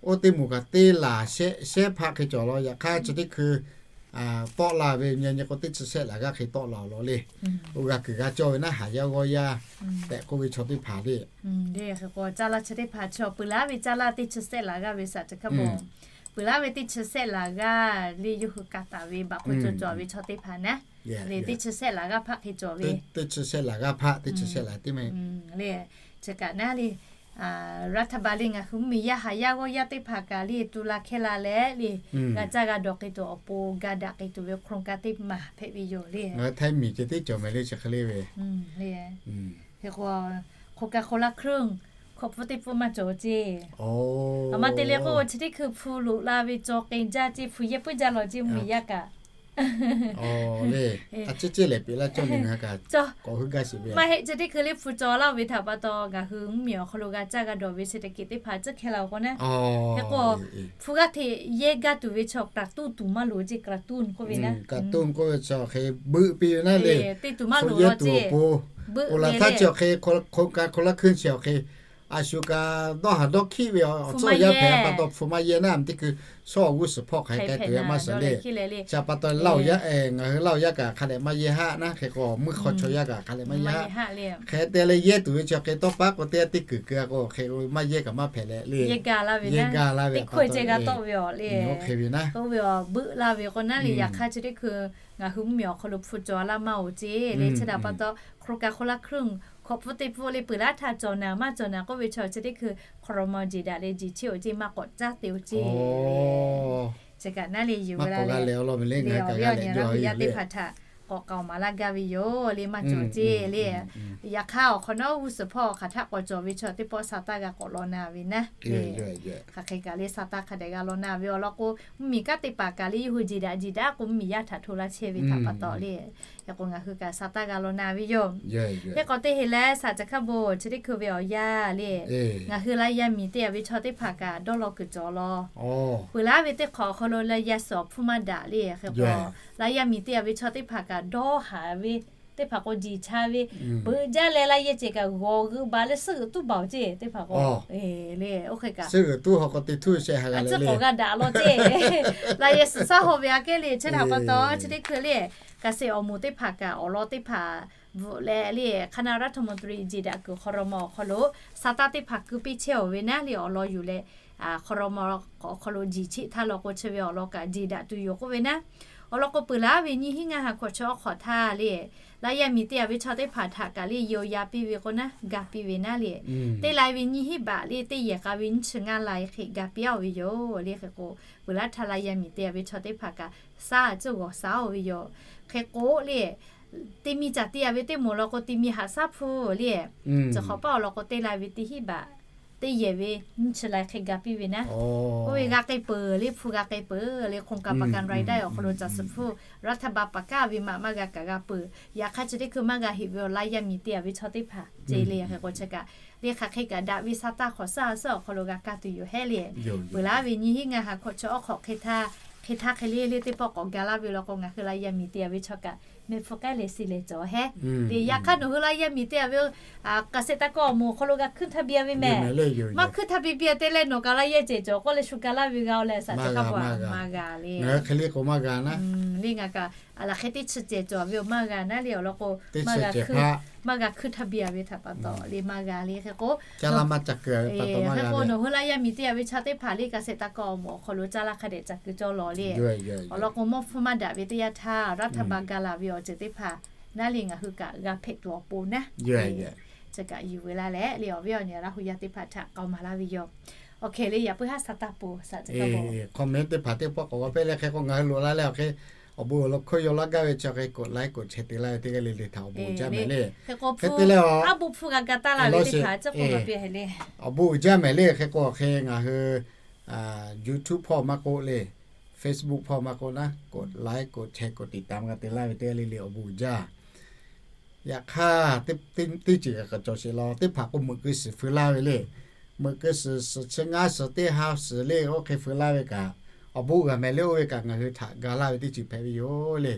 oˇ teˇ moˍ kaꞈ teˇ laˬ shehˆ hpaˆ hk'e cawˬ law. Yaꞈ hk'aˇ chi teˇ hkui tawˆ la ve nyi nyi k'o teˇ chi shehˆ laˬ g'aˇ hk'e tawˆ la awˬ lawn le. Oˇ g'a kuiˬ g'a cawˇ ve naˉ haˍ yaˇ g'awˇ yaˇ tehꞈ k'oˆ ve chaw teˇ hpaˍ le. Hk'e k'o caˇ laˇ chi teˇ hpaˍ chaw peuˬ laˇ ve caˇ laˇ teˇ chi shehˆ laˬ g'aˇ ve saˍ tcuh hk'a bawˬ, peuˬ laˇ ve teˇ chi shehˆ laˬ g'aˇ le yawˇ hui ka taˍ ve baꞈ hk'o cawˬ cawˬ ve chaw teˇ hpaˍ naˉ le teˇ chi shehˆ laˬ g'aˇ hpaˆ hk'e cawˬ ve, teˇ chi shehˆ laˬ g'aˇ hpaˆ teˇ chi shehˆ laˬ teˇ meh le. Chi kaꞈ naˉ le, รัฐบาล le ngaˬ hui mvuhˇmiˬ yaˇ haˍ yaˇ g'awˇ yaˇ teˇ hpaˍ kaꞈ le tu la hkehˇ la leh le, g'a caˇ g'a dawˬ k'ai tuˬ awˬ pon ga daꞈ k'ai tuˬ ve โครงการ teˇ maˬ hpehꞈ ve yoˬ le. Ngaˬ hui Htaiˇ miˬ ceh tiˉ cawˬ meh le chi hk'e le ve. Hk'e k'o โครงการคนละครึ่ง hkawꞈ pfuhˇ teˇ pfuhˇ maˇ cawˬ ceˇ. Aˬ ma te le k'o chi teˇ hkui hpu loꞈ la ve cawˬ k'ai jaˇ ceˇ, hpu yehˇ puiˉ jaˇ law ceˇ mvuhˇmiˬ yaˇ kaꞈ le. A ciˉ ciˉ lehˬ peꞈ laˇ cawˇ nyi ngaˬ hui kaꞈ k'awꞈ hui gaˇ sheˍ ve. Maˇ heˆ, chi teˇ hkui le hpu cawˬ laˇ ve htaꞈ pa taw ngaˬ hui mvuhˇmiˬ awˬ hk'aw lo g'a caˇ g'a dawˬ ve chi teˇ hkui teˇ hpaˍ ciˉ hkehˇ la k'o naˉ. Hk'e k'o hpu g'aˇ hteꞈ yehˇ gaˇ tuˬ ve chaw กระตุ้น tuˬ maˇ loˍ ceˇ, กระตุ้น k'oˆ ve naˉ. กระตุ้น k'oˆ ve chi awˬ hk'e beuꞈ piˇ ve naˉ le. Teˇ tuˬ maˇ loˍ law ceˇ. Oˇ laˬ htaˇ chi awˬ hk'e โครงการคนละครึ่ง chi awˬ hk'e a shu kaꞈ dawˇ haˍ dawˇ hkiˆ ve awˬ tcuhˉ awˬ yanˇ hpehꞈ pa taw, hpu maˇ yehˇ naˇ, teˇ hkui shawˉ awˬ g'uˇ suhˍ hpawˇ hk'aˬ hk'e te maˇ suh le. Chi pa taw, ngaˬ hui Laˇ huˍ yaˇ kaꞈ hk'a dehꞈ maˇ yehˇ haˆ naˇ, hk'e k'o mvuhˇ hk'aw chaw yaˇ kaꞈ hk'a dehꞈ maˇ yehˇ haˆ. Hk'e te leh yehˇ tuˬ ve chi hk'e tawˇ paˉ k'o teˇ g'aˇ teˇ kuiˬ keu k'o hk'e maˇ yehˇ kaꞈ maˇ hpehꞈ leh le. Yehˇ gaˇ la ve naˇ, teˇ hkui ceh g'a tawˆ ve awˬ le. Oˇ hk'e ve naˇ, oˇ ve awˬ beuˆ la ve k'o naˇ le. Yaꞈ hk'aˇ chi teˇ hkui ngaˬ hui mvuhˇmiˬ awˬ hk'aw lo hpu cawˬ laˇ maˇ-oˬ ceˇ le. Chi htaꞈ pa taw, hk'aw lo ka hk'aw laˇ hkui hk'awꞈ pfuhˇ teˇ pfuhˇ le peuˬ laˇ htaˇ cawˬ naˍ maˇ cawˬ naˍ k'oˆ ve chaw chi teˇ hkui hk'aw lo maw jeˬ daꞈ leh jeˬ cheˇ-oˬ ceˇ, maˇ k'awꞈ caˇ te-oˬ ceˇ. Chi kaꞈ naˇ le yuˬ ve laˇ le. Laˇ huˍ yaˇ teˇ hpaˍ htaꞈ k'awꞈ k'aoˍ maˍ laˇ gaˇ ve yoˬ le, maˇ cawˬ ceˇ le. Yaꞈ hk'aˇ awˬ hk'awꞈ nawˉ g'uˇ suhˍ hpawˇ hk'aˬ htaˆ k'awꞈ cawˬ ve chaw teˇ pawˆ sa taˇ g'a k'awꞈ law na ve naˇ. Hk'aˬ hk'e kaꞈ le sa taˇ hk'a dehꞈ g'a law na ve awˬ lawn k'o, mvuhˇmiˬ kanˉ teˇ hpaˍ kaꞈ le yawˇ hui jeˬ daꞈ jeˬ daꞈ k'o mvuhˇmiˬ yaˇ htaꞈ hto laˇ chehˇ ve htaꞈ pa taw le. Hk'e k'o ngaˬ hui kaꞈ sa taˇ g'a law na ve yoˬ. Hk'e k'o teˇ heˍ leh saˍ caˬ hkaˇ bon chi teˇ hkui ve awˬ yanˇ le, ngaˬ hui Laˇ yaˇ miˬ teˇ yaˇ ve chaw teˇ hpaˍ kaꞈ dawˇ law kuiˬ cawˬ law. Peuˬ laˇ ve teˇ hk'awꞈ awˬ hk'aw lo Laˇ yaˇ suhˍ awˬ hpfuhˇ maˇ daꞈ le. Hk'e k'o Laˇ yaˇ miˬ teˇ yaˇ ve chaw teˇ hpaˍ kaꞈ dawˇ haˍ ve teˇ hpaˍ k'o jeˬ cha ve, peuˬ jaˇ leh Laˇ yaˇ ceh kaꞈ g'awˬ g'euꞈ baˬ leh suhˉ g'euꞈ tuˉ baˬ-oˬ ceˇ teˇ hpaˍ k'o le. Oˇ hk'e kaꞈ suhˉ g'euꞈ tuˉ hk'aw k'o teˇ htuˇ sheh ha g'a le, k'awꞈ g'a daꞈ law ceˇ. Laˇ yaˇ suhˍ shaˉ haw ve aꞈ kehˉ le. Chi htaꞈ pa taw chi teˇ hkui le, kaꞈ sheˍ awˬ moˍ teˇ hpaˍ kaꞈ awˬ lawn teˇ hpaˍ bvuhꞈ leh le คณะรัฐมนตรี jeˬ daꞈ kuiˬ hk'aw lo ma awˬ hk'aw lo sa taˇ teˇ hpaˍ keu piˇ chehˇ-oˬ ve naˇ le. Awˬ lawn yuˬ leh hk'aw lo ma awˬ hk'aw lo jeˬ cheˇ htaˇ law k'o chi ve awˬ lawn kaꞈ jeˬ daꞈ tuˬ yoˬ k'oˆ ve naˇ. Awˬ lawn k'o peuˬ laˇ ve nyiˇ hinˉ ngaˇ ha hkawꞈ chi awˬ hk'awꞈ htaˇ le, Laˇ yaˇ miˬ teˇ yaˇ ve chaw teˇ hpaˍ htaꞈ kaꞈ le yawˇ ya piˇ ve k'o naˇ, ga piˇ ve naˇ le. Teˇ lai ve nyiˇ hinˉ baꞈ le teˇ yehˬ k'a ve nyiˇ chi ngaˇ lai hk'e ga piˇ-a ve yoˬ le. Hk'e k'o peuˬ laˇ htaˇ Laˇ yaˇ miˬ teˇ yaˇ ve chaw teˇ hpaˍ kaꞈ shaˉ ceuˬ g'awˬ shaˉ-oˬ ve yoˬ. Hk'e k'o le, teˇ miˬ caˬ teˇ yaˇ ve teˇ moˍ law k'o teˇ miˬ haꞈ shaˉ hpu le, chi hk'awꞈ paˆ awˬ lawn k'o teˇ lai ve teˇ hinˉ baꞈ teˇ yehˬ ve nyiˇ chi lai hk'e ga piˇ ve naˇ. Oˇ ve g'a k'ai peuˬ le, hpu g'a k'ai peuˬ le, โครงการประกันรายได้ awˬ hk'aw lo caˬ suhˍ hpu รัฐบาล paˍ kaˇ ve maꞈ maˇ g'a kaꞈ g'a peuˬ. Yaꞈ hk'aˇ chi teˇ hkui maˇ g'a heꞈ ve awˬ Laˇ yaˇ miˬ teˇ yaˇ ve chaw teˇ hpaˍ ce le. Hk'e k'o chi kaꞈ le hk'aˬ hk'e kaꞈ daꞈ ve sa taˇ hk'awꞈ shaˉ shaˉ awˬ hk'aw lo g'a kaˇ tuˬ yoˬ hehˉ le. Peuˬ laˇ ve nyiˇ hinˉ ngaˇ ha hkawꞈ chi awˬ hk'awꞈ hk'e htaˇ, hk'e htaˇ hk'e le le teˇ pawˆ k'awꞈ ga laˇ ve law k'o ngaˬ hui Laˇ yaˇ miˬ teˇ yaˇ ve chaw kaꞈ mehˆ hpu k'ehˉ leh si leh cawˬ hehˉ. Yaꞈ hk'aˇ nawˬ hui Laˇ yaˇ miˬ teˇ yaˇ ve เกษตรกร awˬ moˍ awˬ hk'aw lo g'a hkuiˇ ทะเบียน ve mehˍ. Maˇ hkuiˇ ทะเบียน biˇ te leh nawˬ kaꞈ Laˇ yaˇ cehˬ cawˬ k'oˆ leh shu ga laˇ ve g'a-o leh saˍ caˬ hkaˇ bon maˇ g'a le. Hk'e le k'o maˇ g'a naˇ. Le ngaˬ kaꞈ a laˬ hk'e teˇ chi cehˬ cawˬ ve-oˬ maˇ g'a naˇ le. Awˬ lawn k'o maˇ g'a hkuiˇ ทะเบียน ve htaꞈ pa taw le maˇ g'a le. Hk'e k'o, hk'e k'o nawˬ hui Laˇ yaˇ miˬ teˇ yaˇ ve chaw teˇ hpaˍ le เกษตรกร awˬ moˍ awˬ hk'aw lo caˇ laˇ hk'a dehꞈ ca keu cawˇ lawˬ le. Awˬ lawn k'o mawˇ hpfuhˇ maˇ daꞈ ve teˇ yanˇ htaˇ รัฐบาล ga laˬ ve awˬ ceuˬ teˇ hpaˍ naˇ le ngaˬ hui kaꞈ g'a hpehꞈ tuˬ awˬ pon naˇ. Chi kaꞈ yuˬ ve laˇ leh le awˬ viˉ awˬ nyi Laˇ huˍ yaˇ teˇ hpaˍ htaꞈ k'aoˍ maˍ laˇ ve yoˬ. Awˬ hk'e le yaꞈ puiˉ haˉ sa taˇ peuˬ saˍ caˬ hkaˇ bon. Comment teˇ hpaˍ teˇ pawˆ k'awꞈ g'a pehˇ leh hk'e k'o ngaˬ hui loꞈ la leh awˬ hk'e awˬ bon awˬ lawn hkawˇ yaw laˇ gaˇ ve chi hk'e กดไลค์ กดแชร์ te laˇ ve teˇ g'aˇ le le htaꞈ awˬ bon uiˍ jaˇ mehˍ le. Hk'e k'o hk'e te leh a, a bon hpfuhˇ g'a ga taˇ la ve teˇ hpaˍ chi k'o ngaˬ piˇ hk'e le awˬ bon uiˍ jaˇ mehˍ le. Hk'e k'o awˬ hk'e ngaˬ hui YouTube hpawˇ maˇ k'oˆ le, Facebook hpawˇ maˇ k'oˆ naˉ, กดไลค์ กดแชร์ กดติดตาม g'a te laˇ ve teˇ g'aˇ le le awˬ bon uiˍ jaˇ. Yaꞈ hk'aˇ teˇ ceuˬ kaꞈ kaꞈ cawˬ sheˍ law. Teˇ hpaˍ k'o meuꞈ keu suhˍ feu laˇ ve le. Meuꞈ keu suhˍ suhˍ chi ngaˇ suhˍ teˇ ha suhˍ le oˇ hk'e feu laˇ ve kaꞈ awˬ bon g'a mehˍ le. Oˇ ve kaꞈ ngaˬ hui htaꞈ ga laˇ ve teˇ ceuˬ hpehꞈ ve yoˬ le.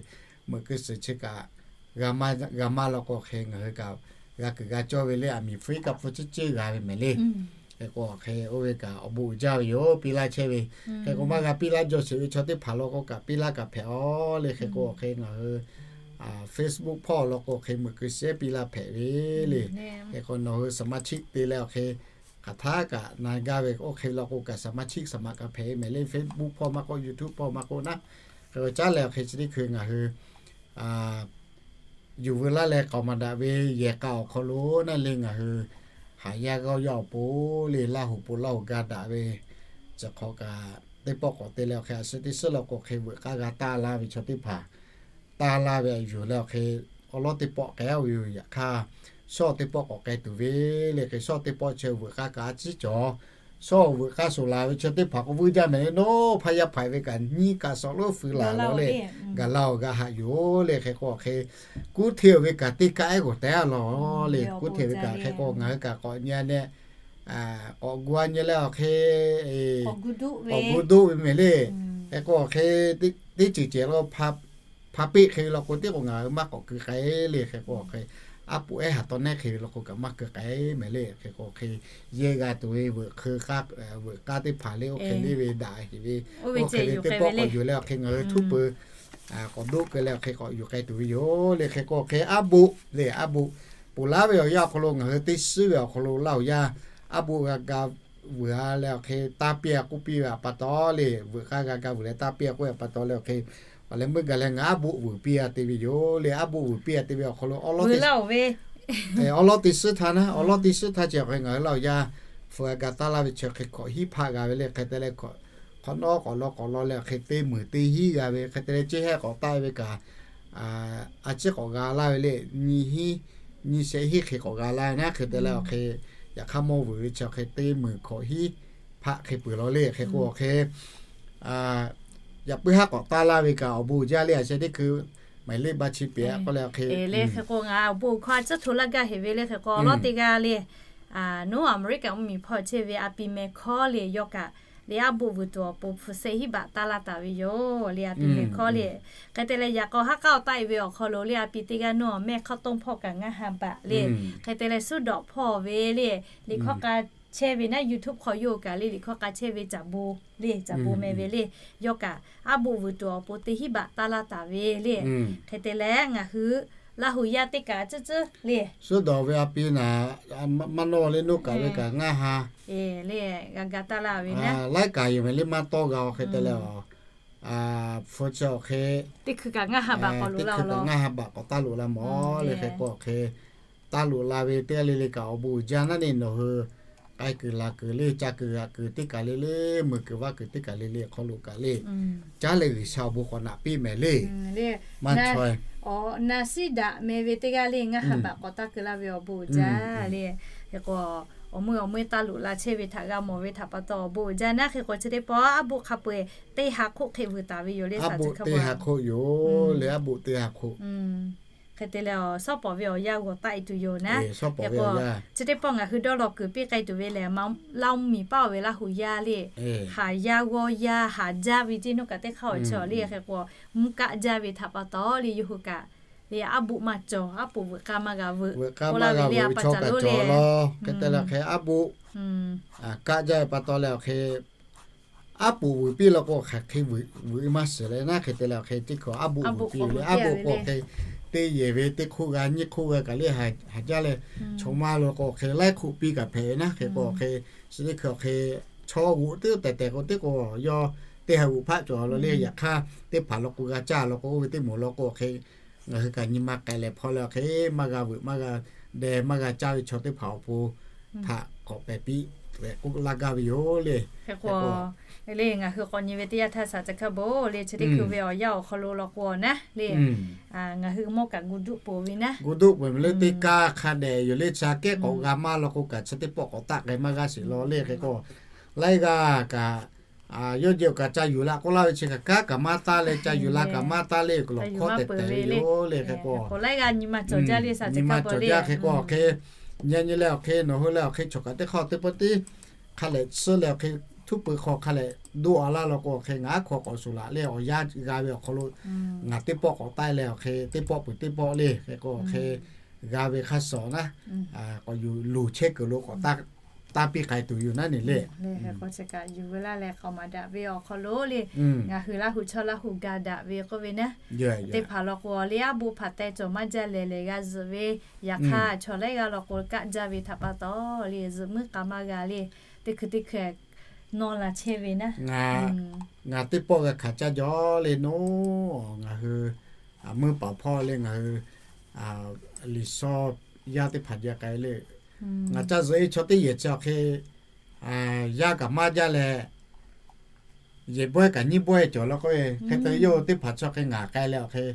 Meuꞈ keu suhˍ chi kaꞈ g'a maˇ law k'o hk'e ngaˬ hui kaꞈ g'a kuiˬ g'a cawˇ ve le. Aˬ miˍ hpu iˉ kaˆ hpu ceˇ ceˇ g'a ve mehˍ le. Hk'e k'o hk'e oˇ ve kaꞈ awˬ bon uiˍ jaˇ ve yoˬ. Piˇ laˇ chehˇ ve hk'e k'o maˇ g'a piˇ laˇ jaw sheˍ ve chaw teˇ hpaˍ law k'o kaꞈ piˇ laˇ kaꞈ hpehꞈ-aˬ le. Hk'e k'o awˬ hk'e ngaˬ hui Facebook hpawˇ law k'o hk'e meuꞈ keu suhˍ piˇ laˇ hpehꞈ ve le. Hk'e k'o nawˬ hui สมาชิก te leh awˬ hk'e hk'aˬ htaˇ kaꞈ na gaˇ ve oˇ hk'e law k'o kaꞈ สมาชิก สมัคร kaꞈ hpehꞈ ve mehˍ le. Facebook hpawˇ maˇ k'oˆ, YouTube hpawˇ maˇ k'oˆ naˉ. Hk'e k'o caˉ leh awˬ hk'e chi teˇ hkui ngaˬ hui yuˬ veu laˇ leh k'aoˍ maˍ daꞈ ve yehˬ k'a awˬ hk'aw lo naˇ le ngaˬ hui haˍ yaˇ g'awˇ yaˇ awˬ pon le Laˇ huˍ pon Laˇ huˍ ga daꞈ ve chi hk'awꞈ kaꞈ teˇ pawˆ k'awꞈ te leh awˬ hk'e a suhˉ teˇ suhˉ law k'o hk'e veuꞈ k'aˇ g'a taˇ laˇ ve chaw teˇ hpaˍ taˇ laˇ ve a yuˬ leh awˬ hk'e awˬ lawˉ teˇ pawˆ k'ai-a ve yoˬ. Yaꞈ hk'aˇ shawˉ teˇ pawˆ k'awꞈ k'ai tuˬ ve le. Hk'e shawˉ teˇ pawˆ chi veuꞈ k'aˇ kaꞈ a ciˉ cawˬ. Shawˉ veuꞈ k'aˇ shoˍ laˬ ve chaw teˇ hpaˍ k'o vuiˇ jaˇ mehˍ le. Nawˉ hpaˇ yaˇ hpaiˍ ve kaꞈ nyiˇ kaꞈ shawˍ lonˉ feu laˬ law le. Gaˬ la-oˬ g'a haꞈ yoˬ le. Hk'e k'o awˬ hk'e kuˉ hteˇ-oˬ ve kaꞈ teˇ kaˆ ehˉ g'awˬ tehˉ-a law le. Kuˉ hteˇ ve kaꞈ hk'e k'o ngaˬ hui kaꞈ k'awꞈ nyi-a neh k'awꞈ gu-a nyi leh awˬ hk'e k'awꞈ gu doˆ ve mehˍ le. Hk'e k'o awˬ hk'e teˇ ceuˬ cehˬ la hpaˇ peˆ hk'e ve law k'o teˇ k'o ngaˬ hui maˇ k'awꞈ keu k'ai le. Hk'e k'o awˬ hk'e aˉ poꞈ ehˉ ha taw nehˉ hk'e ve law k'o kaꞈ maˇ keu k'ai mehˍ le. Hk'e k'o hk'e yehˇ g'a tuˬ ve veuꞈ hk'eu k'aˇ, veuꞈ k'aˇ teˇ hpaˍ le oˇ hk'e le ve daꞈ heˍ ve, oˇ hk'e ve teˇ pawˆ k'awꞈ yuˬ leh awˬ hk'e ngaˬ hui htuˉ peuˬ k'awꞈ doˆ keu leh awˬ hk'e k'awꞈ yuˬ k'ai tuˬ ve yoˬ le. Hk'e k'o hk'e aˉ boˆ le, aˉ boˆ ponˬ laˇ ve awˬ yanˇ awˬ hk'aw lo ngaˬ hui teˇ suhˉ ve awˬ hk'aw lo Laˇ huˍ yaˇ aˉ boˆ g'a ga vuiˬ a leh awˬ hk'e taˇ piˇ a k'oˆ piˇ ve pa taw le, veuꞈ k'aˇ g'a ga vuiˬ leh taˇ piˇ a k'oˆ ve pa taw le awˬ hk'e, awˬ leh meuˇ gaˬ leh ngaˬ aˉ boˆ vuiˬ piˇ a te ve yoˬ le. Aˉ boˆ vuiˬ piˇ a te ve awˬ hk'aw lo awˉ lawˉ teˇ, awˉ lawˉ teˇ suhˉ htaˇ naˉ, awˉ lawˉ teˇ suhˉ htaˇ chi awˬ hk'e ngaˬ hui Laˇ huˍ yaˇ hpu g'a ga taˇ laˇ ve chi hk'e hk'awꞈ hiˉ hpaˆ g'a ve le. Hk'e te leh hk'awꞈ nawˉ k'awꞈ law k'awꞈ law leh awˬ hk'e teˇ meunˍ teˇ hinˉ g'a ve. Hk'e te leh ceˇ hehˆ k'awꞈ taˆ ve kaꞈ a ciˉ k'awꞈ g'a laˇ ve le. Nyi hinˉ, nyi shehˆ hinˉ hk'e k'awꞈ g'a laˇ ve naˉ. Hk'e te leh awˬ hk'e yaꞈ hk'aˇ mawˇ vuiˬ ve chi awˬ hk'e teˇ meunˍ hk'awꞈ hiˉ hpaˆ hk'e peuˬ law le. Hk'e k'o awˬ hk'e yaꞈ puiˉ haˉ k'awꞈ taˇ laˇ ve kaꞈ awˬ bon uiˍ jaˇ le. A sheh teˇ hkui maˍ liˇ ba chi pehꞈ k'oˆ leh awˬ hk'e le. Hk'e k'o ngaˬ awˬ bon hkawˇ a ciˉ hto laˇ gaˇ heˍ ve le. Hk'e k'o awˉ lawˉ teˇ g'aˇ le, nawˉ Aˍmeˍriˆkaꞈ mvuhˇmiˬ hpawˇ chehˇ ve a pi meh hkawˇ le yawˇ kaꞈ le aˉ boˆ vuiˬ tuˬ awˬ pon hpu sheh hiˉ baꞈ taˇ laˇ taˍ ve yoˬ le. A pi meh hkawˇ le, hk'e te leh yaꞈ k'aw haˉ k'aˉ awˬ taˆ e ve awˬ hk'aw lo le a pi teˇ g'aˇ nawˉ mehˇ hk'aˇ tawˇ hpawˇ kaꞈ ngaˇ ha baꞈ le. Hk'e te leh suˉ dawꞈ hpawˇ ve le, liꞈ hkawˇ k'a chehˇ ve naˉ YouTube hk'aw yawˇ hui kaꞈ le liꞈ hkawˇ k'a chehˇ ve caˍ bon le, caˍ bon meh ve le, yawˇ kaꞈ aˉ boˆ vuiˬ tuˬ awˬ pon teˇ hinˉ baꞈ taˇ laˇ taˍ ve le. Hk'e te leh ngaˬ hui Laˇ huˍ yaˇ teˇ kaꞈ tcuhˉ tcuhˉ le, suˉ dawꞈ ve a pi naˍ maˇ nawˇ le, nawˉ kaꞈ ve kaꞈ ngaˇ ha le, g'a ga taˇ laˇ ve naˉ, laiˉ kaꞈ yoˬ meh le maˇ tawˇ g'a awˬ hk'e te leh a hpu chi awˬ hk'e teˇ hkui kaꞈ ngaˇ ha baꞈ k'awꞈ loꞈ la, ngaˇ ha baꞈ k'awꞈ taˇ loꞈ la mawˬ le. Hk'e k'o awˬ hk'e taˇ loꞈ la ve teˇ g'aˇ le le kaꞈ awˬ bon uiˍ jaˇ naˉ ne nawˬ hui k'ai kuiˬ laˬ kuiˬ le, ca kuiˬ g'aꞈ kuiˬ teˇ kaˬ le le, meuˬ kuiˬ vaˇ kuiˬ teˇ kaˬ le le awˬ hk'aw lo kaꞈ le, caˉ leh G'uiˬsha awˬ bon k'awꞈ naꞈ piˇ mehˍ le. Maˇ chaweh, naꞈ siˉ daꞈ meh ve teˇ g'aˇ le ngaˇ ha baꞈ k'awꞈ taˇ keu laˇ ve awˬ bon uiˍ jaˇ le. Hk'e k'o awˬ meuˇ awˬ meuˇ taˇ loꞈ la chehˇ ve htaꞈ g'a mawˬ ve htaꞈ pa taw awˬ bon uiˍ jaˇ naˉ. Hk'e k'o chi teˇ pawˆ aˉ boˆ hk'a peu-eˬ teˇ ha hk'oˆ hk'e vuiˬ taˍ ve yoˬ le. Aˉ boˆ teˇ ha hk'oˆ yoˬ le, aˉ boˆ teˇ ha hk'oˆ. Hk'e te leh awˬ shawˉ pawˍ ve awˬ yanˇ g'awˬ taˆ e tuˬ yoˬ naˉ. Hk'e k'o chi teˇ pawˆ ngaˬ hui dawˇ law kuiˬ piˇ k'ai tuˬ ve lehˬ, Laˇ mvuhˇmiˬ paˇ oˬ ve Laˇ huˍ yaˇ le, haˍ yaˇ g'awˇ yaˇ haˍ jaˇ ve ceˇ nawˉ kaꞈ teˇ hk'aˇ awˬ chi awˬ le. Hk'e k'o mvuhˇ kaˆ jaˇ ve htaꞈ pa taw le yawˇ hui kaꞈ le aˉ boˆ maˇ cawˬ, aˉ poꞈ veuꞈ k'aˇ maˇ g'a veuꞈ k'oˆ laˇ ve le, a pa caˬ lo le. Hk'e te leh hk'e aˉ boˆ kaˆ jaˇ ve pa taw leh awˬ hk'e aˉ poꞈ vuiˬ piˇ law k'o hk'aˬ hk'e vuiˬ maˇ shiˍ leh naˉ. Hk'e te leh awˬ hk'e teˇ hkui aˉ boˆ vuiˬ piˇ ve le, aˉ boˆ k'o hk'e teˇ yehˬ ve teˇ hk'oˆ g'a nyiˇ hk'oˆ g'a kaꞈ le haˍ jaˇ leh, chaw maˇ lo k'o hk'e laiˉ hk'oˆ piˇ kaꞈ hpehꞈ ve naˉ. Hk'e k'o hk'e chi teˇ hkui awˬ hk'e chaw g'oꞈ teˇ tehˬ tehˬ k'o teˇ k'o yawˇ teˇ ha g'oꞈ hpaˆ cawˬ law le. Yaꞈ hk'aˇ teˇ hpaˍ law k'o g'a caˇ law k'o oˇ ve teˇ moˍ law k'o hk'e ngaˬ hui kaꞈ nyi ma k'ai leh hpaw leh awˬ hk'e maˇ g'a veuꞈ maˇ g'a deh maˇ g'a caˇ ve chaw teˇ hpaˍ awˬ pon htaꞈ k'awꞈ pehˬ piˇ tehꞈ k'oˆ laˇ gaˇ ve yoˬ le. Hk'e k'o le ngaˬ hui k'awꞈ nyi ve teˇ yanˇ htaˇ shaˍ ca hkaˇ bon le chi teˇ hkui ve awˬ yanˇ awˬ hk'aw lo law k'o naˉ le, ngaˬ hui mawˇ kaꞈ gu duˆ peuˬ ve naˉ, gu duˆ peuˬ ve le. Teˇ kaˇ hk'a dehꞈ yoˬ le, chi kehˉ k'awꞈ g'a maˇ law k'o kaꞈ chi teˇ pawˆ k'awꞈ taˆ k'ai maˇ g'aˇ sheˍ law le. Hk'e k'o laiˉ g'aˇ kaꞈ yawˇ jehˬ awˬ kaꞈ ca yuˬ la k'oˆ laˇ ve chi kaꞈ kanˉ kaꞈ maˇ taˇ leh ca yuˬ la kaꞈ maˇ taˇ le, k'o lawˬ hkawˇ tehˬ tehˬ ve yoˬ le. Hk'e k'o laiˉ g'aˇ nyi ma cawˬ jaˇ le, nyi ma cawˬ jaˇ. Hk'e k'o awˬ hk'e nyi nyi leh awˬ hk'e nawˬ hui leh awˬ hk'e chaw kaꞈ teˇ hk'aˇ teˇ pawˆ tiˉ hk'a lehˬ tsuhˇ leh awˬ hk'e htuˉ pui hk'aw hk'a lehˬ doˆ a laˇ law k'o awˬ hk'e ngaˬ aˉ hk'aw k'awꞈ shuˍ laꞈ leh awˬ yanˇ g'a ve awˬ hk'aw lo ngaˬ teˇ pawˆ k'awꞈ taˆ leh awˬ hk'e teˇ pawˆ peuˬ teˇ pawˆ le. Hk'e k'o awˬ hk'e g'a ve hk'a shuˍ naˉ k'awꞈ yuˬ luˬ chehˇ kuiˬ lo k'awꞈ taˇ piˇ k'ai tuˬ yoˬ naˉ ne le. Hk'e k'o chi kaꞈ yuˬ veu laˇ leh k'awꞈ maˍ daꞈ ve awˬ hk'aw lo le, ngaˬ hui Laˇ huˍ chaw Laˇ huˍ ga daꞈ ve k'oˆ ve naˉ, teˇ hpaˍ law k'o le aˉ boˆ hpaˍ teh cawˬ maˇ jaˇ lehˬ lehˬ g'a zuhꞈ ve, yaꞈ hk'aˇ chaw laiˉ g'aˇ law k'o kaˆ jaˇ ve htaꞈ pa taw le zuhꞈ muiˉ k'a maˇ g'a le, teˇ hkui teˇ hkui nawˇ la chehˇ ve naˉ. Ngaˬ teˇ pawˆ g'a hkanˍ caˇ jaw le naˉ, ngaˬ hui muiˇ paˍ hpawˇ le ngaˬ hui Liꞈ shaw yaˇ teˇ hpaˍ jaˇ k'ai le. Ngaˬ ca zuhꞈ e chaw teˇ yehˬ chi awˬ hk'e yaˇ kaꞈ maˇ jaˇ leh, yehˬ bawehˇ kaꞈ nyiˇ bawehˇ cawˬ law k'o, hk'e te yawˇ teˇ hpaˍ chaw hk'e ngaˬ k'ai leh awˬ hk'e,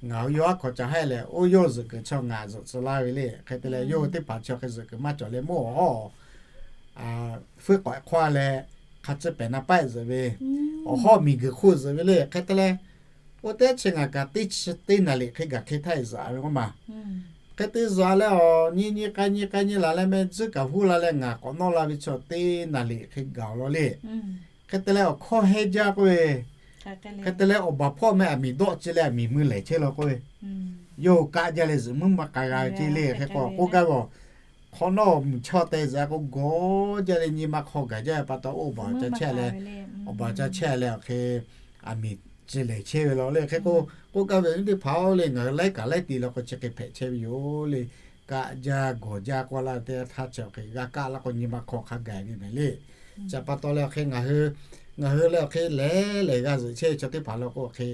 ngaˬ hui yawˇ aˉ hk'aw ca hehˆ leh oˇ yawˇ zuhꞈ kuiˬ chaw ngaˬ zuhꞈ tcuh laˇ ve le. Hk'e te leh yawˇ teˇ hpaˍ chaw hk'e zuhꞈ kuiˬ maˇ cawˬ leh mawˇ awˬ hawˉ fuiˉ k'awꞈ hk'aw leh hk'a tcuhˇ pehˍ na paˆ zuhꞈ ve, awˬ hawˉ miˬ guiˬ hk'oˆ zuhꞈ ve le. Hk'e te leh oˇ teˇ chi ngaˬ kaꞈ teˇ chi teˇ naˍ liꞈ hk'e gaˬ hk'e htaˇ zuhꞈ ve k'oˆ ma. Hk'e te zuhꞈ leh awˬ nyi nyi k'ai nyi k'ai nyi laˬ leh meh tzuhˇ kaꞈ huˉ la leh ngaˬ k'awꞈ nawˇ la ve chaw teˇ naˍ liꞈ hk'e gaˬ awˬ law le. Hk'e te leh awˬ hkawˇ hehnˇ jaˇ k'oˆ ve, Hk'e te leh awˬ baˬ hpawˇ meh aˬ miˍ dawˆ ce leh aˬ miˍ mui lehˬ chehˇ law k'oˆ ve, yawˇ hui kaˆ jaˇ leh zuhꞈ muiˉ maˇ k'a g'a ve ce le. Hk'e k'o k'oˆ gaˇ ve, hk'awꞈ nawˉ mvuhˇ chaw te zuhꞈ k'o gawˬ jaˇ leh nyi ma hk'aw gaˬ jaˇ ve pa taw, oˇ baˬ ca chehˇ leh, awˬ baˬ ca chehˇ leh awˬ hk'e aˬ miˍ ci lehˬ chehˇ ve law le. Hk'e k'o k'oˆ gaˇ ve, teˇ hpaˍ-oˬ le, ngaˬ hui laiˉ kaꞈ laiˉ ti law k'o chi hk'e hpehꞈ chehˇ ve yoˬ le. Kaˆ jaˇ gawˬ jaˇ k'oˆ laˇ ve teˇ yanˇ htaˇ chi awˬ hk'e g'a kaˆ laˇ k'o nyi ma hk'aw hk'a gaˬ ve mehˍ le. Chi pa taw leh awˬ hk'e ngaˬ hui, ngaˬ hui leh awˬ hk'e lehˬ lehˬ g'a zuhꞈ chehˇ ve chaw teˇ hpaˍ law k'o awˬ hk'e,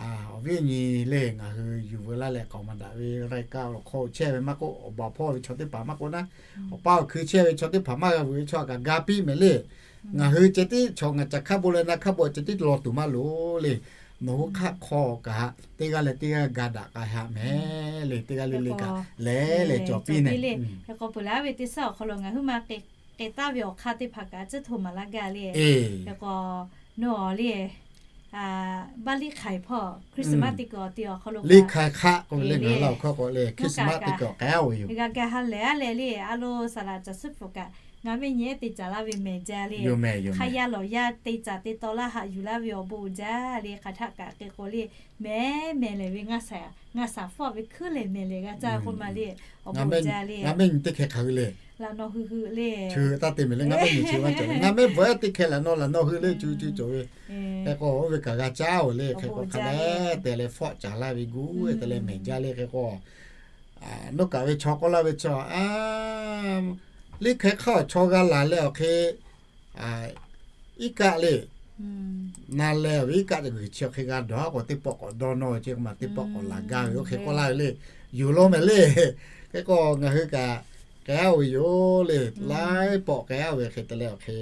awˬ viˉ awˬ nyi le ngaˬ hui yuˬ veu laˇ leh k'aoˍ maˍ daꞈ ve raiˆ kaˆ awˬ hk'aw chehˇ ve maˇ k'oˆ, awˬ baˬ hpawˇ ve chaw teˇ hpaˍ maˇ k'oˆ naˉ, awˬ paˇ awˬ hkui chehˇ ve chaw teˇ hpaˍ maˇ g'a vuiˬ ve chaw kaꞈ ga piˇ mehˍ le. Ngaˬ hui ceh tiˉ chaw ngaˬ ca hk'aˇ bon leh na hk'aˇ bon ceh tiˉ law tuˬ maˇ loˍ le. Nawˬ hui hk'aˆ hk'aw kaꞈ teˇ g'aˇ leh teˇ g'aˇ ga daꞈ k'ai haꞈ mehˍ le. Teˇ g'aˇ le le kaꞈ lehˬ lehˬ cawˬ piˇ nehˬ. Hk'e k'o peuˬ leh a ve teˇ suhˉ awˬ hk'aw lo ngaˬ huiˉ ma k'ai taˍ ve awˬ hk'aˇ teˇ hpaˍ kaꞈ tcuhˉ htoꞈ maˍ laˇ gaˇ le. Hk'e k'o, nawˬ le, Baˇ liˇ hk'aiˬ hpawˇ Christmas teˇ kuiˬ awˬ ti awˬ hk'aw lo liˇ hk'aiˬ hk'aˆ k'oˆ ve le, ngaˬ hui laˇ awˬ hkawˇ k'o le Christmas teˇ kuiˬ awˬ k'ai-a ve yoˬ. G'a ga ha lehˬ a leh le, a lo saˍ laꞈ caˬ suhˉ pfuhˍ kaꞈ ngaˬ mehˆ nyi ehˉ te caˍ laˇ ve mehˍ jaˇ le. Hk'a yaˇ lawˬ yaˇ te caˍ te taw laˇ haꞈ yuˬ laˇ ve awˬ bon uiˍ jaˇ le. Hk'aˬ htaˆ kaꞈ hk'e k'o le, mehˍ mehˍ lehˬ ve ngaˇ saˍ ngaˇ saˍ hpawˇ ve hkuiˉ lehˬ mehˍ lehˬ g'a caˇ k'oˆ ma le. Awˬ bon uiˍ jaˇ le. Ngaˬ mehˆ nyi teˇ hkeh hk'aˬ hui le. Laꞈ naw hui hui le. Chi taˇ te mehˍ le, ngaˇ mehˆ nyi chi maˇ cawˬ le. Ngaˇ mehˆ bvuhꞈ ehˉ teˇ hkeh laꞈ naw laꞈ naw hui le, cu cu cawˬ ve. Hk'e k'o oˇ ve kaꞈ g'a caˇ-oˬ le. Hk'e k'o hk'a dehꞈ te leh fawˆ caˍ laˇ ve guˇ ve te leh mehˍ jaˇ le. Hk'e k'o, nawˬ kaꞈ ve chaw k'oˆ laˇ ve chaw, liˇ hk'aiˬ hk'aˇ chaw g'a laˬ leh awˬ hk'e iˉ kaˆ le. Na leh ve iˉ kaˆ g'uiˬ chi awˬ hk'e g'a dawˬ k'o teˇ pawˆ k'awꞈ dawˇ nawˇ ve ce k'o ma teˇ pawˆ k'awꞈ laˬ gaˇ ve oˇ hk'e k'oˆ laˇ ve le. Yuˬ law mehˍ le. Hk'e k'o ngaˬ hui kaꞈ k'ai-a ve yoˬ le. Laiˉ pawˆ k'ai-a ve hk'e te leh awˬ hk'e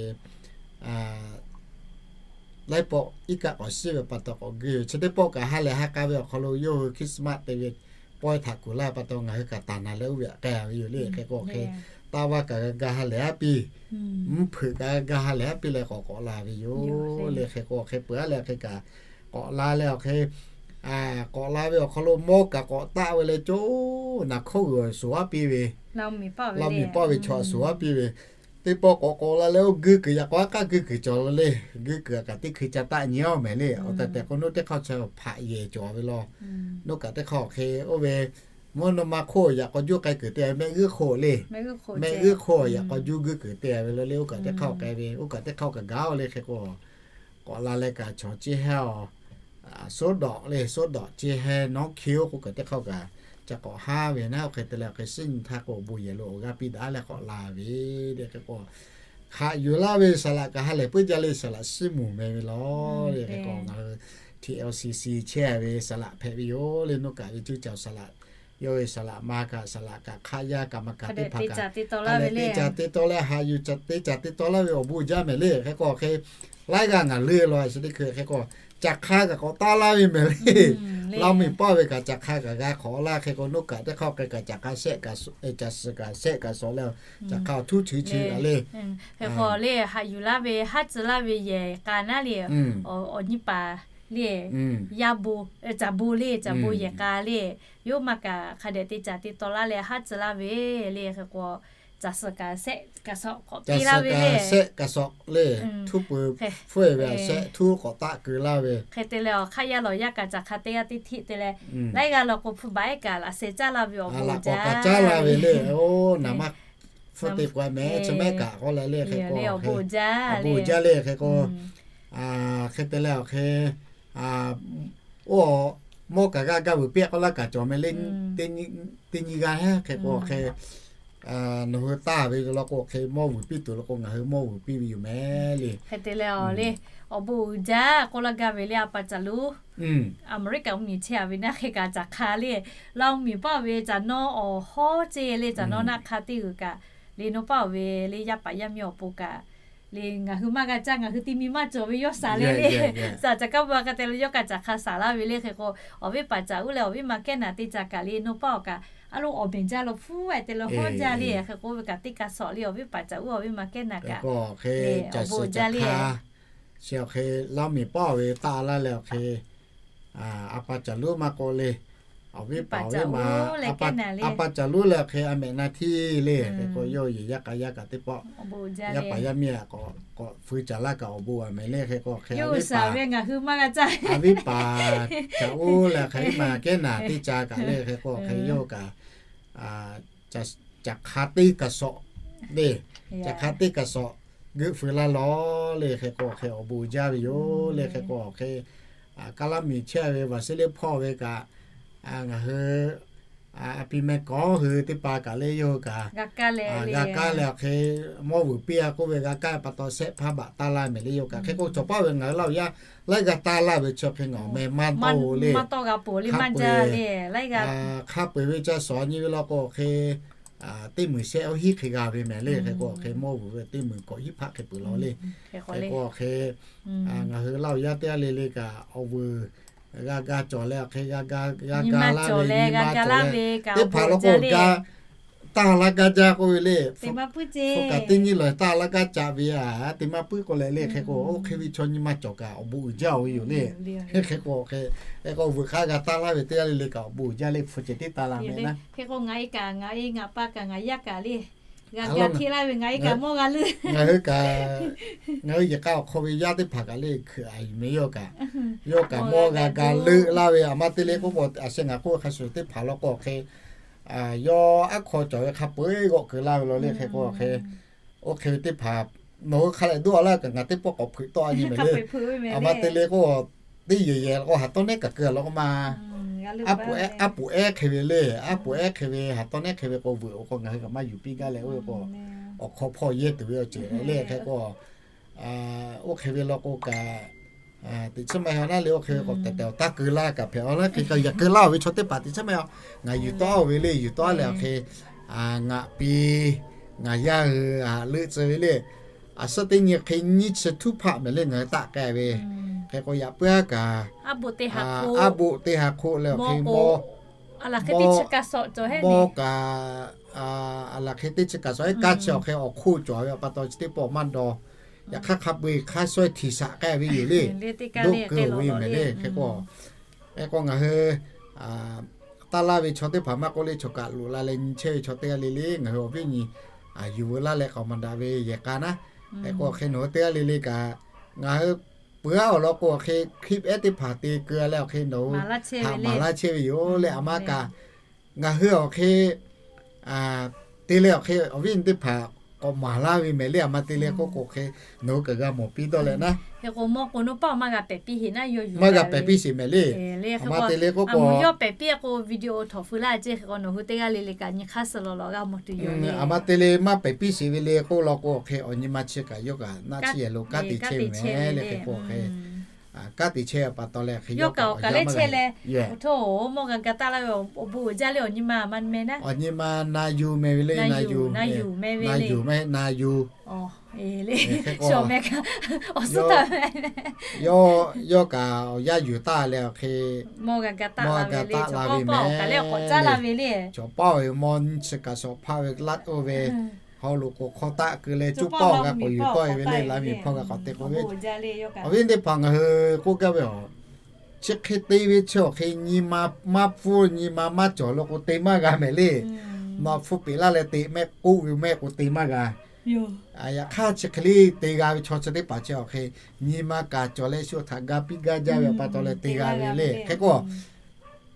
laiˉ pawˆ iˉ kaˆ k'awꞈ shiˉ ve pa taw k'awꞈ g'uiˇ ve chi teˇ pawˆ kaꞈ ha lehˬ ha k'a ve awˬ hk'aw lo yawˇ hui Christmas te ve pawehˇ htaꞈ kuˬ laˇ ve pa taw ngaˬ hui kaꞈ taˍ naˍ leh oˇ ve htaꞈ k'ai ve yoˬ le. Hk'e k'o hk'e taˇ vaˇ kaꞈ g'a ga ha lehˬ aˉ piˇ, mvuhˇ hpeuꞈ kaꞈ g'a ga ha lehˬ aˉ piˇ leh k'awꞈ k'awꞈ la ve yoˬ le. Hk'e k'o hk'e peuˬ-a leh hk'e kaꞈ k'awꞈ la leh awˬ hk'e k'awꞈ la ve awˬ hk'aw lo mawˇ kaꞈ k'awꞈ taˆ ve le, co naˬ hkawˇ g'uiˬ awˬ suhˍ aˉ piˇ ve, Laˇ miˬ paˆ ve chaw suhˍ aˉ piˇ ve, teˇ pawˆ k'awꞈ k'awꞈ la leh oˇ guˇ kuiˬ yaꞈ k'aw aˉ k'aˉ guˇ kuiˬ cawˬ la le. Guˇ kuiˬ kaꞈ teˇ hkui ca taˆ nyi awˬ mehˍ le. Awˬ tehˬ tehˬ k'o nawˬ teˇ hk'aˇ chaw hpaꞈ yehˬ cawˬ ve law. Nawˬ kaꞈ teˇ hk'aˇ awˬ hk'e oˇ ve mvuhˇ naw ma hk'oˆ yaꞈ k'aw juˇ k'ai kuiˬ te mehˆ g'uˇ hk'oˆ le. Mehˆ g'uˇ hk'oˆ yaꞈ k'aw juˇ guˇ kuiˬ te ve law le. Oˇ kaꞈ teˇ hk'aˇ k'ai ve, oˇ kaꞈ teˇ hk'aˇ kaꞈ gaˬ-oˬ le. Hk'e k'o k'awꞈ la leh kaꞈ chaw ceˇ hehnˇ-oˬ, suˉ dawꞈ le, suˉ dawꞈ ceˇ hehnˇ nawˉ hkiˇ-oˬ k'oˆ kaꞈ teˇ hk'aˇ kaꞈ ca k'awꞈ haˉ ve naˉ. Oˇ hk'e te leh awˬ hk'e suhˉ nyi htaˇ k'o bon yehˬ lo awˬ g'aˇ piˇ daꞈ leh k'awꞈ la ve le. Hk'e k'o hk'aꞈ yuˬ laˇ ve saˍ laꞈ kaꞈ ha lehˬ puiˉ jaˇ le, saˍ laꞈ shiˉ moˍ meh ve law le. Hk'e k'o ngaˬ hui T L C C chehˇ ve saˍ laꞈ hpehꞈ ve yoˬ le. Nawˬ kaꞈ ve cuˇ caˬ saˍ laꞈ yawˇ ve saˍ laꞈ ma kaꞈ saˍ laꞈ kaꞈ hk'aˆ yaˇ kaꞈ ma kaꞈ teˇ hpaˍ kaꞈ ha lehˬ te caˍ te taw laˇ ve le. Haꞈ yuˬ te caˍ te taw leh haꞈ yuˬ te caˍ te taw laˇ ve awˬ bon jaˇ mehˍ le. Hk'e k'o hk'e laiˉ g'aˇ ngaˬ leuˇ law a shu teˇ hkui hk'e k'o caˬ hk'a kaꞈ k'awꞈ taˆ laˇ ve mehˍ le. Laˇ miˬ paˆ ve kaꞈ caˬ hk'a kaꞈ g'a hk'awꞈ laˇ. Hk'e k'o nawˬ kaꞈ teˇ hk'aˇ hk'e kaꞈ caˬ hk'a shehˆ kaꞈ suh, caˬ suhˍ kaꞈ shehˆ kaꞈ suh leh caˬ hk'a awˬ htuˉ chi chi a le. Hk'e k'o le haꞈ yuˬ laˇ ve haˉ tcuh laˇ ve yehˬ k'a naˉ le, awˬ nyi paˍ le, yaˇ bon, caˬ bon le, caˬ bon yehˬ k'a le, yawˇ ma kaꞈ hk'a dehꞈ te caˍ te taw laˇ leh haˉ tcuh laˇ ve le. Hk'e k'o caˬ suhˍ kaꞈ shehˆ kaꞈ suh k'awꞈ piˇ laˇ ve le. Shehˆ kaꞈ suh le, htuˉ pui hpfuhˇ-e ve a shehˆ htuˉ k'awꞈ taˆ keu laˇ ve. Hk'e te leh awˬ hk'aˇ yaˇ lawˬ yaˇ kaꞈ caˬ hk'a teˇ g'aˇ teˇ htiˆ te leh laiˉ g'aˇ law k'o hpu baˬ ehˉ kaꞈ laꞈ sheh caˉ laˇ ve awˬ bon kaꞈ caˉ laˇ ve le. Oˇ naˍ ma hpfuhˇ te k'o mehˍ chi mehˆ kaꞈ k'oˆ leh le. Hk'e k'o awˬ bon jaˇ le. Hk'e k'o hk'e te leh awˬ hk'e oˇ mawˇ kaꞈ g'a gaˇ vuiˬ piˇ k'oˆ laˇ kaꞈ cawˬ mehˍ le. Teˇ nyi g'aˇ heˉ hk'e k'o hk'e nawˬ hui taˇ ve law k'o hk'e mawˇ vuiˬ piˇ tuˬ law k'o ngaˬ hui mawˇ vuiˬ piˇ ve yoˬ mehˍ le. Hk'e te leh awˬ le awˬ bon uiˍ jaˇ k'oˆ laˇ gaˇ ve le. A pa caˬ lo Aˍmeˍriˆkaˍ mvuhˇmiˬ chehˇ-a ve naˉ hk'e kaꞈ caˬ hk'a le, Laˇ miˬ paˆ ve caˬ nawˇ awˬ hawˉ ceˇ le, caˬ nawˇ naˆ hk'a teˇ g'uiˬ kaꞈ le, nawˇ paˆ-oˬ ve le yaˇ paˍ yaˇ miˇ awˬ pon kaꞈ le ngaˬ hui maˇ g'a caˇ, ngaˬ hui te mi maˇ cawˬ ve yawˇ shaˍ le le. Caˬ caˬ kaˇ ma k'a te le yawˇ kaꞈ caˬ hk'a shaˍ laˇ ve le. Hk'e k'o awˬ viˉ paˍ caˬ uˉ leh awˬ viˉ ma kehˉ naˍ teˇ caˬ kaꞈ le nawˇ paˆ-oˬ kaꞈ a lo awˬ mehˍ jaˇ lo hpuˉ-e te lo hawˉ jaˇ le. Hk'e k'o ve kaꞈ teˇ kaꞈ sawꞈ le awˬ viˉ paˍ caˬ uˉ awˬ viˉ ma kehˉ naˍ kaꞈ le awˬ bon jaˇ le. Chi awˬ hk'e Laˇ miˬ paˆ ve taˆ laˇ leh awˬ hk'e a pa caˬ lo maˇ k'o le, Awˬ viˉ paˍ awˬ viˉ ma, a pa caˬ lonˉ leh hk'e a mehꞈ na htiˇ le. Hk'e k'o, yawˇ yehˬ yaˇ k'a yaˇ kaꞈ teˇ pawˆ, yaˇ paˍ yaˇ miˇ aꞈ k'awꞈ fui caˍ laˇ kaꞈ awˬ bon aˬ mehˍ le. Hk'e k'o, hk'e a viˉ paˍ, a viˉ paˍ caˬ oˉ leh hk'e ma kehˉ naˍ teˇ ca kaꞈ le. Hk'e k'o, hk'e yawˇ kaꞈ caˬ hk'a teˇ kaˬ shawˍ le, caˬ hk'a teˇ kaˬ shawˍ geuˆ feu laˇ lawˬ le. Hk'e k'o, hk'e awˬ bon uiˍ jaˇ ve yoˬ le. Hk'e k'o, hk'e kaˇ laˇ miˬ chehˇ ve Vaˍsiˉleˆ hpawˇ ve kaꞈ, ngaˬ hui a pi meh kawˉ hui teˇ pa kaꞈ le yawˇ hui kaꞈ g'a kaˇ leh awˬ hk'e mawˇ vuiˬ piˇ a k'oˆ ve g'a kaˇ pa taw shehˆ hpaˇ baꞈ taˇ laˇ mehˍ le. Yawˇ kaꞈ hk'e k'o cawˬ paˇ ve ngaˬ hui Laˇ huˍ yaˇ laiˉ g'aˇ taˇ laˇ ve chi hk'e ngaˬ awˬ meh maˇ tawˇ le. Hk'a peu-eˬ hk'a peu-eˬ ve ca shawˍ nyi ve law k'o hk'e, teˇ meunˍ shehˆ oˇ hiˉ hk'e g'a ve mehˍ le. Hk'e k'o hk'e mawˇ vuiˬ ve teˇ meunˍ kawꞈ hiˉ hpaˆ hk'e peuˬ law le. Hk'e k'o hk'e ngaˬ hui Laˇ huˍ yaˇ teˇ g'aˇ le le kaꞈ awˬ vuiˬ g'a ga cawˬ leh awˬ hk'e g'a ga, g'a ga laˇ ve nyi ma cawˬ leh teˇ hpaˍ law k'o ga taˇ laˇ gaˇ jaˇ k'oˆ ve le. Hpu kaꞈ teˇ nyi lawˬ taˇ laˇ gaˇ caꞈ ve a, te maˇ puiˉ k'o leh le. Hk'e k'o oˇ hk'e ve chaw nyi ma cawˬ kaꞈ awˬ bon uiˍ jaˇ ve yoˬ le. Hk'e k'o hk'e, hk'e k'o vuiˬ hk'a g'a taˇ laˇ ve teˇ g'aˇ le le kaꞈ awˬ bon uiˍ jaˇ le. Hpu ceh tiˉ taˇ laˇ mehˍ naˉ. Hk'e k'o ngaˬ e kaꞈ ngaˬ e ngaˬ pa kaꞈ ngaˬ yaˇ kaꞈ le g'a ga hteˇ laˇ ve ngaˬ e kaꞈ mawˇ g'a leuˆ. Ngaˬ hui kaꞈ, ngaˬ hui yehˬ k'a awˬ hk'aw ve yaˇ teˇ hpaˍ kaꞈ le hkui a yuˬ meh yawˇ kaꞈ, yawˇ kaꞈ mawˇ g'a ga leuˆ laˇ ve a ma te le k'oˆ k'o, a sheh ngaˬ k'oˆ ve hk'a shuˍ teˇ hpaˍ law k'o hk'e, yawˇ aˉ hk'aw cawˬ ve hk'a peu-eˬ g'awˆ keu laˇ ve law le. Hk'e k'o hk'e, oˇ hk'e ve teˇ hpaˍ nawˬ hui hk'a leh duˇ a laˇ kaꞈ ngaˬ teˇ pawˆ k'awꞈ hpeuꞈ tawˆ a nyi mehˍ le. A ma te le k'o, teˇ yehˬ yehˬ k'o haˍ tawˇ nehˉ kaꞈ keu a law k'o ma, aˉ poꞈ ehˉ hk'e ve le. Aˉ poꞈ ehˉ hk'e ve, haˍ tawˇ nehˉ hk'e ve k'o vuiˬ k'o ngaˬ hui kaꞈ maˇ yuˬ piˇ gaˇ leh oˇ ve k'o, awˬ hk'aw hpawˇ yehˇ tuˬ ve awˬ ceuˬ le. Hk'e k'o, oˇ hk'e ve law k'o kaꞈ, teꞈ chiˉ maˇ heˆ naˉ le. Oˇ hk'e ve k'o tehˬ tehˬ awˬ taˇ keu laˇ kaꞈ hpehꞈ a laˇ. Hk'e kaꞈ yaꞈ keu laˇ oˬ ve chaw teˇ hpaˍ teꞈ chiˉ maˇ heˆ. Ngaˬ yuˬ tawˆ ve le, yuˬ tawˆ leh awˬ hk'e ngaˬ pi, ngaˬ yaˇ hui a leuˆ tcuh ve le. A suhˉ teˇ nyi hk'e nyiˇ chi htuˉ hpaˆ mehˍ le ngaˬ hui taˆ k'ai ve. Hk'e k'o yaꞈ puiˉ aˉ kaꞈ, aˉ boˆ teˇ ha hk'oˆ leh awˬ hk'e mawˇ, mawˇ kaꞈ, a laˬ hk'e teˇ chi kaꞈ shawˍ ehˉ kaˇ chi awˬ hk'e awˬ hk'oˆ cawˬ ve pa taw chi teˇ pawˆ maˇ daw. Yaꞈ hk'aˇ hk'a peu-eˬ hk'aˇ suh htiˍ shaꞈ k'ai ve yoˬ le. Doˆ keu ve mehˍ le. Hk'e k'o, hk'e k'o ngaˬ hui taˇ laˇ ve chaw teˇ hpaˍ maˇ k'oˆ le, chaw kaꞈ loꞈ la leh nyi chehˇ ve chaw teˇ g'aˇ le le ngaˬ hui awˬ viˉ nyi yuˬ veu laˇ leh k'aoˍ maˍ daꞈ ve yehˬ k'a naˉ. Hk'e k'o hk'e nawˬ hui teˇ g'aˇ le le kaꞈ ngaˬ hui peuˬ aˉ awˬ lawn k'o awˬ hk'e hkiˇ ehˉ teˇ hpaˍ te keu leh awˬ hk'e nawˬ hui haꞈ maˍ laˇ chehˇ ve yoˬ le. A ma kaꞈ ngaˬ hui awˬ hk'e te leh awˬ hk'e awˬ viˉ nyi teˇ hpaˍ k'awꞈ maˍ laˇ ve mehˍ le. A ma te leh k'oˆ k'o hk'e nawˬ hui kaꞈ g'a mawˬ piˇ dawˇ leh naˉ. Hk'e k'o mawˇ k'o nawˬ paˇ maˇ g'a pehꞈ piˇ sheˍ naˉ yawˇ yuˬ maˇ g'a pehꞈ piˇ sheˍ mehˍ le. A ma te leh k'oˆ k'o yawˇ pehꞈ piˇ k'o video htawꞈ feu laˇ ceˇ. Hk'e k'o nawˬ hui teˇ g'aˇ le le kaꞈ nyi hk'aˇ suh lawˬ lawˬ g'a mawˬ tuˬ yoˬ le. A ma te leh maˇ pehꞈ piˇ sheˍ ve le k'oˆ law k'o hk'e awˬ nyi ma chi kaꞈ yawˇ kaꞈ naˆ chiˇ yehˬ lo kanˉ te chehˇ ve mehˍ le. Hk'e k'o hk'e kanˉ te chehˇ pa taw leh hk'e yawˇ kaꞈ awˬ kaˬ leh chehˇ leh, awˬ htoˇ mawˇ g'a ga taˇ laˇ ve awˬ bon uiˍ jaˇ le. Awˬ nyi ma a ma meh naˉ. Awˬ nyi ma na yuˬ meh ve le. Na yuˬ, na yuˬ meh ve le. Na yuˬ meh, na yuˬ. Awˬ, e le. Awˬ suhˉ taˍ ve. Yawˇ kaꞈ awˬ yaˇ yuˬ taˇ leh awˬ hk'e mawˇ g'a ga taˇ laˇ ve mehˍ le. Cawˬ paˇ ve mawˇ nyiˇ chi kaꞈ shawˍ hpaˇ ve laˇ oˇ ve, haw loꞈ k'oˍ hk'aw taˆ keu leh coˇ paˇ g'a k'awꞈ yuˬ tawˆ e ve le. Laˇ miˬ hpawˇ g'a k'awꞈ te k'oˆ ve, awˬ viˉ teˇ hpaˍ ngaˬ hui k'oˆ gaˇ ve a, chi hk'e te ve chi awˬ hk'e nyi ma maˇ pfuhˇ nyi ma maˇ cawˬ lo k'o te maˇ g'a mehˍ le. Nawˬ hpu peꞈ laˇ leh te mehˆ k'oˆ ve mehˆ k'o te maˇ g'a. Yaꞈ hk'aˇ chi hk'e le te g'a ve chaw chi teˇ hpaˍ chi awˬ hk'e nyi ma kaꞈ cawˬ leh shu htaꞈ ga piˇ gaˇ jaˇ ve pa taw leh te g'a ve le. Hk'e k'o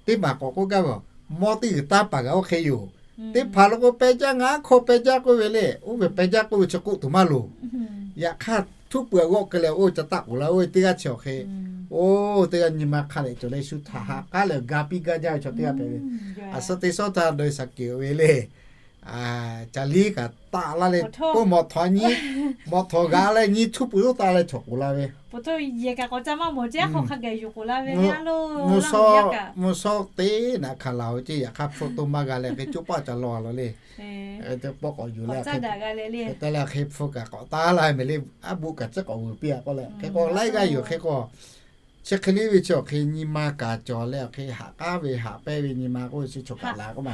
teˇ maˬ k'awꞈ k'oˆ gaˇ ve a, mawˇ teˇ g'uiˬ taˇ paˍ g'a oˇ hk'e yoˬ. Teˇ hpaˍ lo k'o peh jaˇ ngaˬ aˉ hk'aw peh jaˇ k'oˆ ve le. Oˇ ve peh jaˇ k'oˆ ve chi k'oˆ tuˬ maˇ loˬ. Yaꞈ hk'aˇ htuˉ peuˬ g'awˆ keu leh oˇ ca taˆ k'oˍ la oˇ ve teˇ g'aˇ chi awˬ hk'e, oˇ teˇ g'aˇ nyi ma hk'a leh cawˬ leh shu htaꞈ haꞈ k'aˉ leh ga piˇ gaˇ jaˇ ve chaw teˇ g'aˇ hpehꞈ ve. A suhˉ teˇ suhˉ htaˇ dawˇ e shaˍ keꞈ ve le. Ca liˇ kaꞈ taˆ laˇ leh k'oˆ mawꞈ htawꞈ nyi, mawꞈ htawꞈ g'a leh nyi htuˉ peuˬ oˇ taˆ leh cawˬ k'oˍ la ve. Mvuhˇ shawˉ, mvuhˇ shawˉ teˇ naꞈ hkanˍ laˬ ve ceˇ. Yaꞈ hk'aˇ hpu to maˇ g'a leh hk'e coˇ paˆ ca law a law le. Te pawˆ k'awꞈ yuˬ leh, te leh hk'e hpu kaꞈ k'awꞈ taˉ laˇ mehˍ le. Aˉ buˆ kaꞈ ciˉ k'awꞈ vuiˬ piˇ a k'oˆ leh hk'e k'o laiˉ g'aˇ yoˬ. Hk'e k'o chi hk'e le ve chi awˬ hk'e nyi ma kaˍ cawˬ leh awˬ hk'e haꞈ k'aˉ ve haꞈ pehnˇ ve nyi ma k'oˆ ve chi choˬ kaꞈ la k'oˆ ma.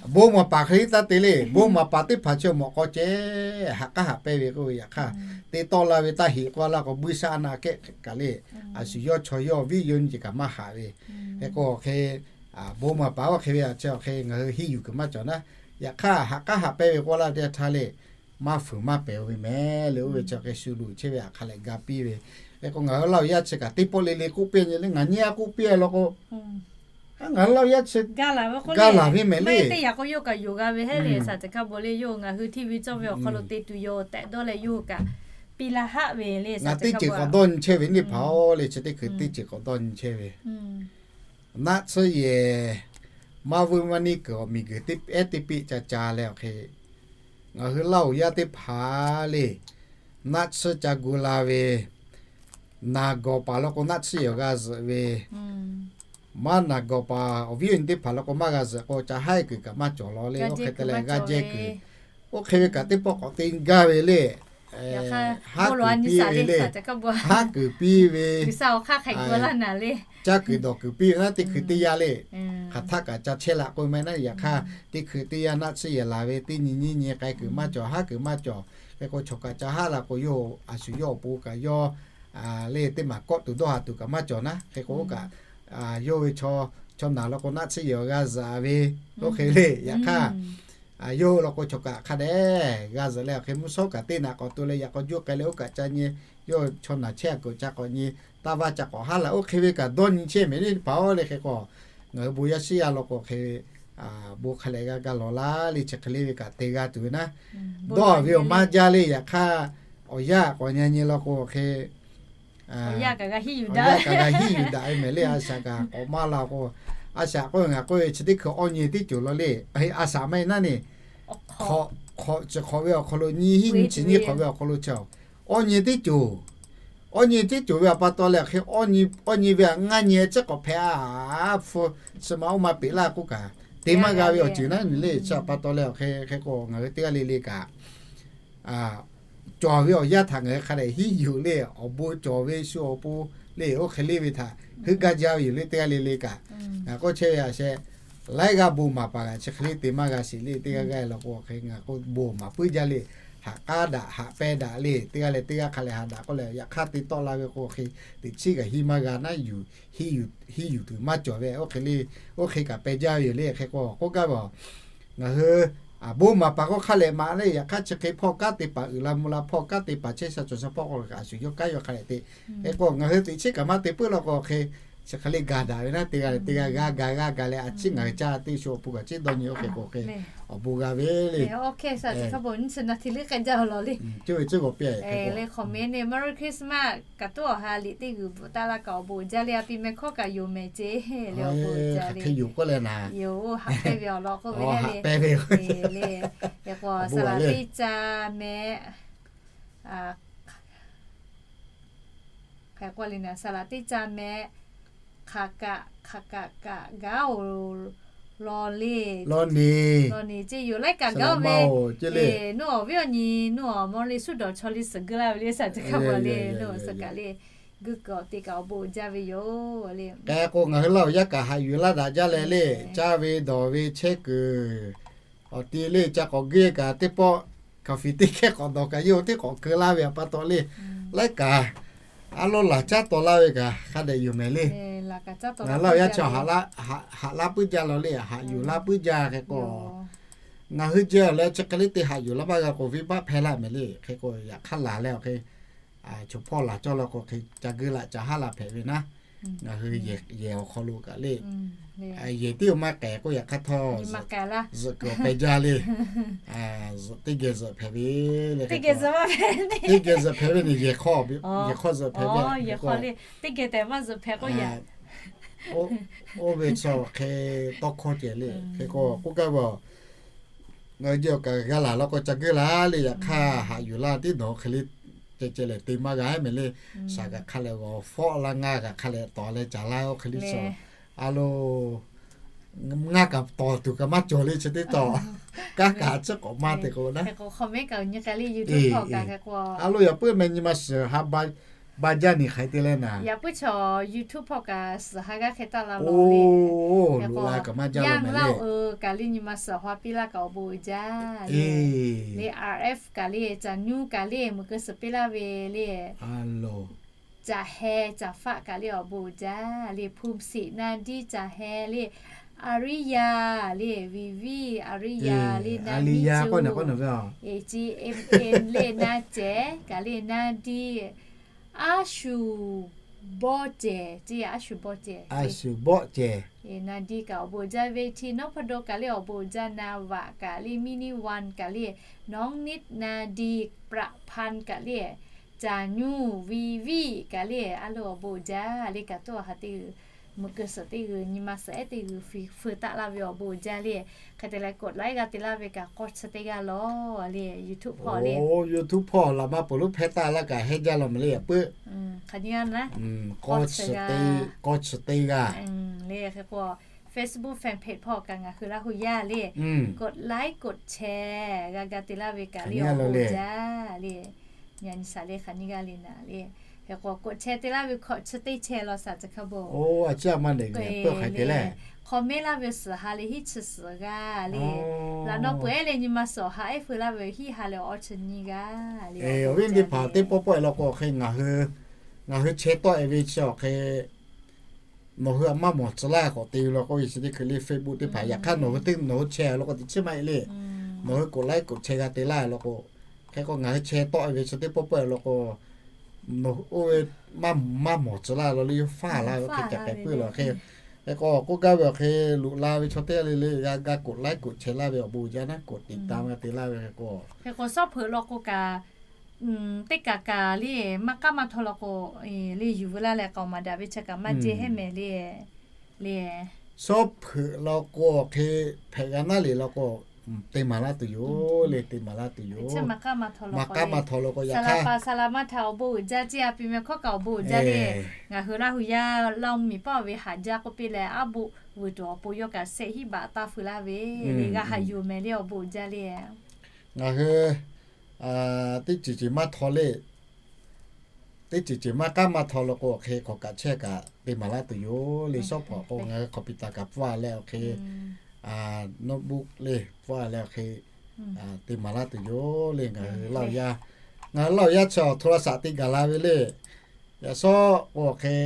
Bon maˍ paˍ hk'e le taˇ te le. Bon maˍ paˍ teˇ hpaˍ chi awˬ mawꞈ k'aw ceh haꞈ k'aˉ haꞈ pehnˇ ve k'oˆ ve yaꞈ hk'aˇ, te tawˆ la ve taˇ heꞈ k'oˆ laˇ k'o buiˇ shaˆ a naˆ kehˉ kaꞈ le. A shu yawˇ chaw yawˇ viˉ yawˇ nyi ce kaꞈ maˇ haꞈ ve. Hk'e k'o awˬ hk'e bon maˍ paˍ oˇ hk'e ve chi awˬ hk'e ngaˬ hui hiˇ yuˬ kuiˬ maˇ cawˬ naˉ. Yaꞈ hk'aˇ haꞈ k'aˉ haꞈ pehnˇ ve k'oˆ laˇ teˇ g'aˇ htaˇ le, maˇ fuiˍ maˇ pehˬ ve mehˍ le. Oˇ ve chi hk'e shu luˬ chehˇ ve htaꞈ hk'a lehꞈ ga piˇ ve. Hk'e k'o ngaˬ hui Laˇ huˍ yaˇ chi kaꞈ teˇ pawˆ le le k'oˆ piˇ nyi le, ngaˬ nyi a k'oˆ piˇ a law k'o, ngaˬ hui Laˇ huˍ yaˇ chi ga laˬ ve mehˍ le. Teˇ yanˇ k'o yawˇ kaꞈ yonˍ g'a ve heˉ le, saˍ teꞈ hk'a bawˬ le, yawˇ ngaˬ hui hteˇ ve cawˇ ve awˬ hk'aw lo te tuˬ yoˬ tehꞈ dawˇ leh yawˇ kaꞈ piˇ laˇ haˆ ve le. Ngaˬ teˇ ceuˬ k'awꞈ dawˇ nyi chehˇ ve neˇ hpaˍ-oˬ le, chi teˇ hkui teˇ ceuˬ k'awꞈ dawˇ nyi chehˇ ve. Naˆ tsuhˇ yehˬ maˇ vuiˇ maˇ neˇ kuiˬ awˬ miˬ guiˬ teˇ ehˉ teˇ piˆ ca ca leh awˬ hk'e, ngaˬ hui Laˇ huˍ yaˇ teˇ hpaˍ le, naˆ tsuhˇ ca gu la ve, naˬ gawˬ paˍ law k'o naˆ tsuhˇ yehˬ g'a zuhꞈ ve, maˇ naˬ gawˬ paˍ awˬ viˉ awˬ nyi teˇ hpaˍ law k'o maˇ g'a zuhꞈ k'o ca haˉ kuiˬ kaꞈ maˇ cawˬ law le. Oˇ hk'e te leh g'aˇ jehˇ kuiˬ, oˇ hk'e ve kaꞈ teˇ pawˆ k'awꞈ te gaˇ ve le. Haˉ kuiˬ piˇ ve le. Haˉ kuiˬ piˇ ve, caˇ kuiˬ dawˬ kuiˬ piˇ ve naˉ teˇ hkui teˇ yanˇ le. Hk'aˬ htaˆ kaꞈ ca chehˇ la k'oˆ ve maˇ heˆ naˉ. Yaꞈ hk'aˇ teˇ hkui teˇ yanˇ naˆ tsuhˇ yehˬ laˬ ve teˇ nyi nyiˇ nyi k'ai kuiˬ maˇ cawˬ, haˉ kuiˬ maˇ cawˬ. Hk'e k'o chaw kaꞈ ca haˉ la k'o yawˇ a shu yawˇ awˬ pon kaꞈ yawˇ le teˇ maˬ kawˆ tuˬ dawˇ haˍ tuˬ kaꞈ maˇ cawˬ naˉ. Hk'e k'o oˇ kaꞈ yawˇ ve chaw, chaw naˬ law k'o naˆ tsuhˇ yehˬ g'a zuhꞈ ve, oˇ hk'e le. Yaꞈ hk'aˇ yawˇ hui law k'o chaw kaꞈ hk'a dehꞈ g'a zuhꞈ leh awˬ hk'e mvuhˇ shawˉ kaꞈ teˇ naꞈ k'awꞈ to leh yaꞈ k'aw juˇ k'ai leh oˇ kaꞈ ca nyi, yawˇ chaw naˬ chehˇ a kuiˬ ca k'awꞈ nyi, taˇ vaˇ ca k'awꞈ haˉ la. Oˇ hk'e ve kaꞈ dawˇ nyi chehˇ mehˍ le teˇ hpaˍ-oˬ le. Hk'e k'o ngaˬ hui bon yaˇ shiˉ yaˇ law k'o hk'e bon hk'a lehꞈ g'a ga lawˬ laˇ le. Chi hk'e le ve kaꞈ te g'a tuˬ ve naˉ, dawˇ ve awˬ maˇ jaˇ le. Yaꞈ hk'aˇ awˬ yanˇ k'awꞈ nyi nyi law k'o hk'e kaꞈ g'a hiˉ yuˬ daꞈ ve mehˍ le. A shaꞈ kaꞈ k'awꞈ maˇ la k'o, a shaꞈ k'oˆ ve ngaˬ k'oˆ ve chi teˇ hkui awˇ nyi teˇ ceuˬ law le. A shaꞈ maˇ heˆ naˉ ne, hk'awꞈ chi hk'awꞈ ve awˬ hk'aw lo nyi hiˉ nyi chi nyi hk'awꞈ ve awˬ hk'aw lo chi, awˇ nyi teˇ ceuˬ, awˇ nyi teˇ ceuˬ ve awˬ pa taw leh hk'e awˇ nyi ve ngaˇ nyi ciˉ k'awꞈ hpehꞈ a, hpu chi ma oˇ ma peꞈ laˇ k'oˆ kaꞈ te maˇ g'a ve awˬ ceuˬ naˉ ne le. Chi awˬ pa taw leh awˬ hk'e hk'e k'o ngaˬ hui teˇ g'aˇ le le kaꞈ cawˬ ve awˬ yanˇ htaꞈ ngaˬ hui hk'a dehꞈ hiˉ yuˬ le. Awˬ bon cawˬ ve shu awˬ pon le, oˇ hk'e le ve htaꞈ heuˆ gaˇ jaˇ ve yoˬ le. Teˇ g'aˇ le le kaꞈ ngaˬ k'oˆ chehˇ ve a sheh, laiˉ g'aˇ bon maˍ paˍ g'aꞈ chi hk'e le te maˇ g'a sheˍ le. Teˇ g'aˇ g'aˇ law k'o hk'e ngaˬ k'oˆ bon maˍ puiˉ jaˇ le. Haꞈ k'aˉ daꞈ haꞈ pehˇ daꞈ le. Teˇ g'aˇ leh teˇ g'aˇ hk'a lehꞈ haꞈ daꞈ k'oˆ leh yaꞈ hk'aˇ te tawˆ la ve k'o hk'e teꞈ chiˉ kaꞈ hiˉ maˇ g'a naˉ yuˬ, hiˉ yuˬ tuˬ maˇ cawˬ ve. Oˇ hk'e le, oˇ hk'e kaꞈ pehˇ jaˇ ve yoˬ le. Hk'e k'o k'oˆ gaˇ ve a, ngaˬ hui bon maˍ paˍ k'o hk'a lehꞈ maˍ le. Yaꞈ hk'aˇ chi hk'e hpawˇ kanˉ te paˍ uiˍ la mvuh la hpawˇ kanˉ te paˍ chehˇ sha cawˬ sha hpawˇ k'o a shu yawˇ kanˉ yawˇ hk'a lehꞈ te. Hk'e k'o ngaˬ hui teꞈ chiˉ kaꞈ maˇ te puiˉ law k'o hk'e chi hk'e le ga daꞈ ve naˉ. Teˇ g'aˇ leh teˇ g'aˇ g'a ga g'a ga leh a ciˉ ngaˬ hui caˇ teˇ shu awˬ pon kaꞈ ciˉ dawˇ nyi oˇ hk'e k'o hk'e awˬ bon g'a ve le. Merry Christmas kaꞈ tuˉ awˬ ha liꞈ teˇ g'uiˬ bvuhꞈ taˍ laˇ kaꞈ awˬ bon jaˇ le. A pi meh hkawˇ kaꞈ yonˍ mehˍ ceˇ le awˬ bon jaˇ le. Yoˬ, oˇ haꞈ pehˇ ve awˬ lawn k'oˆ ve le. Saˍ laˍ teˇ caˇ mehˍ Hk'e k'o le na saˍ laˍ teˇ caˇ mehˍ, hk'aˬ kaꞈ hk'aˬ kaꞈ kaꞈ gaˉ-oˬ law le. Law neˬ ceˇ yoˬ laiˉ kaꞈ gaˉ-oˬ ve. Eˬ, nawˬ awˬ viˉ awˬ nyi nawˬ awˬ maw le suˉ dawˬ chaw le suhˍ guˇ laˇ ve le saˍ teꞈ hk'a bvuhꞈ le, nawˬ suhˍ kaꞈ le guˇ kuiˬ awˬ te kaꞈ awˬ bon jaˇ ve yoˬ le. K'ai k'o ngaˬ hui Laˇ huˍ yaˇ kaꞈ haꞈ yuˬ laˇ daꞈ jaˇ leh le, caˇ ve dawˬ ve chehˇ kuiˬ awˬ ti le ca k'awꞈ guˇ kaꞈ teˇ pawˆ kaˍ fiˍ teˇ hkehˇ k'awꞈ dawˬ kaꞈ yawˇ hui teˇ k'awꞈ keu laˇ ve awˬ pa taw le, laiˉ kaꞈ a lo laˬ caˉ taw laˇ ve kaꞈ hk'a dehꞈ yoˬ mehˍ le. Ngaˬ Laˇ huˍ yaˇ chi haꞈ laˇ puiˉ jaˇ law le, haꞈ yuˬ laˇ puiˉ jaˇ hk'e k'o, ngaˬ hui jehˬ leh chi hk'e le te haꞈ yuˬ laˇ maˇ g'a k'o venˇ baˆ hpehˇ laˇ mehˍ le. Hk'e k'o yaꞈ hk'aˇ laˬ leh awˬ hk'e choˬ hpawˇ laˬ cawˇ law k'o hk'e ca guˇ laꞈ ca haˉ la hpehꞈ ve naˉ. Ngaˬ hui yehˬ awˬ hk'aw lo kaꞈ le, yehˬ tiˉ maˇ k'ehˬ k'oˆ yaꞈ hk'aˇ htawˇ zuhꞈ kuiˬ awˬ pehˇ jaˇ le. Zuhꞈ teˇ geh zuhꞈ hpehꞈ ve le. Teˇ geh zuhꞈ hpehꞈ ve le, yehˬ hk'aw zuhꞈ hpehꞈ ve le. Teˇ geh tehꞈ maˇ zuhꞈ hpehꞈ k'oˆ yaꞈ. Oˇ ve chaw hk'e tawˇ hkawˇ ceh le. Hk'e k'o k'oˆ gaˇ ve, ngaˬ hui jehˬ awˬ kaꞈ g'a laˬ law k'o ca guˇ laˇ le. Yaꞈ hk'aˇ haꞈ yuˬ laˇ tiˉ dawˬ hk'e le ceh ceh lehˬ te maˇ g'a mehˍ le. Shaˍ kaꞈ hk'a lehꞈ g'awˬ fawˆ laˇ ngaˇ kaꞈ hk'a lehꞈ tawˍ leh caˍ laˇ oˇ hk'e le shaˍ. A lo ngaˇ kaꞈ tawˍ tuˬ kaꞈ maˇ cawˬ le chi teˇ tawˍ. Kanˉ kaꞈ a ciˉ k'awꞈ maˇ te k'o naˉ. A lo yaꞈ puiˉ meh nyi ma shiˍ ha ba Ba jaˇ ni hk'aˬ hk'e te leh naˍ. Yaꞈ puiˉ chaw YouTube hpawˇ kaꞈ suhˍ ha g'aˇ hk'e taˆ la mawˬ le. Oˇ, loꞈ la kaꞈ maˇ jaˇ lo mehˍ le. Kaꞈ le nyi ma suhˍ haw piˇ laˇ kaꞈ awˬ bon uiˍ jaˇ le. Le R F kaꞈ le, Caˬ Nyuˇ kaꞈ le, meuꞈ keu suhˍ piˇ laˇ ve le. Caˬ Heh, Caˬ Faˆ kaꞈ le awˬ bon uiˍ jaˇ le. Hpu Siꞈ, Na Diˇ, Caˬ Heh le, A Riˇ Yaˇ le, Viˍ Viˇ, A Riˇ Yaˇ le, Na Miˇ Cu, G M N le, Na Cehˬ kaꞈ le, Na Diˇ, Aˉ Shuˍ Bawˇ Cehˬ, Aˉ Shuˍ Bawˇ Cehˬ, Na Diˇ kaꞈ awˬ bon uiˍ jaˇ ve. Hti Nawˉ Hpaˇ Daw kaꞈ le awˬ bon uiˍ jaˇ, Na Vaꞈ kaꞈ le, Miˇ Niˇ Wanˇ kaꞈ le, Nawˉ Niˆ, Na Diˇ, Praꞈ Hpan kaꞈ le, Caˬ Nyuˇ, Viˍ Viˇ kaꞈ le, a loˍ awˬ bon uiˍ jaˇ le. Kaꞈ tuˉ awˬ ha teˇ g'uiˬ, meuꞈ keu suhˍ teˇ g'uiˬ, nyi ma suhˍ ehˉ teˇ g'uiˬ feu taˆ laˇ ve awˬ bon uiˍ jaˇ le. Hk'e te leh กดไลค์ g'a te laˇ ve kaꞈ k'awˇ chi teˇ g'aˇ lawˬ le. YouTube hpawˇ le, YouTube hpawˇ laꞈ ma peuˬ lonˉ hpehˇ taˆ laˇ kaꞈ hehnˇ jaˇ law mehˍ le. Yaꞈ puiˉ k'awˇ chi teˇ g'aˇ le. Hk'e k'o Facebook fan page hpawˇ kaꞈ ngaˬ hui Laˇ hu yaˇ le กดไลค์ กดแชร์ g'a ga te laˇ ve kaꞈ le awˬ bon uiˍ jaˇ le. Nyi a nyi shaˍ le hk'aˬ nyiˇ g'aˇ le naˍ le. Hk'e k'o กดแชร์ te laˇ ve hkawꞈ chi teˇ แชร์ law shaˍ chi hk'a bon. Oˇ, a ciˉ a maˇ le, comment laˇ ve suhˍ ha le hiˉ chi suhˍ g'aˇ le. Laꞈ naw peuˬ ehˉ le nyi ma suhˍ awˬ ha ehˉ feu laˇ ve hiˉ ha le awˬ chi nyiˇ g'aˇ le. Awˬ viˉ teˇ hpaˍ teˇ pawˆ pawˆ e law k'o hk'e ngaˬ hui chehˇ tawˆ e ve chi awˬ hk'e nawˬ hui a maˇ mawˬ tcuh laˇ k'awꞈ te ve law k'oˆ ve chi teˇ hkui le Facebook teˇ hpaˍ. Yaꞈ hk'aˇ nawˬ hui teˇ nawˬ hui chehˇ law k'o teꞈ chiˉ maˇ heˆ le. Nawˬ hui กดไลค์ กดแชร์ g'a te laˇ law k'o, hk'e k'o ngaˬ hui chehˇ tawˆ e ve chi teˇ pawˆ pawˆ e law k'o, nawˬ hui oˇ ve maˇ mawˬ tcuh laˇ law le, yawˇ faˇ laˇ ve hk'e caꞈ k'ai puiˉ law hk'e. Hk'e k'o k'oˆ gaˇ ve awˬ hk'e loꞈ la ve chaw teˇ g'aˇ le le g'a ga กดไลค์ กดแชร์ laˇ ve awˬ bon uiˍ jaˇ naˉ, k'awꞈ tiꞈ ta g'a te laˇ ve hk'e k'o. Hk'e k'o shawˉ hpeuꞈ law k'o kaꞈ teˇ kaꞈ kaꞈ le maˇ k'aˉ maˇ htaw law k'o, le yuˬ veu laˇ leh k'aoˍ maˍ daꞈ ve chi kaꞈ maˇ jehˇ hehˉ mehˍ le. Le shawˉ hpeuꞈ law k'o hk'e hpehꞈ g'a naˉ le law k'o, te maˍ laˇ tuˬ yoˬ le, te maˍ laˇ tuˬ yoˬ. Maˇ k'aˉ maˇ htaw law k'o, yaꞈ hk'aˇ saˍ laꞈ maˇ htaꞈ awˬ bon uiˍ jaˇ ceˇ a piˇ meh hkawˉ kaꞈ awˬ bon uiˍ jaˇ le. Ngaˬ hui Laˇ hu yaˇ Laˇ hu miˬ paˆ ve haꞈ jaˇ k'oˆ piˇ leh aˉ boˆ vuiˬ tuˬ awˬ pon yawˇ kaꞈ shehˆ hiˉ baꞈ taˇ feu laˇ ve le g'a haꞈ yuˬ mehˍ le awˬ bon uiˍ jaˇ le. Ngaˬ hui teˇ ceuˬ ceuˬ maˇ htaw le, teˇ ceuˬ ceuˬ maˇ k'aˉ maˇ htaw law k'o awˬ hk'e k'awꞈ kaꞈ chehˇ kaꞈ te maˍ laˇ tuˬ yoˬ le. Shawˉ hpaꞈ k'o ngaˬ hui คอมพิวเตอร์ kaꞈ pfuhˇ a leh awˬ hk'e, notebook le pfuhˇ a leh awˬ hk'e te maˍ laˇ tuˬ yoˬ le. Ngaˬ hui Laˇ hu yaˇ, ngaˬ hui Laˇ hu yaˇ chi awˬ โทรศัพท์ te gaˬ la ve le. Yaꞈ shawˉ k'o awˬ hk'e,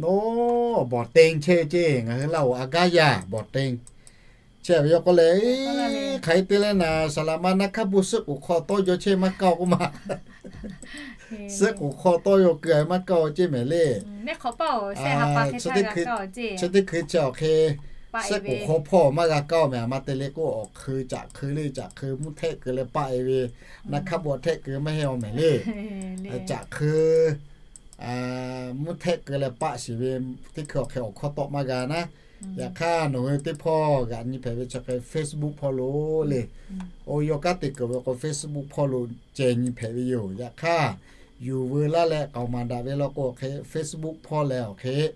nawˬ bawˬ teˇ chehˇ ve ceˇ, ngaˬ hui Laˇ hu a gaˇ yaˇ bawˬ teˇ chehˇ ve yawˇ k'oˆ leh, hk'aˬ hk'e te leh naˍ, saˍ laꞈ ma naˇ hk'aˇ bon suhˆ k'oˍ hk'aw tawˇ yaw chehˇ maˇ kaˇ k'oˆ ma. Suhˆ k'oˍ hk'aw tawˇ yaw keu a maˇ kaˇ ceˇ mehˍ le. Chi teˇ hkui chi awˬ hk'e, suhˆ k'oˍ hk'aw hpawˇ maˇ g'a kaˇ mehˍ. A ma te le k'o awˬ hk'eun caꞈ hk'eun le, caꞈ hk'eun mvuhˇ htehˆ keu leh paˆ e ve, naˇ hk'aˇ bon htehˆ keu maˇ heˆ a mehˍ le. Caꞈ hk'eun mvuhˇ htehˆ keu leh paˆ shiˍ ve teˇ hkui awˬ hk'e awˬ hkawˇ tawˆ maˇ g'a naˉ. Yaꞈ hk'aˇ nawˬ hui teˇ hpawˇ g'aꞈ nyi hpehꞈ ve chi hk'e Facebook hpawˇ lo le. Oˇ yawˇ kanˉ te kuiˬ ve k'o Facebook hpawˇ lo ceh nyi hpehꞈ ve yoˬ. Yaꞈ hk'aˇ yuˬ veu laˇ leh k'aoˍ maˍ daꞈ ve law k'o awˬ hk'e Facebook hpawˇ leh awˬ hk'e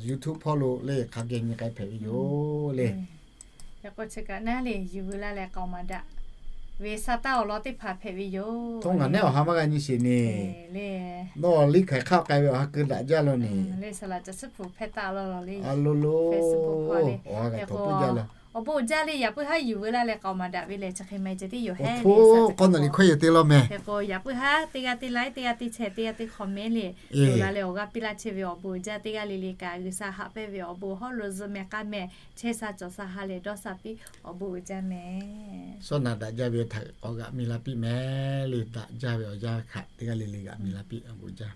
YouTube hpawˇ lo le hk'a geh nyi k'ai hpehꞈ ve yoˬ le. Yaꞈ k'o chi kaꞈ naˉ le yuˬ veu laˇ leh k'aoˍ maˍ daꞈ ve sa taˇ awˬ lawn teˇ hpaˍ hpehꞈ ve yoˬ. Htawˇ ngaˬ nehˉ awˬ ha maˇ g'a nyi sheˍ neˬ. Nawˬ liˇ hk'aiˬ hk'aˆ k'ai ve awˬ ha keu daꞈ jaˇ law neˬ. Le saˍ laꞈ caˬ suhˉ hpu hpehˇ taˆ law law le. A lo lo, Facebook hpawˇ le. Awˬ ha g'a htaꞈ puiˉ jaˇ law. Awˬ bon uiˍ jaˇ le. Yaꞈ puiˉ haˉ yuˬ veu laˇ leh k'aoˍ maˍ daꞈ ve lehˬ chi hk'e meh ceh tiˉ yoˬ hehˉ. Htawˇ k'awˇ naˬ liꞈ hkawˇ yoˬ te law mehˍ. Hk'e k'o yaꞈ puiˉ haˉ teˇ g'aˇ teˇ like, teˇ g'aˇ teˇ share, teˇ g'aˇ teˇ comment le, loꞈ la leh awˬ g'aˇ piˇ laˇ chehˇ ve awˬ bon uiˍ jaˇ. Teˇ g'aˇ le le kaꞈ G'uiˬsha haꞈ pehnˇ ve awˬ bon hawˉ lo zuhꞈ meh k'aˇ meh chehˇ sha cawˬ sha ha lehˬ dawˇ sha piˇ awˬ bon uiˍ jaˇ mehˍ. Shawˉ naꞈ daꞈ jaˇ ve htaꞈ k'awꞈ g'aꞈ mi la piˇ mehˍ le. Daꞈ jaˇ ve awˬ yanˇ htaꞈ teˇ g'aˇ le le g'aꞈ mi la piˇ awˬ bon uiˍ jaˇ.